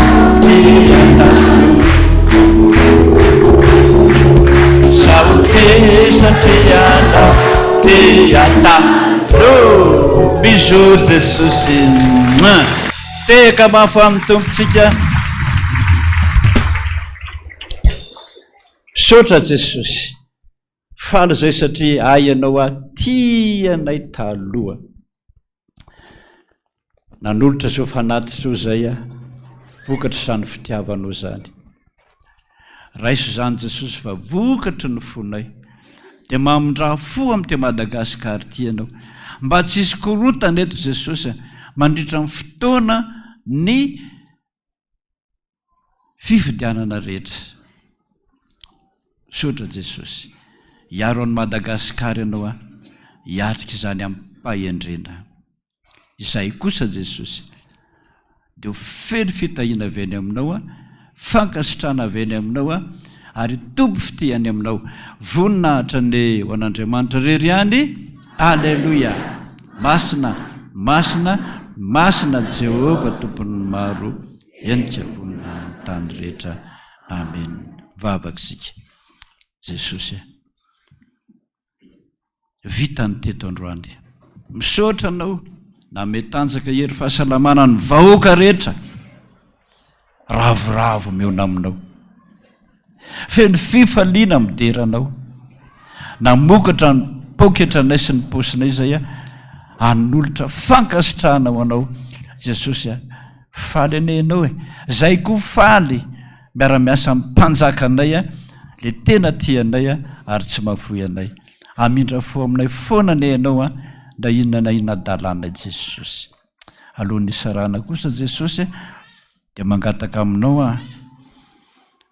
tia ahy Izaho tia satria Anao tia ahy Bisous Jesosy. Tehaka mafy amin'ny Tompontsika. Misaotra Jesosy. Faly izay satria hay ianao aho tia anay taloha. Nanolotra izao fanatitra izao izay aho, vokatry izany fitiavanao izany. Raiso izany Jesosy fa vokatry ny fonay. Dia mamindrà fo amin'ity Madagascar ity ianao. Mba tsy hisy korontana eto Jesosy mandritra ny fotoana ny fifidianana rehetra. Misaotra Jesosy. Hiaro an'i Madagascar ianao aho, hiatrika izany amim-pahendrena. Izahay kosa Jesosy dia ho feno fitahiana avy any aminao aho, fankasitrahana avy any aminao aho, ary hitombo fitia any aminao. Voninahitra anie ho an'Andriamanitra irery ihany. Aleloia! Masina, masina, masina Jehovah Tompon'ny maro, henika voninahin'ny tany rehetra. Amen. Vavaka isika. Jesosy a. Vita ny teto androany. Misaotra anao nanome tanjaka hery fahasalamana ny vahoaka rehetra. Ravoravo mihaona aminao. Feno fifaliana midera anao. Namokatra ny poketranay sy ny paosinay izay a hanolotra fankasitrahana ho anao Jesosy a. Faly anie ianao e. Zay koa faly miara-miasa amin'ny mpanjakanay a, le tena tia anay a ary tsy mahafoy anay. Hamindra fo aminay foana anie ianao a, na inona na inona adalanay Jesosy. Alohan'ny hisarahana kosa Jesosy dia mangataka aminao aho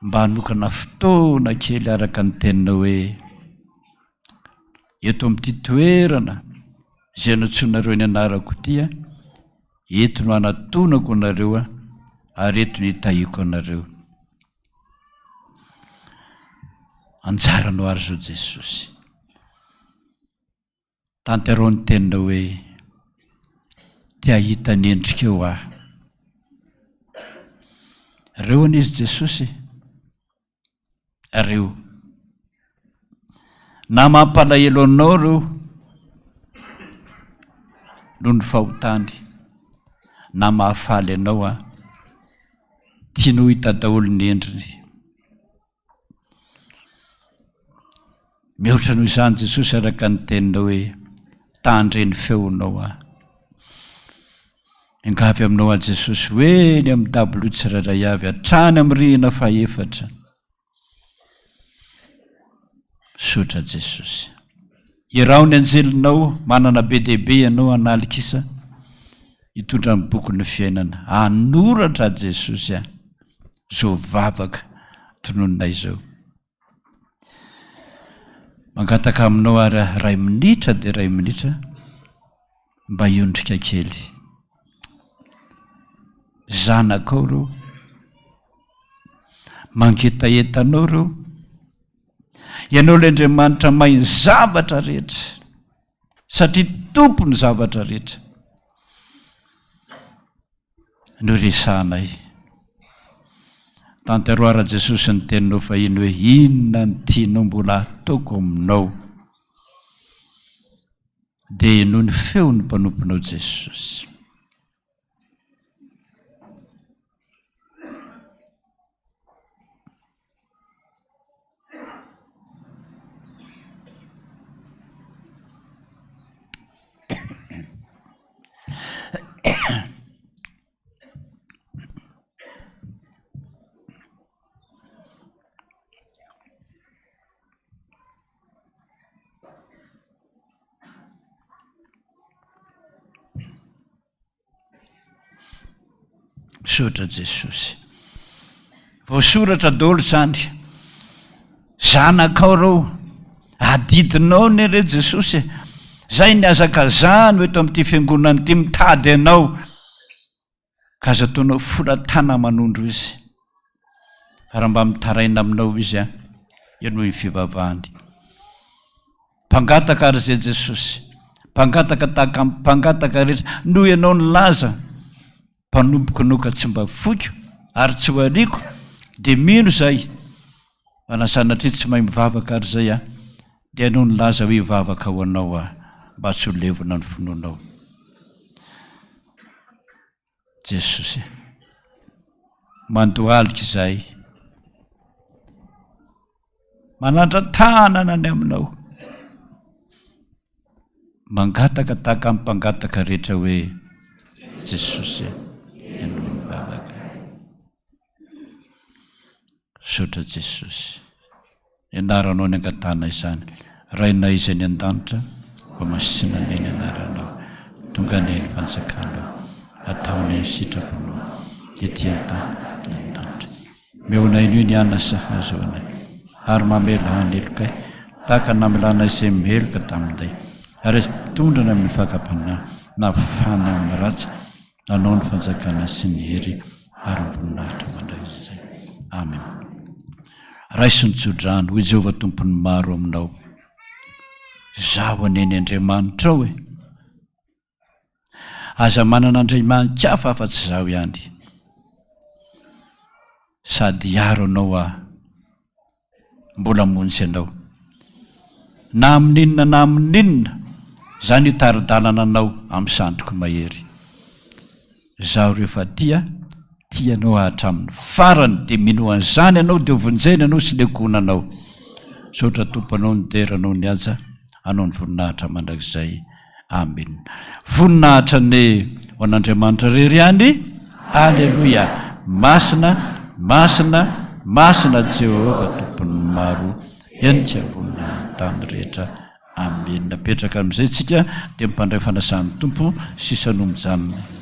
mba hanokana fotoana kely araka ny teninao hoe eto amin'ity toerana izay nantsoinareo ny anarako ity a, eto no hanatonako anareo a, ary eto no hitahiako anareo. Anjaranao ary izao Jesosy. Tanterao ny teninao hoe te hahita ny endrikao aho. Reo anie izy Jesosy e. Reo. Na mampalahelo anao reo noho ny fahotany, na mahafaly anao aho, tianao hita daholo ny endriny. Mihoatra noho izany Jesosy araka ny teninao hoe tandre ny feonao aho. Miangavy aminao aho Jesosy ho eny amin'ny dabilio tsirairay avy hatrany amin'ny rihina fahefatra. Misaotra Jesosy. Iraho ny anjelinao, manana be dia be ianao analikisa hitondra ny bokin'ny fiainana. Hanoratra Jesosy a! Izao vavaka tononinay izao. Mangataka aminao ary aho iray minitra dia iray minitra mba hiondrika kely. Zanakao ireo, mangetaheta anao ireo, ianao ilay Andriamanitra mahay ny zavatra rehetra satria tompon'ny zavatra rehetra. No resahanay. Tanteroara Jesosy ny teninao fahiny hoe inona ny tianao mbola ataoko aminao. Dia henoy ny feon'ny mpanomponao Jesosy. Misaotra Jesosy. Voasoratra daholo izany. Zanakao ireo. Adidinao ne re Jesosy e. Zay ny hazakazahano eto amin'ity fiangonana ity mitady anao. Ka aza ataonao folatana manondro izy. Fa raha mba mitaraina aminao izy an, henoy ny fivavahany. Mpangataka ary izay Jesosy. Mpangataka tahaka ny mpangataka rehetra. Noho ianao nilaza, mpanompoko anao ka tsy mba foiko ary tsy ho ariako, dia mino izahay. Fa na sanatria tsy mahay mivavaka ary izay aho, dia ianao nilaza hoe hivavaka ho anao aho mba tsy ho levona ny finoanao. Jesosy, mandohalika izahay. Manandra-tanana ny aminao. Mangataka tahaka ny mpangataka rehetra hoe, Jesosy, henoy ny vavaka. Misaotra Jesosy. Ny anaranao ny angatahana izany. Rainay izay any an-danitra, homasina anie ny anaranao. Tonga anie ny fanjakanao. Atao anie ny sitraponao, ety an-tany na any an-danitra. Omeo anay anio ny hanina sahaza ho anay, ary mamelà ny helokay, tahaka ny namelanay izay meloka taminay. Ary aza mitondra anay amin'ny fakam-panahy, na fanahy amin'ny ratsy, Anao ny fanjakana sy ny hery ary ny voninahitra mandrakizay. Amen. Raiso ny tsodrano, hoy Jehovah Tompon'ny maro aminao. Izaho anie ny Andriamanitrao e. Aza manana andriamani-kafa afa-tsy izaho ihany. Sady hiaro anao aho. Mbola hamonjy anao. Na amin'inona na amin'inona, izaho no hitari-dalana anao amin'ny sandriko mahery. Izaho rehefa tia, tia anao hatramin'ny farany, dia minoa an'izany ianao, dia hovonjena ianao sy ny ankohonanao. Misaotra Tompo anao ny dera anao ny haja, anao ny voninahitra mandrakizay. Amen. Voninahitra anie ho an'Andriamanitra irery ihany. Aleloia. Masina, masina, masina Jehovah Tompon'ny maro. Henika vonona ny tany rehetra. Amen. Apetraka amin'izay tsika dia mpandray fanasan'ny Tompo sisa no mijanona.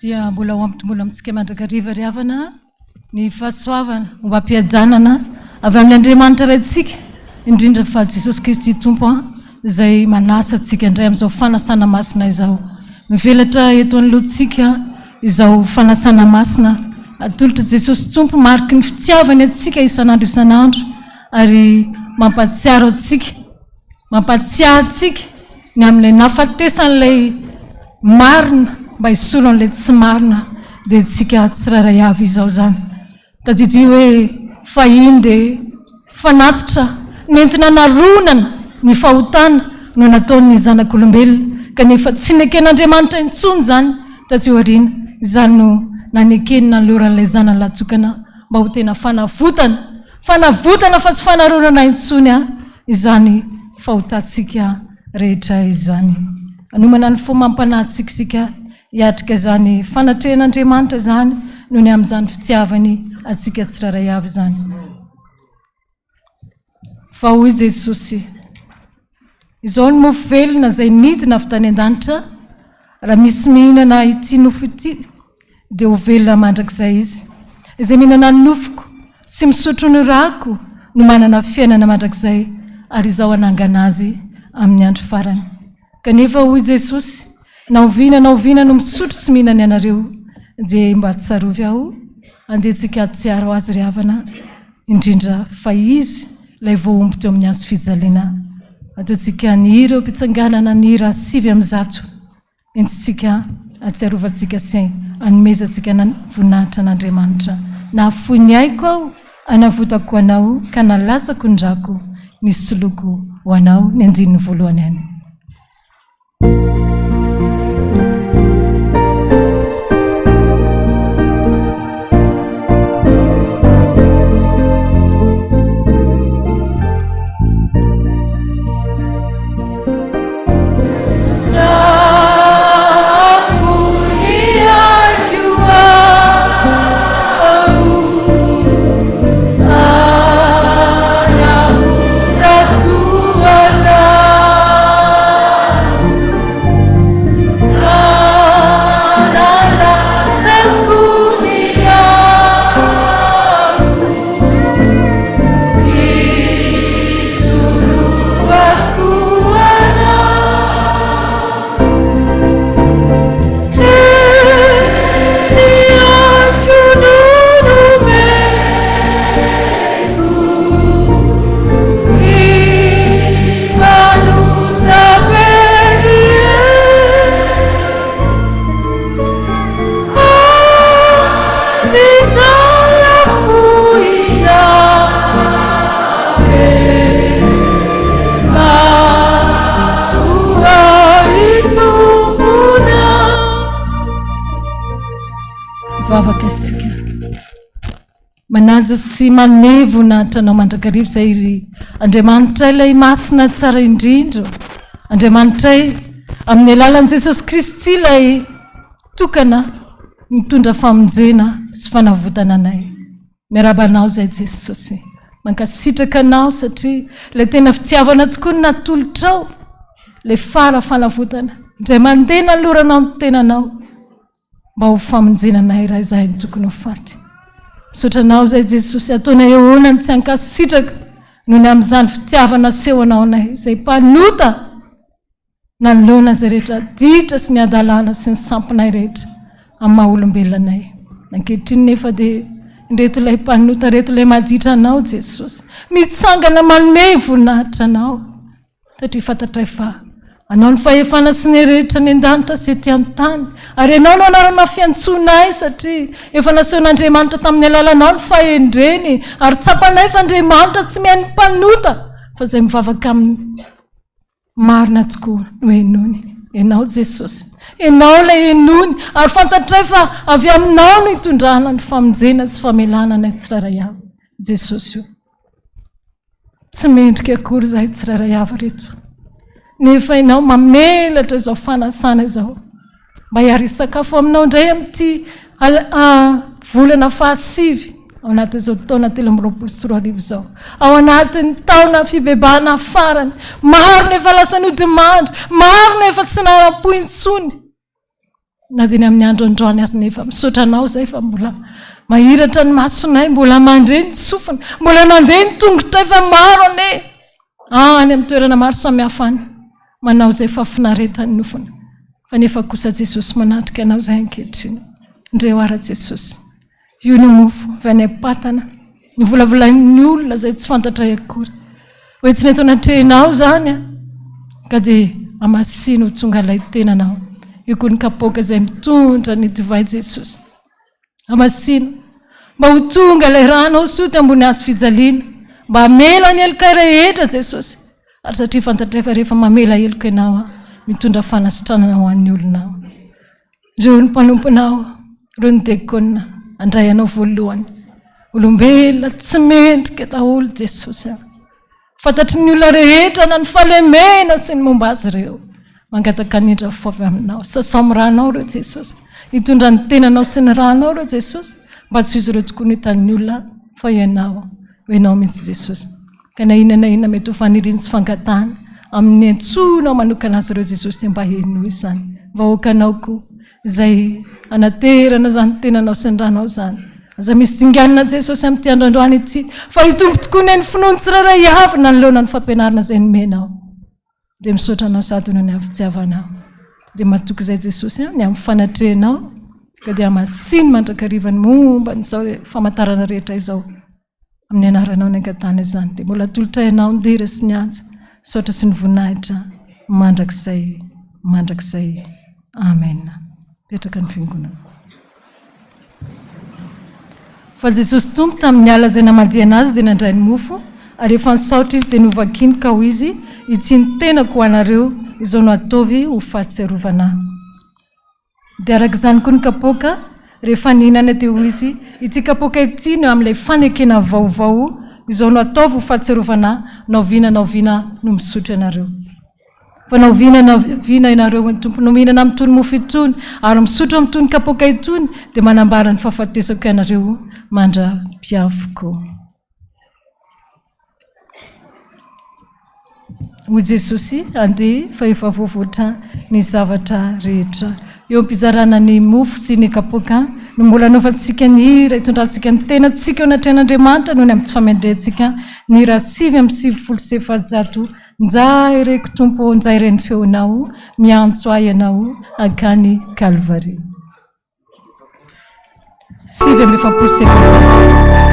Dia mbola ho ampitomboina amintsika mandrakariva ry havana ny fahasoavana ombam-piadanana avy amin'ny Andriamanitra Raintsika, indrindra fa Jesosy Kristy Tompo izay manasa antsika indray amin'izao fanasana masina izao. Mivelatra eto anoloantsika izao fanasana masina atolotr'i Jesosy Tompo mariky ny fitiavany antsika isan'andro isan'andro ary mampahatsiaro antsika, mampahatsiahy antsika ny amin'ilay nahafatesan'ilay marina mba hisolo an'ilay tsy marina dia tsika tsirairay avy izao izany. Tadidio hoe fahiny dia fanatitra nentina naronana ny fahotana no nataon'ny zanak'olombelona kanefa tsy neken'Andriamanitra intsony izany taty aoriana. Izany no nanekeny nanoloran'ilay zanany lahatokana mba ho tena fanavotana, fanavotana fa tsy fanaronana intsony izany fahotantsika rehetra izany. Hanomana ny fo amam-panahintsika isika hiatrika izany fanatrehan'Andriamanitra izany noho ny amin'izany fitiavany antsika tsirairay avy izany. Fa hoy Jesosy, Izao ny mofo velona izay nidina avy tany an-danitra, raha misy mihinana ity nofo ity, dia ho velona mandrakizay izy. Izay mihinana ny nofoko sy misotro ny rako no manana fiainana mandrakizay, ary Izaho hanangana azy amin'ny andro farany. Kanefa hoy Jesosy, Na oviana na oviana no misotro sy mihinana ianareo, dia mba tsarovy Aho. Andeha tsika hahatsiaro Azy ry havana, indrindra fa Izy ilay voahombo teo amin'ny hazo fijaliana. Ataontsika ny hira eo am-pitsanganana ny hira 109. Entintsika hahatsiarovantsika sy hanomezantsika ny voninahitra an'Andriamanitra. Nahafoy ny aiko aho hanavotako anao ka nalatsako ny rako nisoloiko ho anao ny andininy voalohany any. Manaja sy manome voninahitra Anao mandrakariva izay ry Andriamanitray ilay Masina tsara indrindra ô. Andriamanitray, amin'ny alalan'i Jesosy Kristy ilay tokana mitondra famonjena sy fanavotana anay. Miarahaba Anao izay Jesosy. Mankasitraka Anao satria ilay tena fitiavana tokoa no natolotrao, ilay fara fanavotana. Indray mandeha nanoloranao ny tenanao. Mba ho famonjena anay raha izahay no tokony ho faty. Misaotra Anao izay Jesosy, ataonay ahoana ny tsy hankasitraka noho ny amin'izany fitiavana asehonao anay izay mpanota nanoloana izay rehetra ditra sy ny hadalana sy ny sampinay rehetra amin'ny maha olombelona anay. Ankehitriny nefa dia ireto ilay mpanota, ireto ilay maditra Anao Jesosy, mitsangana manome voninahitra Anao. Satria fantatray fa Anao ny fahefana sy ny rehetra any an-danitra sy ety an-tany, ary Ianao no anarana fiantsoanay, satria efa nasehon'Andriamanitra tamin'ny alalanao ny fahendreny, ary tsapanay fa Andriamanitra tsy mihaino mpanota, fa izay mivavaka aminy marina tokoa no henoiny. Ianao Jesosy, Ianao ilay henoiny, ary fantatray fa avy Aminao no hitondrana ny famonjena sy famelana anay tsirairay avy. Jesosy o. Tsy mendrika akory izahay tsirairay avy ireto. Nefa ianao mamelatra izao fanasana izao mba hiara-hisakafo aminao indray amin'ity volana fahasivy ao anatin'izao taona 2023 izao. Ao anatin'ny taona fibebahana farany. Maro no efa lasa nodimandry, maro no efa tsy naram-po intsony. Na dia ny amin'ny andro androany aza nefa misaotra anao izay fa mbola mahiratra ny masonay, mbola mandre ny sofina, mbola nandeha ny tongotray fa maro anie any amin'ny toerana maro samihafa any manao izay fahafinaretan'ny nofony. Fa nefa kosa Jesosy manatrika anao izay ankehitriny. Ndreo ara Jesosy. Io ny mofo avy any am-patana, novolavolain'ny olona izay tsy fantatray akory. Hoentina eto anatrehanao izany an, ka dia hamasino ho tonga ilay tenanao. Io koa ny kapoaka izay mitondra ny divay Jesosy. Hamasino mba ho tonga ilay ranao soa teo ambony hazo fijaliana, mba hamela ny helokay rehetra Jesosy. Ary satria fantatray fa rehefa mamela heloka ianao an, mitondra fanasitranana ho an'ny olonao. Ireo ny mpanomponao, ireo ny diakona, handray anao voalohany. Olombelona tsy mendrika daholo Jesosy a. Fantatry ny olona rehetra na ny fahalemena sy ny momba azy ireo. Mangataka ny indra fo avy aminao. Sasao amin'ny ranao ireo Jesosy. Hitondra ny tenanao sy ny ranao ireo Jesosy. Mba tsy ho izy ireo tokoa no hitan'ny olona fa ianao. Ho ianao mihitsy Jesosy. Ka na inona na inona mety ho faniriany sy fangatahany amin'ny niantsoanao manokana azy ireo Jesosy dia mba henoy izany vahoakanao koa izay anaterana izany tenanao sy ny ranao izany. Aza misy dinganina Jesosy amin'ity andro androany ity fa hitombo tokoa ny finoan'ny tsirairay avy nanoloana ny fampianarana izay nomenao. Dia misaotra anao sady noho ny amin'ny fitiavanao. Dia matoky izay Jesosy ny amin'ny fanatrehanao ka dia hamasino mandrakariva ny momba an'izao famantarana rehetra izao. Amin'ny anaranao ny angatahana izany dia mbola atolotray anao ny dera sy ny haja, saotra sy ny voninahitra mandrakizay mandrakizay. Amen. Petraka ny fiangonana. Fa Jesosy Tompo tamin'ny alina izay namadihana azy dia nandray ny mofo ary rehefa nisaotra izy dia novakiny ka hoy izy, Ity ny tenako ho anareo, izao no ataovy ho fahatsiarovana ahy. Dia araka izany koa ny kapoaka, rehefa nihinana dia hoy izy, Ity kapoaka ity no amin'ilay fanekena vaovao, izao no ataovy ho fahatsiarovana ahy, na oviana na oviana no misotro ianareo. Fa na oviana na oviana ianareo, hoy ny Tompo, no mihinana amin'itony mofo itony, ary misotro amin'itony kapoaka itony, dia manambara ny fahafatesako ianareo mandra-piaviko. Hoy Jesosy, Andeha fa efa voavoatra ny zavatra rehetra. Eo am-pizarana ny mofo sy ny kapoaka no mbola anaovantsika ny hira itondrantsika ny tenantsika eo anatrehan'Andriamanitra noho ny amin'ny tsy famendrehantsika ny hira 499, Njay reko Tompo ô, njay re ny feonao, miantso ahy Ianao hankany Kalvary. 449.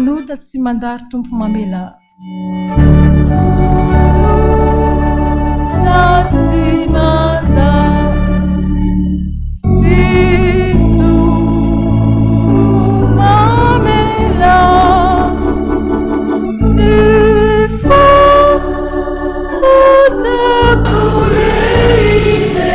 Mpanota tsy mandà ry Tompo mamelà. Mpanota tsy mandà ry Tompo mamelà ny fahotako lehibe.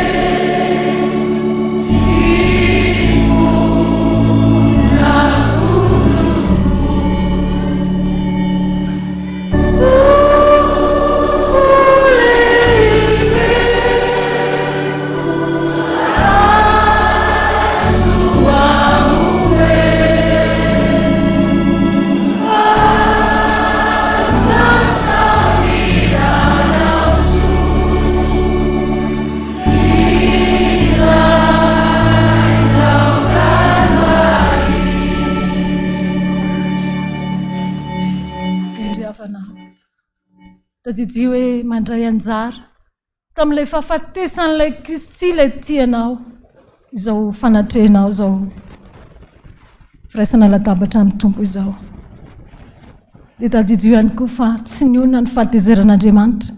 Ry havana, tadidio hoe mandray anjara tamin'ilay fahafatesan'ilay Kristy ilay tia anao izao fanatrehanao izao firaisana latabatra amin'ny Tompo izao. Dia tadidio ihany koa fa tsy nionona ny fahatezeran'Andriamanitra.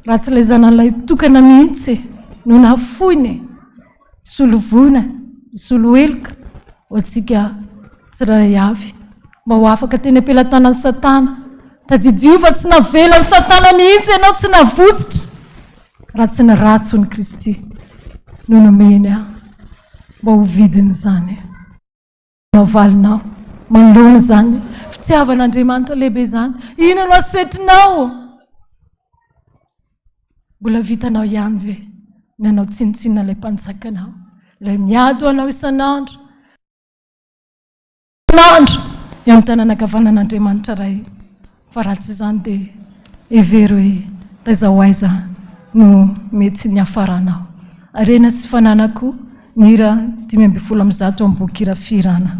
Raha tsy ilay zanany lahitokana mihitsy no nafoiny hisolo voina, hisolo heloka ho antsika tsirairay avy, mba ho afaka teny am-pelatanan'i Satana. Tadidio fa tsy navelan'i Satana mihitsy ianao, tsy navotsitra, raha tsy ny ratson'i Kristy no nomeny ahy mba ho vidin'izany. Navalinao manoloana izany fitiavan'Andriamanitra lehibe izany. Inona no asetrinao? Mbola vitanao ihany ve ny hanao tsinontsinona ilay mpanjakanao, ilay miady ho anao isan'andro? Isan'andro eo amin'ny tanana ankavanan'Andriamanitra Ray. Fa raha tsy izany dia hevero hoe taiza ho aiza no mety niafaranao. Harena sy fananako ny hira 115 amin'ny boky hira fihirana.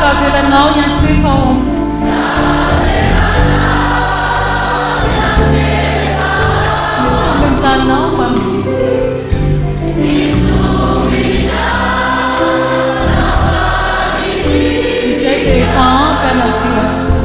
mba avelanao hiantefa ao am-po. Ny solon-dranao mba Izay dia efa ampy hanadio antsika.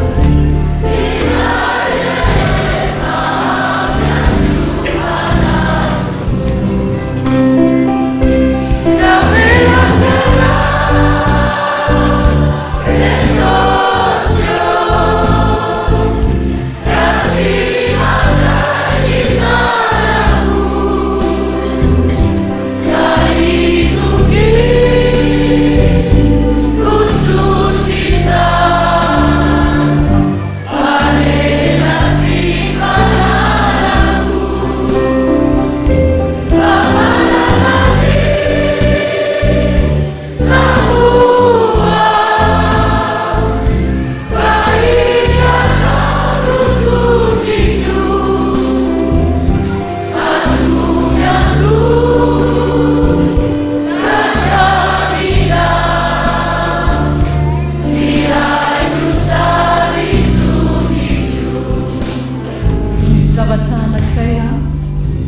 Misy zavatra anankiray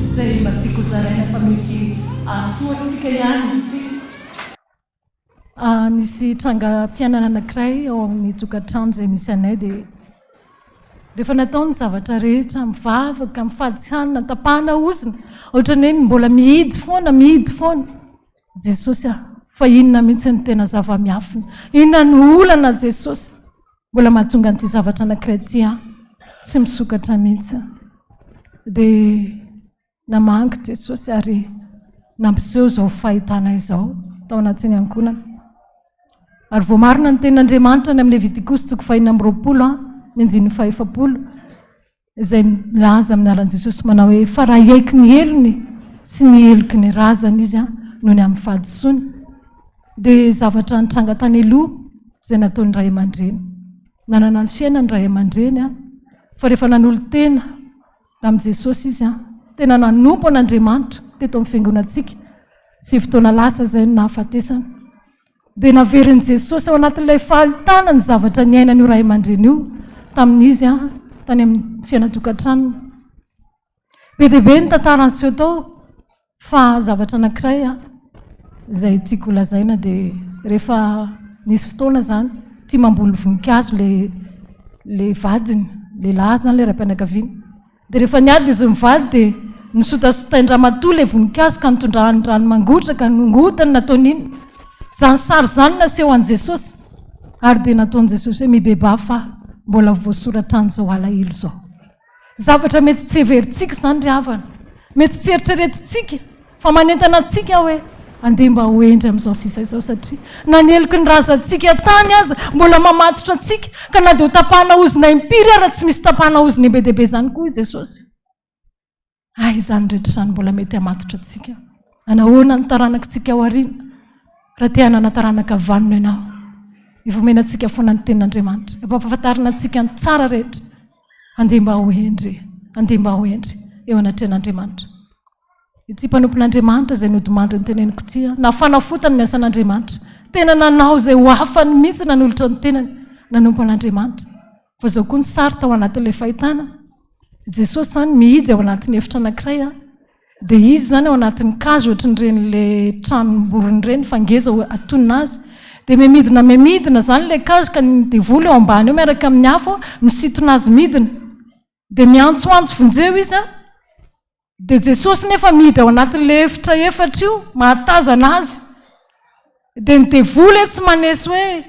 izay mba tiako hozaraina fa mety hahasoa antsika ihany izy ity. Misy trangam-piainana anankiray ao amin'ny tokantrano izay misy anay dia rehefa natao ny zavatra rehetra, mivavaka, mifady hanina, tapahana ozona, ohatran'ny hoe mbola mihidy foana, mihidy foana. Jesosy ah, fa inona mihitsy no tena zava-miafina? Inona no olana Jesosy? Mbola mahatonga an'ity zavatra anankiray ity aho, tsy misokatra mihitsy. Dia Namangy Jesosy ary nampiseho izao fahitana izao tao anatin'ny ankohonana. Ary voamarina ny tenin'Andriamanitra any amin'ny Levitikosy toko fahenina amby 20 ny andininy fahefapolo izay milaza amin'ny anaran'i Jesosy manao hoe fa raha hiaiky ny helony sy ny heloky ny razany izy noho ny amin'ny fahadisoany dia zavatra nitranga tany aloha izay nataon'ny ray aman-dreny. Nanana ny fiainany ray aman-dreny fa rehefa nanolo-tena Tamin'i Jesosy izy an. Tena nanompo an'Andriamanitra teto amin'ny fiangonantsika. Sy fotoana lasa izay no nahafatesany. Dia naverin'i Jesosy ao anatin'ilay fahitana ny zavatra niainan'io ray aman-dreny io tamin'izy an, tany amin'ny fiainan-tokantranony. Be dia be ny tantara niseho tao Fa zavatra anankiray izay tiako holazaina dia rehefa nisy fotoana izany tia mamboly voninkazo le le vadiny, lehilahy izany ilay raim-pianakaviana. Dia rehefa niady izy mivady dia nisotasotain-dramatoa ilay voninkazo ka nitondrany rano mangotraka, nongotany, nataony inona. Izany sary izany naseho an'i Jesosy ary dia nataon'i Jesosy hoe mibebaha fa mbola voasoratra any izao alahelo izao. Zavatra mety tsy heverintsika izany ry havana, mety tsy eritreretintsika, fa manentana antsika aho hoe andeha mba ho hendry amin'izao sisa izao satria na ny heloky ny razantsika tany aza mbola mamatotra antsika ka na dia ho tapahana ozona impiry ara tsy misy tapahana ozona be dia be izany koa i Jesosy. Hay izany rehetra izany mbola mety hamatotra antsika. Anahoana ny taranakitsika ao aoriana raha te hanana taranaka vanona ianao? Ivomena antsika foana ny tenin'Andriamanitra. Ampahafantarina antsika ny tsara rehetra. Andeha mba ho hendry, andeha mba ho hendry eo anatrehan'Andriamanitra. Ity mpanompon'Andriamanitra izay nodimandry ny teneniko ity, nafana fo tamin'ny asan'Andriamanitra. Tena nanao izay ho afany mihitsy nanolotra ny tenany nanompo an'Andriamanitra. Fa izao koa ny sary tao anatin'ilay fahitana. Jesosy izany mihidy ao anatin'ny efitra anankiray an, dia izy izany ao anatin'ny cage ohatran'ireny ilay tranom-borona ireny fa ngeza atonina azy. Dia mihamidina mihamidina izany ilay cage ka ny devoly eo ambany eo miaraka amin'ny afo misintona azy midina. Dia miantsoantso vonjeo izy an. Dia Jesosy nefa mihidy ao anatin'ilay efitra efatra io, mahatazana azy. Dia ny devoly etsy manesy hoe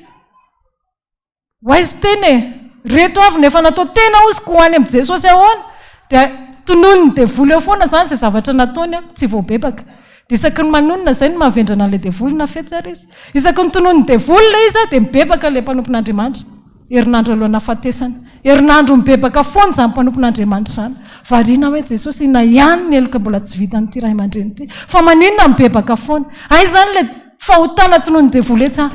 Ho aiza tena e? Reto avy no efa natao tena hozy ko ho any amin'i Jesosy ahoana? Dia tononin'ny devoly eo foana izany izay zavatra nataony an, tsy voabebaka. Dia isaky ny manonona izay no mahavendrana an'ilay devoly na fetsy ary izy. Isaky ny tononin'ny devoly ilay izy dia mibebaka ilay mpanompon'Andriamanitra. Herinandro alohan'ny hahafatesany. Herinandro mibebaka foana izany mpanompon'Andriamanitra izany. Variana hoe Jesosy inona ihany ny heloka mbola tsy vitan'ity ray aman-dreny ity. Fa maninona mibebaka foana? Aiza izany ilay fahotana tononin'ny devoly etsy an?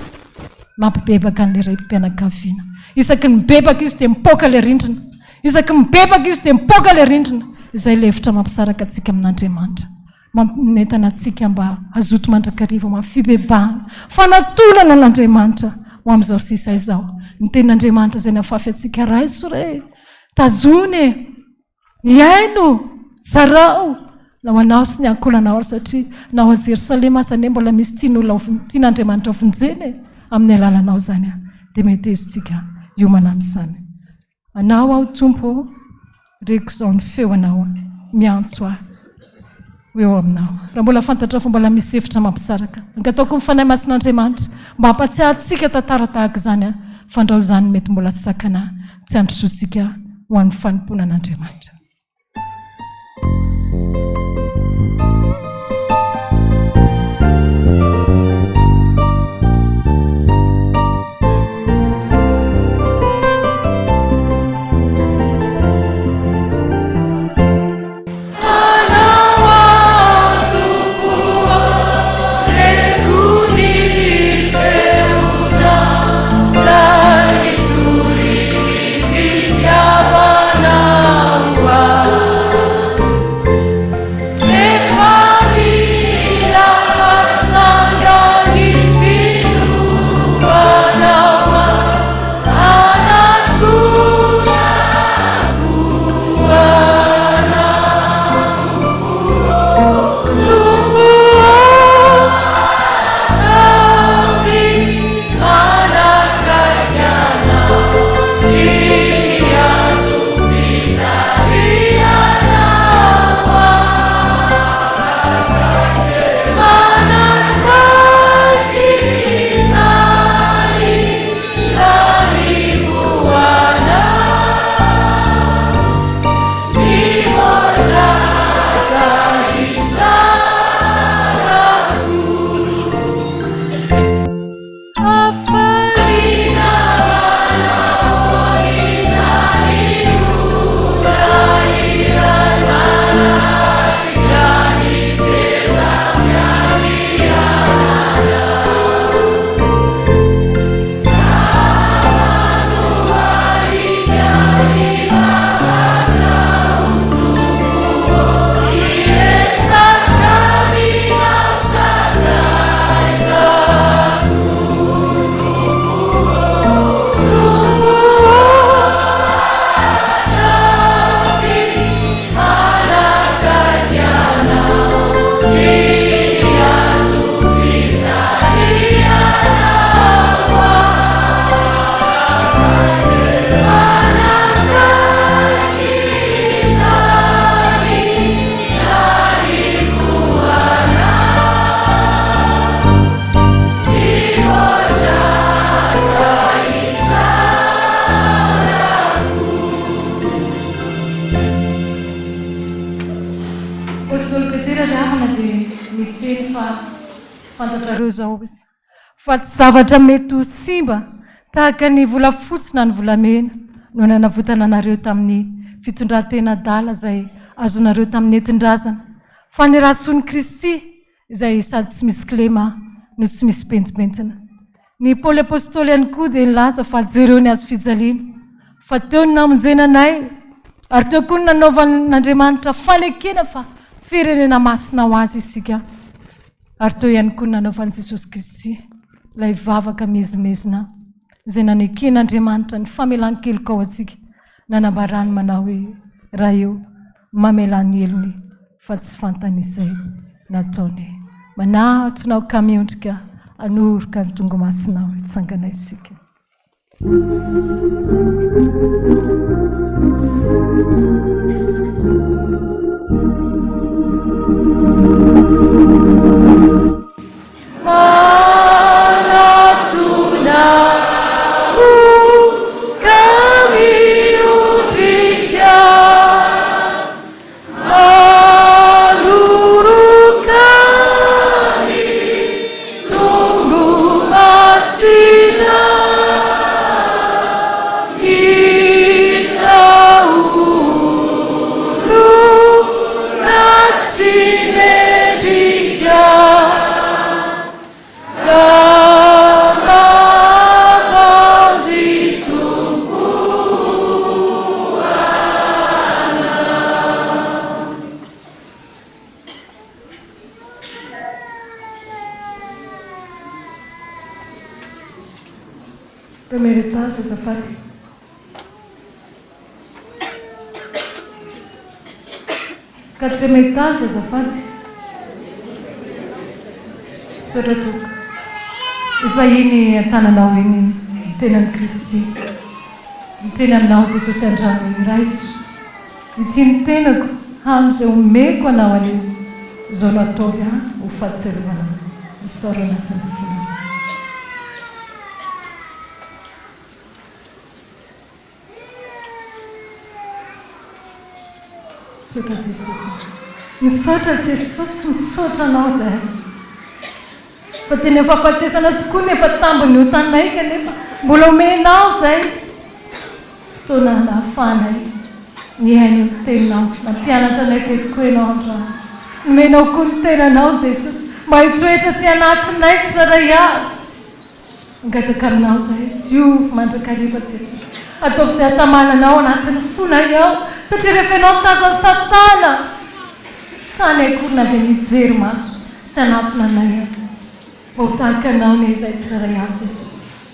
Mampibebaka an'ilay raim-pianakaviana. Isaky ny mibebaka izy dia mipoaka ilay rindrina. Isaky ny mibebaka izy dia mipoaka ilay rindrina. Izay ilay hevitra mampisaraka antsika amin'Andriamanitra. Manentana antsika mba hazoto mandrakariva ho amin'ny fibebahana, fanatolana an'Andriamanitra. ho amin'izao sisa izao. Ny tenin'Andriamanitra izay nafafy antsika raiso re, tazony e, iaino, zarao, na ho anao sy ny ankohonanao ary satria na ao Jerosalema aza anie mbola misy tian'olona ho tian'Andriamanitra ho vonjena e, amin'ny alalanao izany dia meteza isika hiomana amin'izany. Anao aho Tompo ô, reko izao ny feonao miantso ahy ho eo aminao. Raha mbola fantatrao fa mbola misy efitra mampisaraka, angataoko ny Fanahy Masin'Andriamanitra mba hampatsiahy antsika tantara tahaka izany aho, fandrao izany mety mbola sakana tsy handrosoantsika ho an'ny fanompoana an'Andriamanitra. Apostoly Petera ry havana dia niteny fa fantatrareo izao izy fa tsy zavatra mety ho simba tahaka ny volafotsy na ny volamena no nanavotana anareo tamin'ny fitondran-tena adala izay azonareo tamin'ny nentin-drazana fa ny ra soan'i Kristy izay sady tsy misy kilema no tsy misy pentimpentina. Ny Paoly Apostoly ihany koa dia nilaza fa jereo ny hazo fijaliana, fa teo no namonjena anay, ary teo koa no nanaovan'Andriamanitra fanekena fa firenena masina ho Azy isika, ary teo ihany koa no nanaovan'i Jesosy Kristy ilay vavaka miezinezina izay naneken'Andriamanitra ny famelan-keloka ho antsika, nanambarany manao hoe, Ray ô, mamelà ny helony. fa tsy fantany izay nataony. Manatona aho ka miondrika hanoroka ny tongomasinao hitsangana isika. Manatona aho ka miondrika. Manoroka ny tongomasina isaorako. Premier étage azafady. Quatrième étage azafady. Misaotra tompoko. Efa iny an-tananao iny ny tenan'i Kristy. Miteny aminao Jesosy androany, raiso ity ny tenako hano izay omeko anao anio, izao no ataovy ahy ho fahatsiarovana anao. Misaora anatin'ny fonao. Misaotra Jesosy a. Misaotra Jesosy, misaotra Anao izahay. Fa teny amin'ny fahafatesana tokoa ny efa tambin'ny otanay kanefa mbola omenao izay fotoana nahafahanay nihaino ny teninao. Nampianatra anay teto koa Ianao androany. Nomenao koa ny tenanao Jesosy mba hitoetra aty anatinay tsirairay avy. Mangataka aminao izahay, diovy mandrakariva Jesosy. Ataovy izay hatamanana ao anatin'ny fonay ao, satria rehefa Ianao nitazan'i Satana, tsy sahy akory na dia nijery maso sy hanatona anay aza. Mba ho tahaka Anao anie izahay tsirairay avy Jesosy.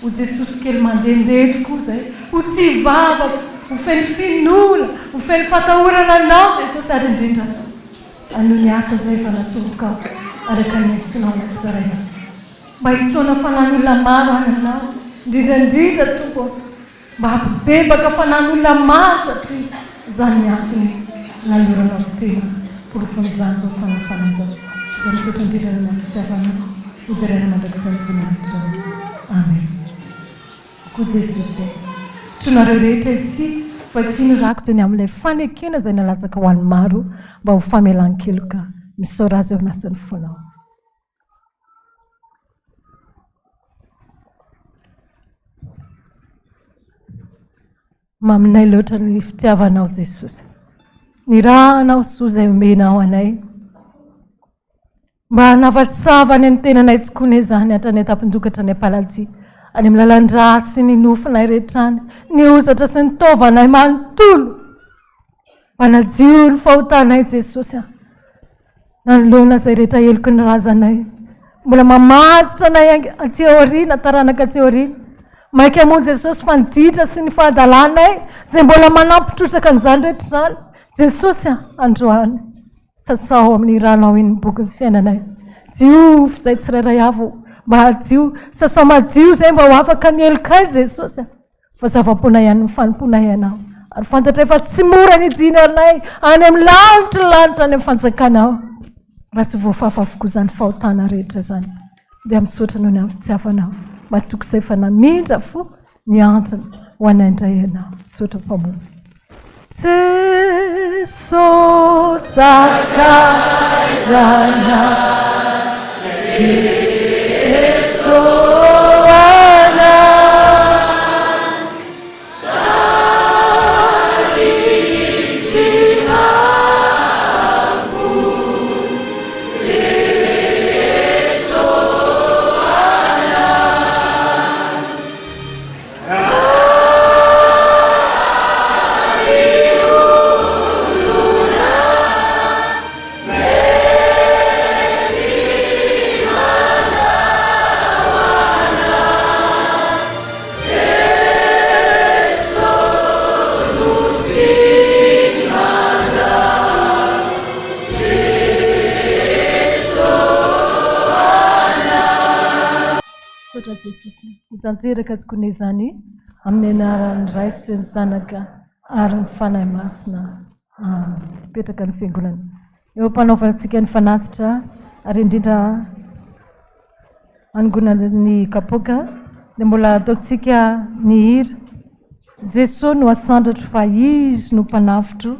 Ho Jesosy kely mandehandeha tokoa izahay, ho tia vavaka, ho feno finoana, ho feno fatahorana Anao Jesosy ary indrindra hanohy ny asa izay efa natombokao araka ny antsonao anay tsirairay avy. Mba hitaona fanan'olona maro any aminao, indrindra indrindra Tompo ô, mba hampibebaka fanan'olona maro satria izany ny antony naloranao ny tena, porofon'izany izao fanasana izao, dia misaotra indrindra ny amin'ny fitiavanao, hoderaina mandrakizay ny voninahitrao. Amen. Koa Jesosy e, sotroinareo rehetra ity, fa ity no rako dia ny amin'ilay fanekena izay nalatsaka ho an'ny maro mba ho famelan-keloka. Misaora Azy ao anatin'ny fonao. Maminay loatra ny fitiavanao Jesosy. Ny ranao soa izay omenao anay. Mba hanavatsava any amin'ny tenanay tokoa anie izany hatrany an-tampon-doha hatrany am-paladia. Any amin'ny lalan-drà sy ny nofonay rehetra any, ny hozatra sy ny taovanay manontolo. Manadio ny fahotanay Jesosy a. Nanoloana izay rehetra heloky ny razanay. Mbola mamatotra anay aty aoriana, taranaka aty aoriana. Maika hamonjy Jesosy fa ny ditra sy ny fahadalanay izay mbola manampy trotraka an'izany rehetra izany. Jesosy a, androany, sasao amin'ny ranao iny ny bokin'ny fiainanay. Diovy izay tsirairay avy mba hadio, sasao madio izay mba ho afaka ny helokay Jesosy a. Fa zava-poana ihany ny fanompoanay Anao, ary fantatray fa tsy mora ny hidina anay any amin'ny lanitry ny lanitra any amin'ny fanjakanao, raha tsy voafafa avokoa izany fahotana rehetra izany. Dia misaotra noho ny amin'ny fitiavanao. Matoky izay fa namindra fo ny antrana ho anay indray Ianao. Misaotra Mpamonjy. Jesosy sakaizanay Jesosy anay Sady tsy mahafoy Jesosy anay. Misaotra Jesosy. Ho tanteraka tokoa izany amin'ny anaran'ny Ray sy ny Zanaka ary ny Fanahy Masina. Amen. Mipetraka ny fiangonana. Eo am-panaovantsika ny fanatitra ary indrindra angonana ny kapoaka dia mbola ataontsika ny hira. Jesoa no asandratro fa Izy no mpanavotro.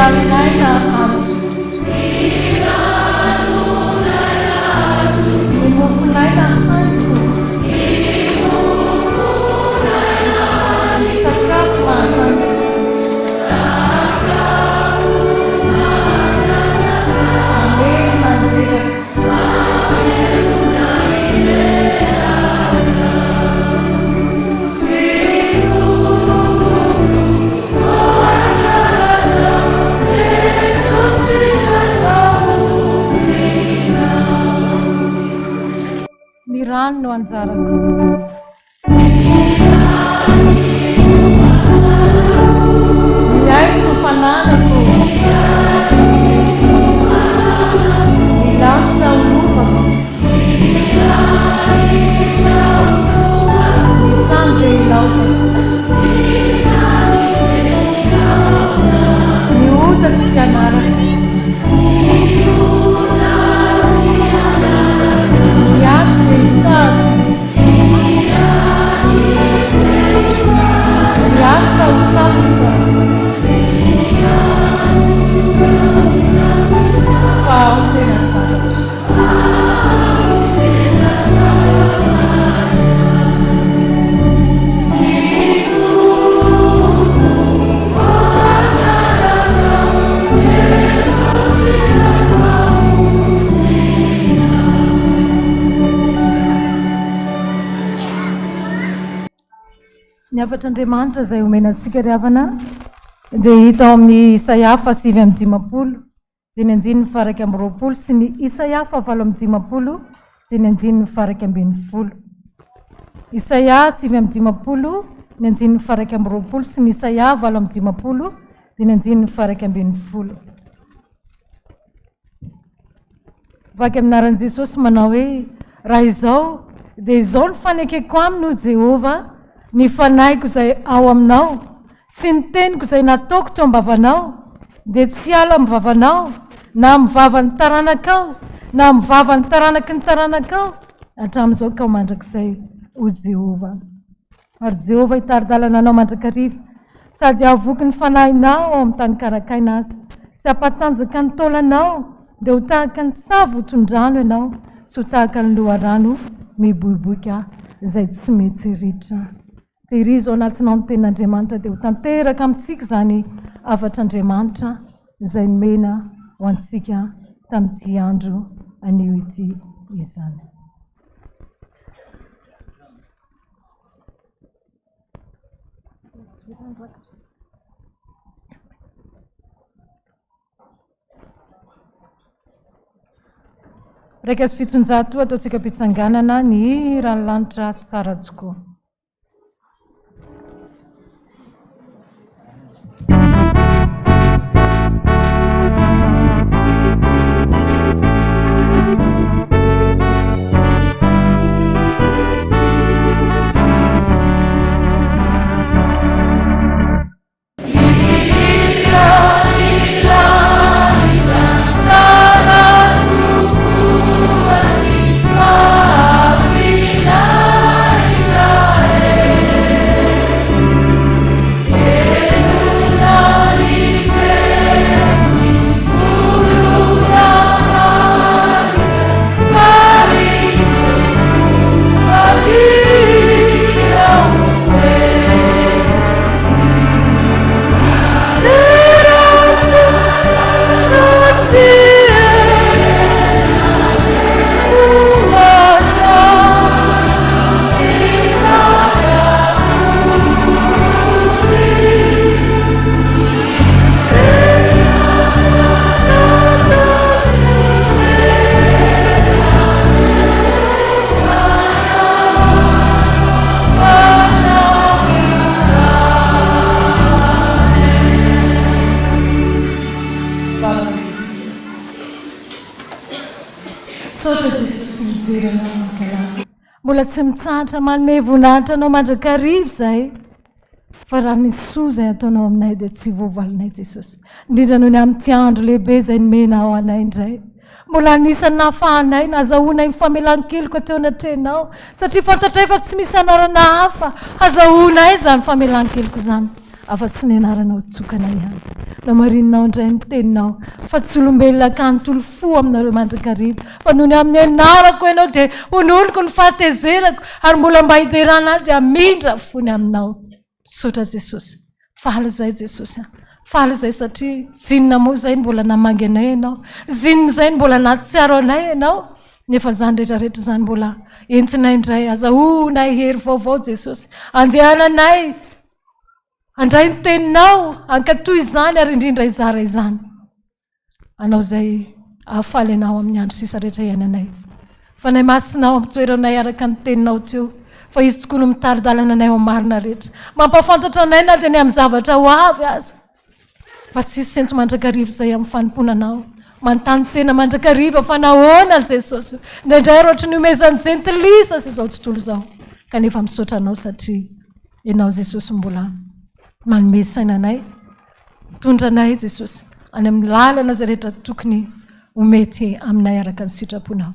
ranon'aina azo. Ny mofon'aina haniko. Sakafo mahatanjaka. Mamelona ny reraka. Ny rano no anjarako. Ny aiko no fananako. Ny lanitra ho lovako. Ny tany dia hilaozako. Ny ota tsy anarako. Ny ady dia hitsahatra. Ny aloka ho tapitra. Fa aho tena sambatra. Ny hafatr'Andriamanitra izay omena antsika ry havana dia hita ao amin'ny Isaia faha 59 dia ny andininy faha 21 sy ny Isaia faha 58 dia ny andininy faha 11. Isaia 59 ny andininy faha 21 sy ny Isaia 58 dia ny andininy faha 11. Vaky amin'ny anaran'i Jesosy manao hoe, Raha izao, dia izao no fanekeko aminy, hoy Jehovah, ny fanahiko izay ao aminao, sy ny teniko izay nataoko teo am-bavanao, dia tsy hiala amin'ny vavanao, na amin'ny vavan'ny taranakao, na amin'ny vavan'ny taranaky ny taranakao, hatramin'izao ka ho mandrakizay, hoy Jehovah. Ary Jehovah hitari-dalana anao mandrakariva, sady hahavoky ny fanahinao ao amin'ny tany karakaina aza, sy hampatanjaka ny taolanao, dia ho tahaka ny savoton-drano ianao, sy ho tahaka ny loharano miboiboika izay tsy mety ritra. Tehirizo ao anatinao ny tenin'Andriamanitra, dia ho tanteraka amintsika izany hafatr'Andriamanitra izay nomena ho antsika tamin'ity andro anio ity izany. 701 ataontsika am-pitsanganana ny hiran'ny lanitra tsara tokoa. Misaotra Jesosy midera anao mankalaza. Mbola tsy mitsahatra manome voninahitra anao mandrakariva izahay. Fa raha ny soa izay ataonao aminay dia tsy voavalinay Jesosy. Indrindra noho ny amin'ity andro lehibe izay nomenao anay indray. Mbola anisan'ny nahafahanay nazahoanay ny famelan-keloka teo anatrehanao satria fantatray fa tsy misy anarana hafa hazahoanay izany famelan-keloka izany. afa-tsy ny anaranao tokana ihany. Namarininao indray ny teninao fa tsy olombelona ka hanontolo fo aminareo mandrakariva, fa noho ny amin'ny anarako ianao dia hononiko ny fahatezerako ary mbola mba hiderana ahy dia hamindra fo ny aminao. Misaotra Jesosy. Faly izay Jesosy a. Faly izay satria zinona moa izay mbola namangy anay ianao. Zinona izay mbola nahatsiaro anay ianao. Nefa izany rehetra rehetra izany mbola entinay indray. Azahoanay hery vaovao Jesosy. Andehananay handray ny teninao, hankatò izany ary indrindra hizara izany. Anao izay hahafaly anao amin'ny andro sisa rehetra iainanay. Fanahy Masina ao am-pitoeranay araka ny teninao teo, fa Izy tokoa no mitari-dalana anay ao marina rehetra. Mampahafantatra anay na dia ny amin'ny zavatra ho avy aza. Mba tsy hisy sento mandrakariva izay amin'ny fanompoana anao. Manontany tena mandrakariva fa nahoana Jesosy? Indraindray ary ohatry ny omezan'ny jentilisa sy izao tontolo izao. Kanefa misaotra anao satria Ianao Jesosy mbola manome saina anay. Mitondra anay Jesosy any amin'ny lalana izay rehetra tokony ho mety aminay araka ny sitraponao.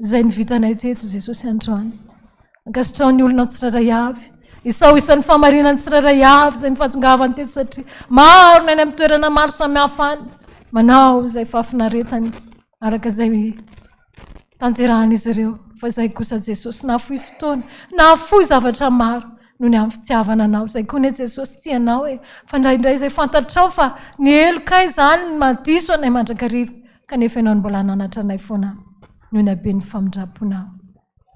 Izay ny vitanay teto Jesosy androany. Ankasitraho ny olona tsirairay avy. Isao isan'ny fahamarinany tsirairay avy izay nifahatongavany teto satria maro ny any amin'ny toerana maro samihafa any manao izay fahafinaretany araka izay tanterahan'izy ireo fa izay kosa Jesosy nahafoy fotoana, nahafoy zavatra maro noho ny amin'ny fitiavana anao. Izay koa anie Jesosy tia anao e, fa indraindray izay fantatrao fa ny helokay izany no mahadiso anay mandrakariva, kanefa ianao no mbola hananatra anay foana noho ny haben'ny famindram-ponao.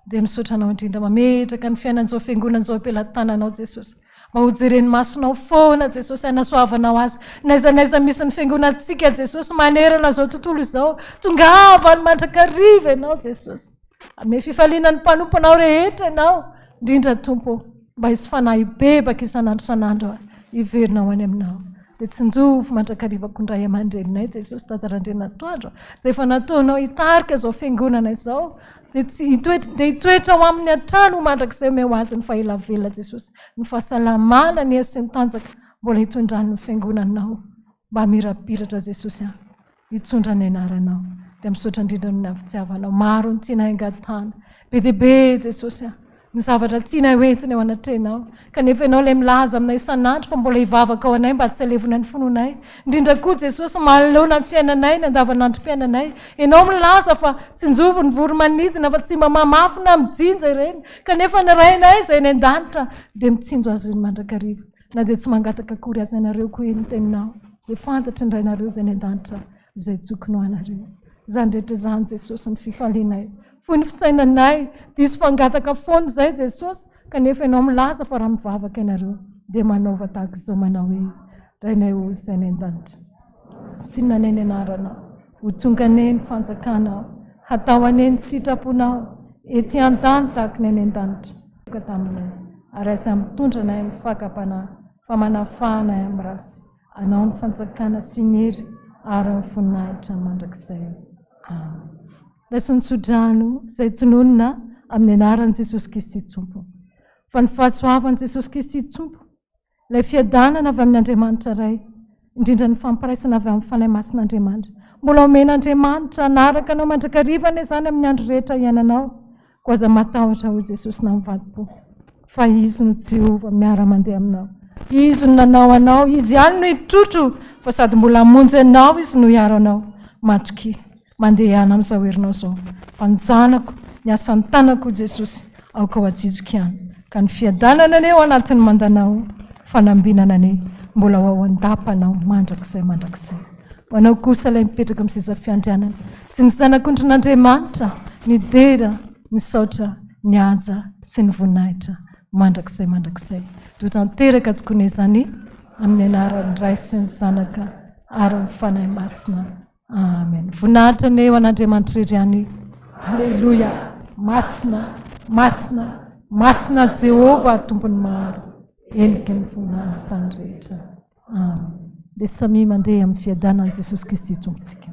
Dia misaotra anao indrindra mametraka ny fiainan'izao fiangonana izao am-pelatananao Jesosy. Mba ho jeren'ny masonao foana Jesosy hanasoavanao azy. N'aiza n'aiza misy ny fiangonantsika Jesosy manerana izao tontolo izao. Tongava any mandrakariva ianao Jesosy. Hanome fifaliana ny mpanomponao rehetra ianao. Indrindra Tompo ô, mba hisy fanahy hibebaka isan'andro isan'andro hiverina ho any aminao. Dia tsinjovy mandrakariva koa ny ray aman-dreninay Jesosy Dada Randrianatoandro izay efa nataonao hitarika izao fiangonana izao. Dia tsy hitoetra, dia hitoetra ao aminy hatrany ho mandrakizay omeo azy ny fahelavelona Jesosy, ny fahasalamana ny hery sy ny tanjaka mbola hitondrany ny fiangonanao mba hamirapiratra Jesosy a, hitondra ny anaranao. Dia misaotra indrindra noho ny fitiavanao. Maro ny tianay angatahana. Be dia be Jesosy a. Ny zavatra tianay ho entina eo anatrehanao. Kanefa Ianao ilay milaza aminay isan'andro fa mbola hivavaka ho anay mba tsy halevona ny finoanay. Indrindra koa Jesosy manoloana ny fiainanay, ny andavanandrom-piainanay. Ianao milaza fa tsinjovy ny voro-manidina fa tsy mba mamafy na mijinja ireny. Kanefa ny Rainay izay any an-danitra dia mitsinjo azy ireny mandrakariva. Na dia tsy mangataka akory aza ianareo koa iny teninao dia fantatry ny Rainareo izay any an-danitra izay tokony ho anareo. Izany rehetra izany Jesosy ny fifalianay. Fohy ny fisainanay, diso fangataka foana izay Jesosy, kanefa Ianao milaza fa raha mivavaka ianareo dia manaova tahaka izao manao hoe, Rainay ô izay any an-danitra, tsinona anie ny anaranao, ho tonga anie ny fanjakanao, hatao anie ny sitraponao, ety an-tany tahaka ny any an-danitra. Tonga taminay, ary aza mitondra anay amin'ny fakam-panahy, fa manafaha anay amin'ny ratsy. Anao ny fanjakana sy ny hery ary ny voninahitra mandrakizay. Amen. Raiso ny tsodrano izay tononina amin'ny anaran'i Jesosy Kristy Tompo. Fa ny fahasoavan'i Jesosy Kristy Tompo, ilay fiadanana avy amin' Andriamanitra Ray, indrindra ny fampiraisana avy amin'ny Fanahy Masin'Andriamanitra. Mbola omen'Andriamanitra hanaraka anao mandrakariva anie izany amin'ny andro rehetra iainanao. Koa aza matahotra, hoy Jesosy namivadi-po, fa Izy no Jehovah miara-mandeha aminao. Izy no nanao anao, Izy ihany no hitrotro, fa sady mbola hamonjy anao Izy no hiaro anao. Matokia, mandehana amin'izao herinao izao, fa ny zanako, ny asan'ny tanako, hoy Jesosy, aoka ho ajijiko ihany. Ka ny fiadanana anie ao anatin'ny mandanao, fanambinana anie mbola ho ao an-dapanao mandrakizay mandrakizay. Ho anao kosa ilay mipetraka amin'ny seza fiandrianana sy ny Zanak'ondrin'Andriamanitra, ny dera, ny saotra, ny haja sy ny voninahitra mandrakizay mandrakizay. Dia ho tanteraka tokoa anie izany amin'ny anaran'ny Ray sy ny Zanaka ary ny Fanahy Masina. Amen. Voninahitra anie ho an'Andriamanitra irery ihany. Aleloia. Masina, masina, masina Jehovah Tompon'ny maro. Heniky ny voninahiny tany rehetra. Amen. Dia samia mandeha amin'ny fiadanan'i Jesosy Kristy Tompontsika.